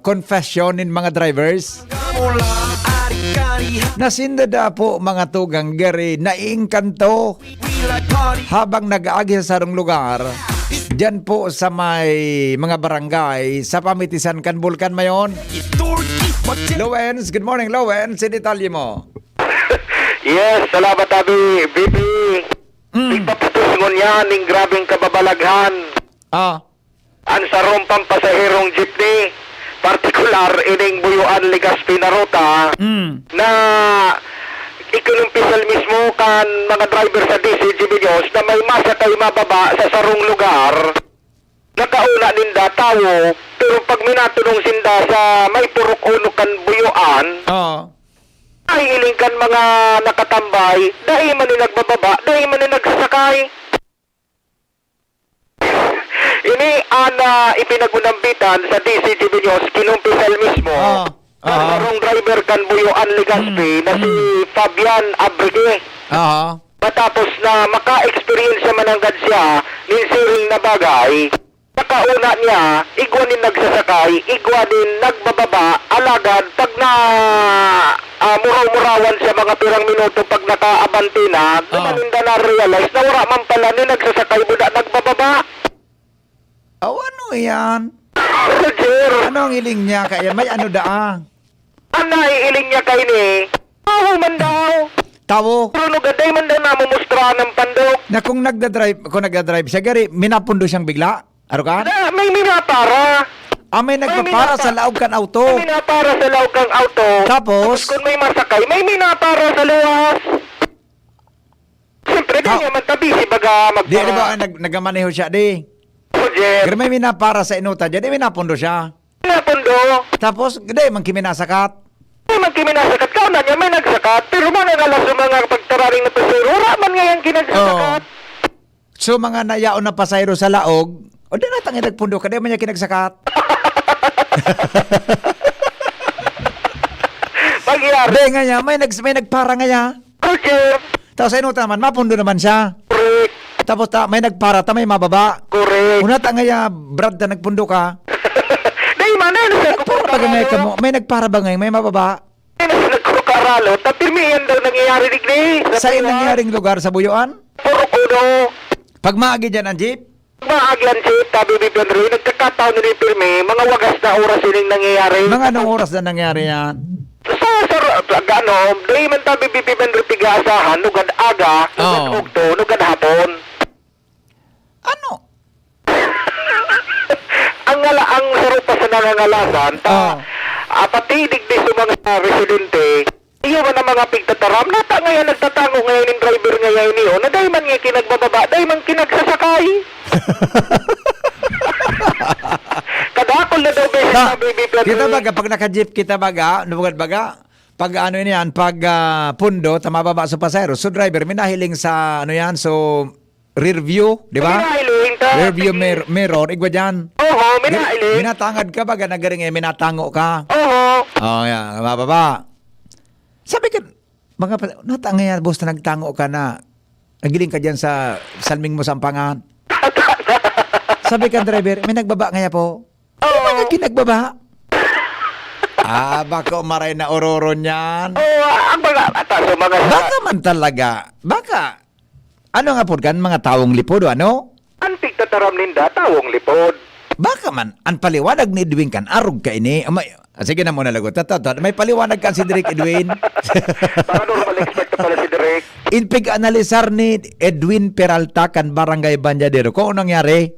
confession nin mga drivers. Na sinda da po, mga tugang, gari, naiengkanto habang nag-aagi sa sarong lugar, diyan po sa may mga barangay, sa pamitisan kan Bulkan Mayon. Lawrence, good morning, Lawrence. Si detalye mo. Yes, salamat, Abi. B B, Mm. Igpaputos ngunyan ning grabeng kababalaghan. Ah. An sarong pampasaherong jeepney, partikular ining Buyoan, Legazpi na ruta, Mm. na ikinompisal mismo kan mga driver sa D Z G B News na may masakay mababa sa sarong lugar. Nakauna ninda tawo, pero pag minatunong sinda sa may purok uno kan Buyoan, Oo. Ay, ining kan mga nakatambay, dai man ni nagbababa, dai man ni nagsasakay. Ini an, ah, ipinag-unambitan sa D C T V News, kinumpisal mismo Oo. ng Aha. sarong driver kan Buyoan, Legazpi Mm, na si mm. Fabian Abrique. Aha. Matapos na maka-experience mananggad siya nin siring na bagay, nakauna niya, igwa nin nagsasakay, igwa nin nagbababa, alagad pag na, ah, muraw-murawan siya mga pirang minuto pag nakaabante na, Oo. duman ninda na-realize na wala man pala ni nagsasakay buda nagbababa. Aw, ano yan? Roger! Ano ang hiling niya? Kaya may ano daa? Ang naihiling niya kaini, tawo man daw. Tawo? Pero nugaday man daw namumustrahan ng pandok. Na kung nagdadrive, kung nagdadrive siya, gari, minapundo siyang bigla? Aro ka? Na, may minapara. Ah, may May nagpapara minapa- sa laog kan auto. May minapara sa laog kang auto. Tapos? Tapos kung may masakay, may minapara sa luwas. Siyempre, di Ka- niya man tabi, si baga Di, di magpara. ba, nag-, nagamaneho siya, di? Roger. Pero may minapara sa inuta, di, di minapundo siya. Minapundo. Tapos, di, man kiminasakat. Di man kiminasakat. Kauna niya, may nagsakat. Pero mga ngalas sa mga pagtararing na pasero, wala man ngayang kinagsasakat. Oo. So, mga nayaon na pasahero sa laog, o di natang nagpundo ka, di man niya kinagsakat. Pagyari. Di nga niya, may nags-, may nagpara nga niya. Roger. Tapos sa inuta naman, mapundo naman siya. Correct. Tapos ta, may nagpara, ta may mababa. Correct. Una ta nga ya, Brad, na nagpundo ka. Dai man, ano sa Nagpara ba nga kamo? May nagpara ba nga, may mababa? Ano sa nagkukaralo? Ta pirmi yan daw nangyayari, digdi. Sa Sa Buyoan? Nangyaring lugar sa Buyoan? Puro kuno. Pag maagi dyan ang jeep? Maagi ang jeep, tabi ni Henry, nagkakataon ni pirmi, mga wagas na oras ining nangyayari. Mga anong oras na nangyari yan? Sa, sa, sa, ano, dai man tabi bibiban rin piga-asahan, nugad aga, nugad Oo. ugto, nugad hapon. Ano? Ang ngala-, ang saro pa sa nangangalasan, ta, Oo. ah, pati digdi sa mga residente, iyo man ang mga pigtataram, nata ngayon nagtatango ngayon yung driver ngayon niyo, na dai man nga kinagbababa, dai man kinagsasakay. Kadakol na daw beses Ta-, na, baby, pero kita baga, pag naka-jeep kita baga, nabugad baga, pag ano yun yan, pag, ah, pundo, ta mababa sa pasahero. So, driver, may nahiling sa, ano yan, so, rear view, di ba? May nahiling ta, Rear view sige. mir-, mirror, igwa dyan. Oho, may Gari-, nahiling. Minatangad ka baga, nagaring eh, minatango ka. Oho. Oh, yeah, mababa. Sabi ka, mga pa-, nata ngayon, boss, na nagtango ka na, nagiling ka dyan sa salming mo, Sampangan. Sabi ka, driver, may nagbaba ngaya po. Oo. Ano nga kinagbaba? Ah, bako maray na ororo niyan. Oo, ang mga, at sa mga Baka man talaga. Baka. Ano nga po kan mga tawong lipod o ano? Ang pigtataram ninda, tawong lipod. Baka man, ang paliwanag ni Edwin kan arog ka ini. Amay, ah, sige na muna, lagot. Tata, tata, may paliwanag kan si Direk Edwin. Baka normal expect pala si Direk. In pig-analisar ni Edwin Peralta kan Barangay Banyadero. Kung anong nangyari,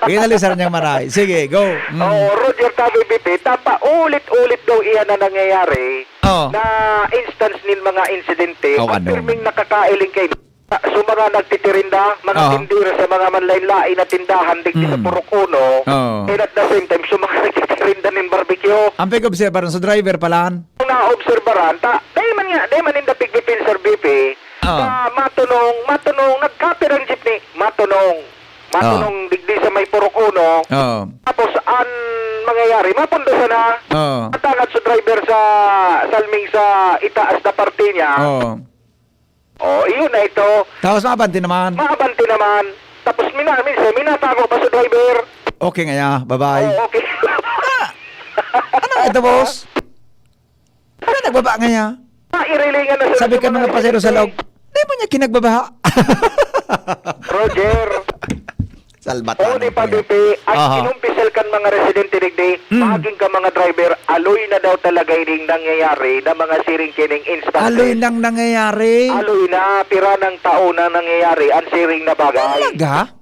pig-analisar niyang maray. Sige, go. Mm. Oo, Roger, tabi, B P, tapa, ulit-ulit daw iyan na nangyayari Oo. na instance nin mga insidente. Oh, Ang ano? pirming nakakailing kay Sa, sa mga nagtitirinda, mga Oo. tindera sa mga manlain-lain na tindahan digdi sa Mm. Purok Uno, Oo. and at the same time, sa mga nagtitirinda nin barbecue. Ang pag-obserbaran sa driver palan? Ang naobserbaran, ta, dai man nga, dai man ninda pigpipin, Sir B P, Oo. ta matunong, matunong, nagkapir ang jeepney, matunong. Matunong Oo. digdi sa may Purok Uno. Oo. Tapos, ang mangyayari, mapundo sana. Oo. Matangad sa driver sa salming sa itaas na parte niya. Oo. Oh, iyon na ito. Tapos maabante naman. Maabante naman. Tapos mina-, minsan, minatago pa sa driver. Okay ngaya, bye-bye. Oh, okay. Ah! Ano ito, boss? Ano nagbaba ngaya? Nairilingan na sila Sabi sa ka mga mga pasero sa residente. Laog, "Di ba niya kinagbaba?" Roger. Salbatan Oo, di ang pa, pangyayari. Bibi. Ang Aha. inumpisal kan mga residente digdi, Mm. maging ka mga driver, aloy na daw talaga ining nangyayari na mga siring kining instances. Aloy nang nangyayari? Aloy na, pira ng taon na nangyayari ang siring na bagay. Talaga?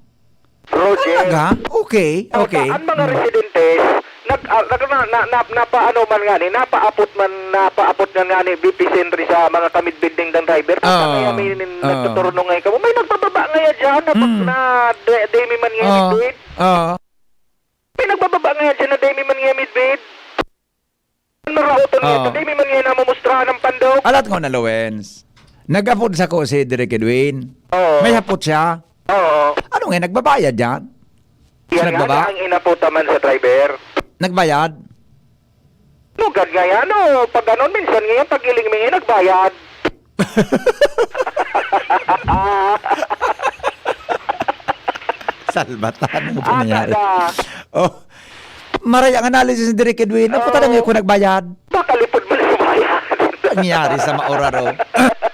Roger. Talaga? Okay, okay. Ang mga Mm. residentes, nag-, ah, nag-, na, na, na, napaano man nga ni, napaapot man, napaapot man nga ni, B P Sentry sa mga kamidbid ning driver. Kung Oo. kaya may nin-, Oo. nagtuturno ngayon kamo, may nagbababa ngayon dyan, na, Mm. na de-, demi man ngayon Oo. midbid. Oo. May nagbababa ngayon dyan, na demi man ngayon midbid. Naraotan ngayon, Oo. demi man ngayon namumustrahan ng pandok. Alat ko na, Lawens. Nag-apod sa ko si Direk Edwin. Oo. May hapot siya. Oo. Ano nga, nagbabayad yan? Yan nga nagbaba? Ang inaputa man sa driver. Nagbayad? Lugad nga yan, oh. Pag ganon, minsan nga yan, pag iling mi nga, nagbayad. Salbatan, ano po Ah, nangyari? Kada. Oh. Maray ang analysis ni Direk Edwin. Ang puta Oo. Nga kung nagbayad. Makalipod mo na bayad. Nangyari sa maoraro.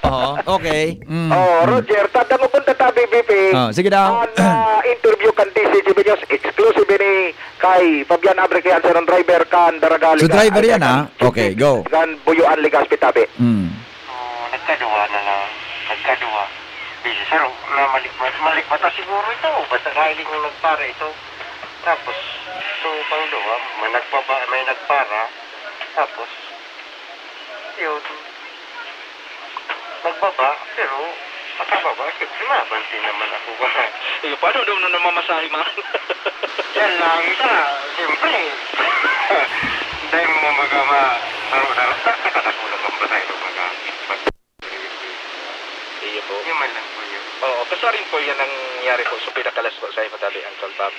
Oo, okay. Mm, Oh, mm. Roger, tanda mo kung tatabi, B P. Oh, sige daw. Ang, ah, interview kan D C G B News, exclusive ini kay Fabian Abre kay Anser, ang driver kan Daraga, So, Liga-, driver ay, yan, kan ah? Okay, go. Kan Buyuan, Legazpi, tabi. Mm. So, nagkaduwa na lang. Nagkaduwa. Busy, sir. Na malikmat, malikmata siguro ito. Basta nahiling yung nagpara ito. Tapos, so, pangduwa, may nagbaba, may nagpara. Tapos, yun. Nagbaba, pero pagkababa, siyempre, mabanti naman ako. Iyo, paano daw nung namamasahe, man? Yan lang, isa, siyempre. Dahil mo mga ma-, marunong, nakakatakula kang basahin ng mga Iyo po. Yun man lang po yun. Oo, kasarin po yan ang nangyari po sa pinakalas po sa Ipatabi, Uncle Bob.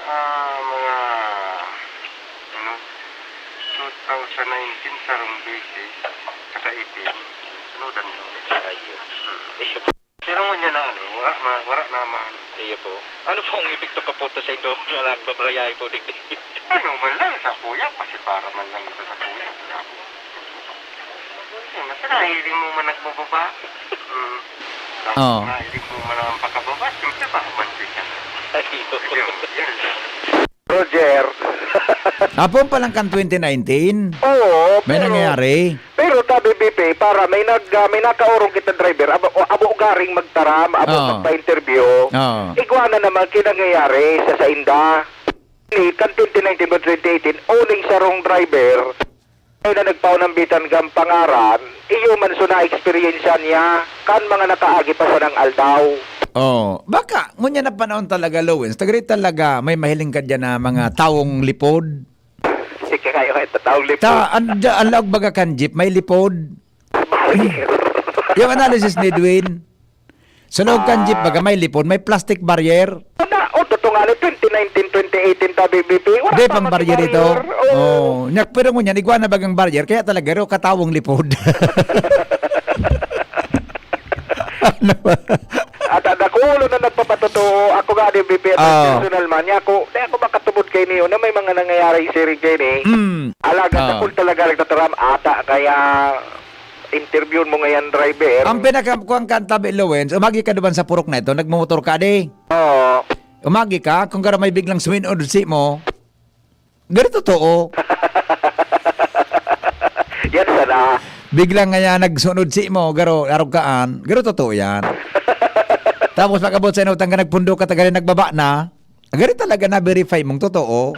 Ah, mga, ano, two thousand nineteen, sarong beses, saka eighteen, sunudan mo. Ayun. Hmm. Iyo po. Pero ngunyan na, ano, wala ma-, wala na ma-, Iyo po. Ano po ang epekto pa po sa indo na nagbabrayahe po digdi? Ano man lang, sa kuya, kasi para man lang ito sa kuya. Wala po. Yun, mas nahiling mo man nagbababa. Mm. Oo. Nahiling mo man ang pakababa, siyempre, makabanti ka na. Ayun. Yun, yun lang. Roger. Apon pa lang kan twenty nineteen. Oo, May pero, nangyayari. Pero tabi, B P, para may nag-, ah, may nakaurong kita driver, abo, o, abo garing magtaram, abo Oo. magpa-interview. Oo. Igwa na naman kinangyayari sa sainda. Ni, kan twenty nineteen ba twenty eighteen, uling sarong driver, ay na nagpaunambitan kan pangaran, iyo man so na-eksperyensya niya kan mga nakaagi pa sanang aldaw. Oh, baka, ngunyan na panahon talaga, Lowens, tagay talaga, may mahiling ka dyan na mga tawong lipod. Sige kayo, ito, tawong lipod. Ta, an, da, an laog baga kan jeep, may lipod. Barrier. Yung analysis ni Edwin. Sa loob kan jeep, Ah. baga may lipod, may plastic barrier. Ano, oh, totoo nga ni, twenty nineteen, twenty eighteen, tabi, B P, wala Di pa pang man barrier ito. barrier. Oo. Oh, nyak, pero ngunyan, igwa na bagang barrier, kaya talaga, ro, katawong lipod. Ano ba? At, ah, dakulo na nagpapatotoo. Ako nga, di, B P, at Ah. personal man, niya ako, di ako makatubod kay niyo na may mga nangyayari siring kay ni. Mm. Alaga, Ah. dakul talaga nagtataram, ata, kaya interviewon mo ngayon, driver. Ang pinaka-, kuwan ka, ang tabi, Lowens, umagi ka duman sa purok na ito, nagmumotor ka, di? Oo. Umagi ka, kung garo may biglang suminod si mo, garo totoo. Yan sana. Biglang nga yan nagsunod si mo, garo, arog kaan, garo totoo yan. Tapos pag-abot sa inutang ka, nagpundo ka, tagay nagbaba na, garo talaga na-verify mong totoo.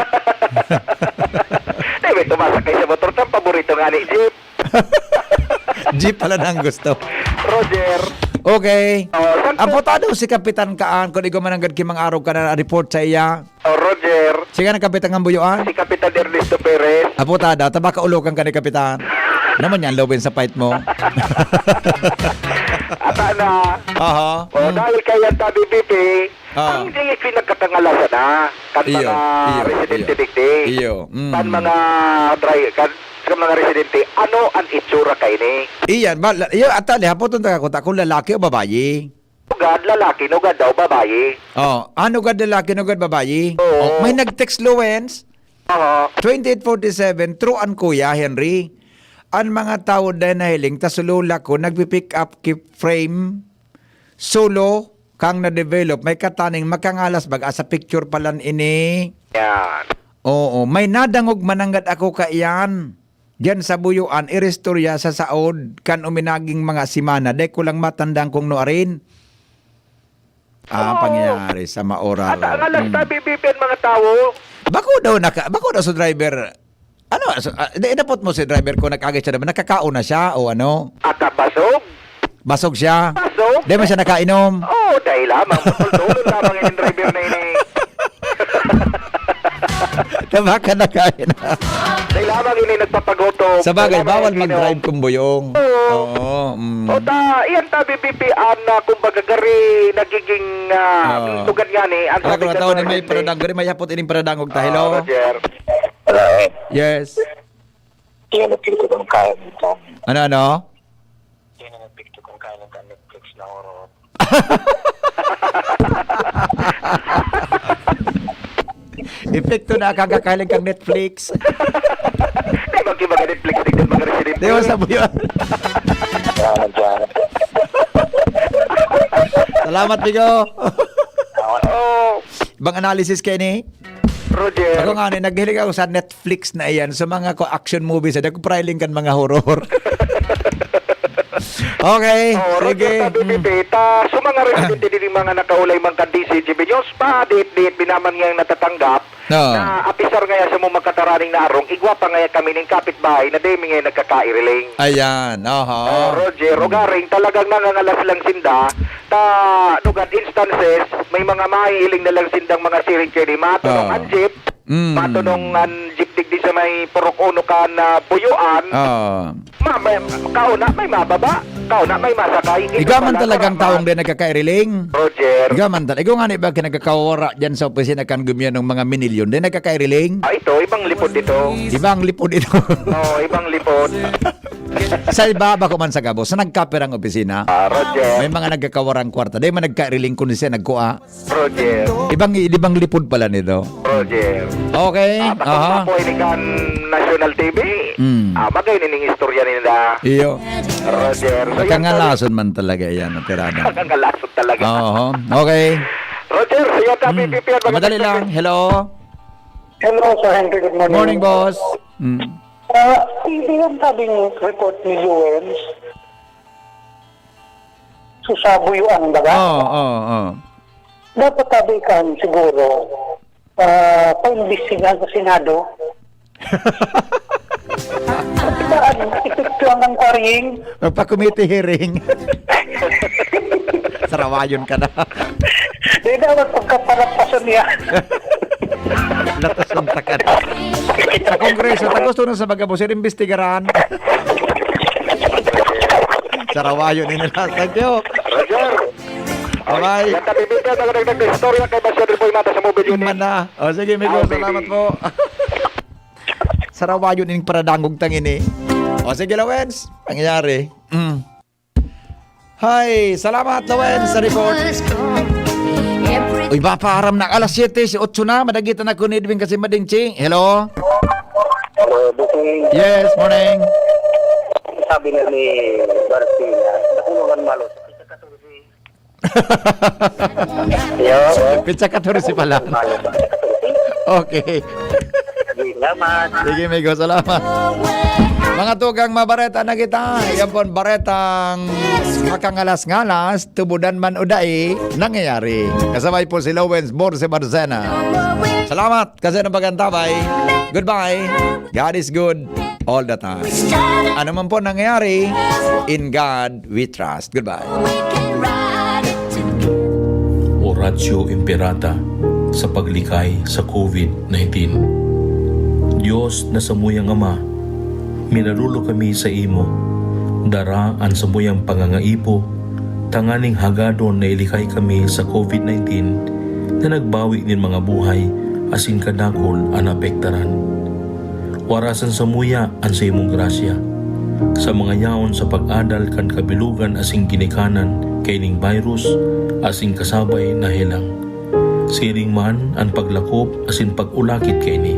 Di, may tumasakay sa motor, ang paborito nga ni Jeep. Jeep pala na ang gusto. Roger. Okay. Oh, sakto. Ampotado si Kapitan Kaan, kung ikaw mananggad ki mga arog ka na report sa iya. Oh, Roger. Sige na, Kapitan, ang buyuan. Si Kapitan Ernesto Perez. Ampotado, tabaka ulokan ka ni Kapitan. Naman yan, Lowens, sa fight mo. Ata na. Aha. Oh, Mm. dahil kaya tabi, B P, Ah. Ang di pinagkakangalasan na kan Iyo, mga iyo, residente iyo. digdi. Iyo, mm. Kan mga dri-, kan, kan mga residente, ano ang itsura kaini? Iyan, ba, la-, iyo, ata, lihapoton ta ka, kung lalaki o babayi? Nugad, lalaki, nugad daw, babayi. Oh, ah, nugad lalaki, nugad babayi? Oo. Oh, may nag-text, Lowens. Oo. Twenty-eight forty-seven, true an Kuya Henry. An mga tawo dai nahiling, ta si lola ko nagpi-pick up ki frame solo kang na-develop, may kataning makangalas baga sa picture palan ini. Yan. Oo, may nadangog mananggad ako kaiyan. Diyan sa Buyuan, iristorya sa saod kan uminaging mga semana. Dai ko lang matandaan kung nuarin. Ah, Oo. pangyayari sa maoral. At ang alas Mm. tabi, B P, ang mga tawo. Bako daw naka-, bako daw sa driver. Ano, so, ah, di, inapot mo si driver ko, nag-agay siya naman, nakakaon na siya o ano? Ata basog? Basog siya? Basog? Di man siya nakainom? Oo, dahil lamang. Matultulon lamang yung driver na ini. Tabaka na kain. Dahil habang ini nagpapagutom, Sa bagay, kailangan bawal ini mag-drive inom. Kung buyong. Oo. Oo, mm. O ta, iyan ta, B P P, an, ah, kumbaga, gari nagiging, ah, Oo. Tugan nga ni, ang Ako sabi na ka tao na doon, may hindi. Paradang, gari may hapot ining paradangog ta. Ah, Hello? Roger. Hello. Yes. Iyan ang pinto ng kain. Ano, ano? Yan ang epekto kung kaya ng Netflix na horror. Epekto na kang kakahiling kang Netflix. Di ba, kiba ka Netflix, tignan mga residente? Di ba sa buyan? Yan, yan. Salamat, Bigo. Oo. Ibang analysis kayo ni? Roger. Ako nga, ni, naghilig ako sa Netflix na iyan. Sa mga ko, action movies, ako prahiling kan mga horror. Okay, Oo, Roger, sige. Sabi ni Mm. Tita, sa mga residente din yung mga nakaulay man kan D C G B News, pa, diit-diit binaman ngayang natatanggap Oo. na apisar ngaya sa mga magkataraning na arong, igwa pa ngaya kami ning kapitbahay na demi ngayon nagkakairiling. Ayan, oho. Oh, Roger, Mm. ugaring talagang nangangalas lang sinda, ta, dugat instances, may mga mahihiling na lang sindang mga siring kayo ni Mato ng Oo. Anjip, Mm. Mato nung an jeep digdi sa may Purok Uno kan, ah, Buyuan. Oo. Ma-, may, kauna may mababa, kauna may masakay. Ito Ikaw man pala, talagang tama. Taong di nagkakairiling. Roger. Ikaw man tal-, ikaw nga ni ba kinagkakawara dyan sa opisina kan gobyerno ng mga minilyon, di nagkakairiling? Ah, ito, ibang lipod dito. Ibang lipod ito. Oo, ibang lipod. Sa iba, bako man sa gabos, sa nagkapirang opisina, Ah, Roger. may mga nagkakawarang kwarta. Di man nagkailing kundi siya nagkua. Roger. Ibang, ibang lipod pala nito. Roger. Okay. Ah, basta Aha. po ini kan National T V. Mm. Ah, magay nining istorya nila. Iyo. Roger. So, yan, Nakangalason man talaga yan, ang tirada. Nakangalason talaga. Oo. Okay. Roger, siya tabi, Mm. P P R, Madali magandang lang. gabi. Hello. Hello, Sir Henry. Good morning. Morning, boss. Mm. Ah, hindi yung tabing report ni Lawrence. So, sa Buyuan, baga? Oo, oo, oo. Dapat tabi kan siguro, ah, paimbestigahan sa Senado. Diba, ano, epekto ang quarrying? Magpa-committee hearing. Sarawayon ka na. Di dapat pagkapalapasan niya. Latasan ta ka na. Sa Kongreso, ta gusto na sa bagabos, imbestigaran. Sarawayon ni nila. Thank you. Roger. Bye-bye. Yan, T V P, mga nagdagdag na istorya kay Basyo Ripoy Mata sa Mobile Unit. Mana. O, sige, Migo, Oh, baby. salamat po. Sarawayon ning paradangog tang ini. O, sige, Lawens. Pangyayari. Mm. Hi, salamat, Lawens, sa report. Uy, bapa, aram na. Alas siyete, si otso na. Madagitan ako ni Edwin kasi madingchi. Hello? Hello, Bukong. Yes, morning. Sabi na ni Barcina, nakulungan malo. Yo. Pitsa katorse pala. Malo. Okay. Sige, salamat. Sige, Migo, salamat. Mga tugang, mabareta na kita. Yan po ang baretang makangalas-ngalas, tubudan man o dai, nangyayari. Kasabay po si Lawens Borse Barcena. Salamat kasi ng pagkantabay. Goodbye. God is good all the time. Ano man po nangyayari, in God we trust. Goodbye. Oratio Imperata sa paglikay sa covid nineteen. Dios na samuyang Ama, minarolo kami sa imo. Dara an samuyang pangangaipo tanganing hagadon na ilikay kami sa covid nineteen na nagbawi nin mga buhay asin kadakul an naapektaran. Warasan samuya an saimong grasya, sa mga yaon sa pag-adal kan kabilogan asin ginikanan kaining virus asin kasabay na helang. Siring man an paglakop asin pag-ulakit kaini.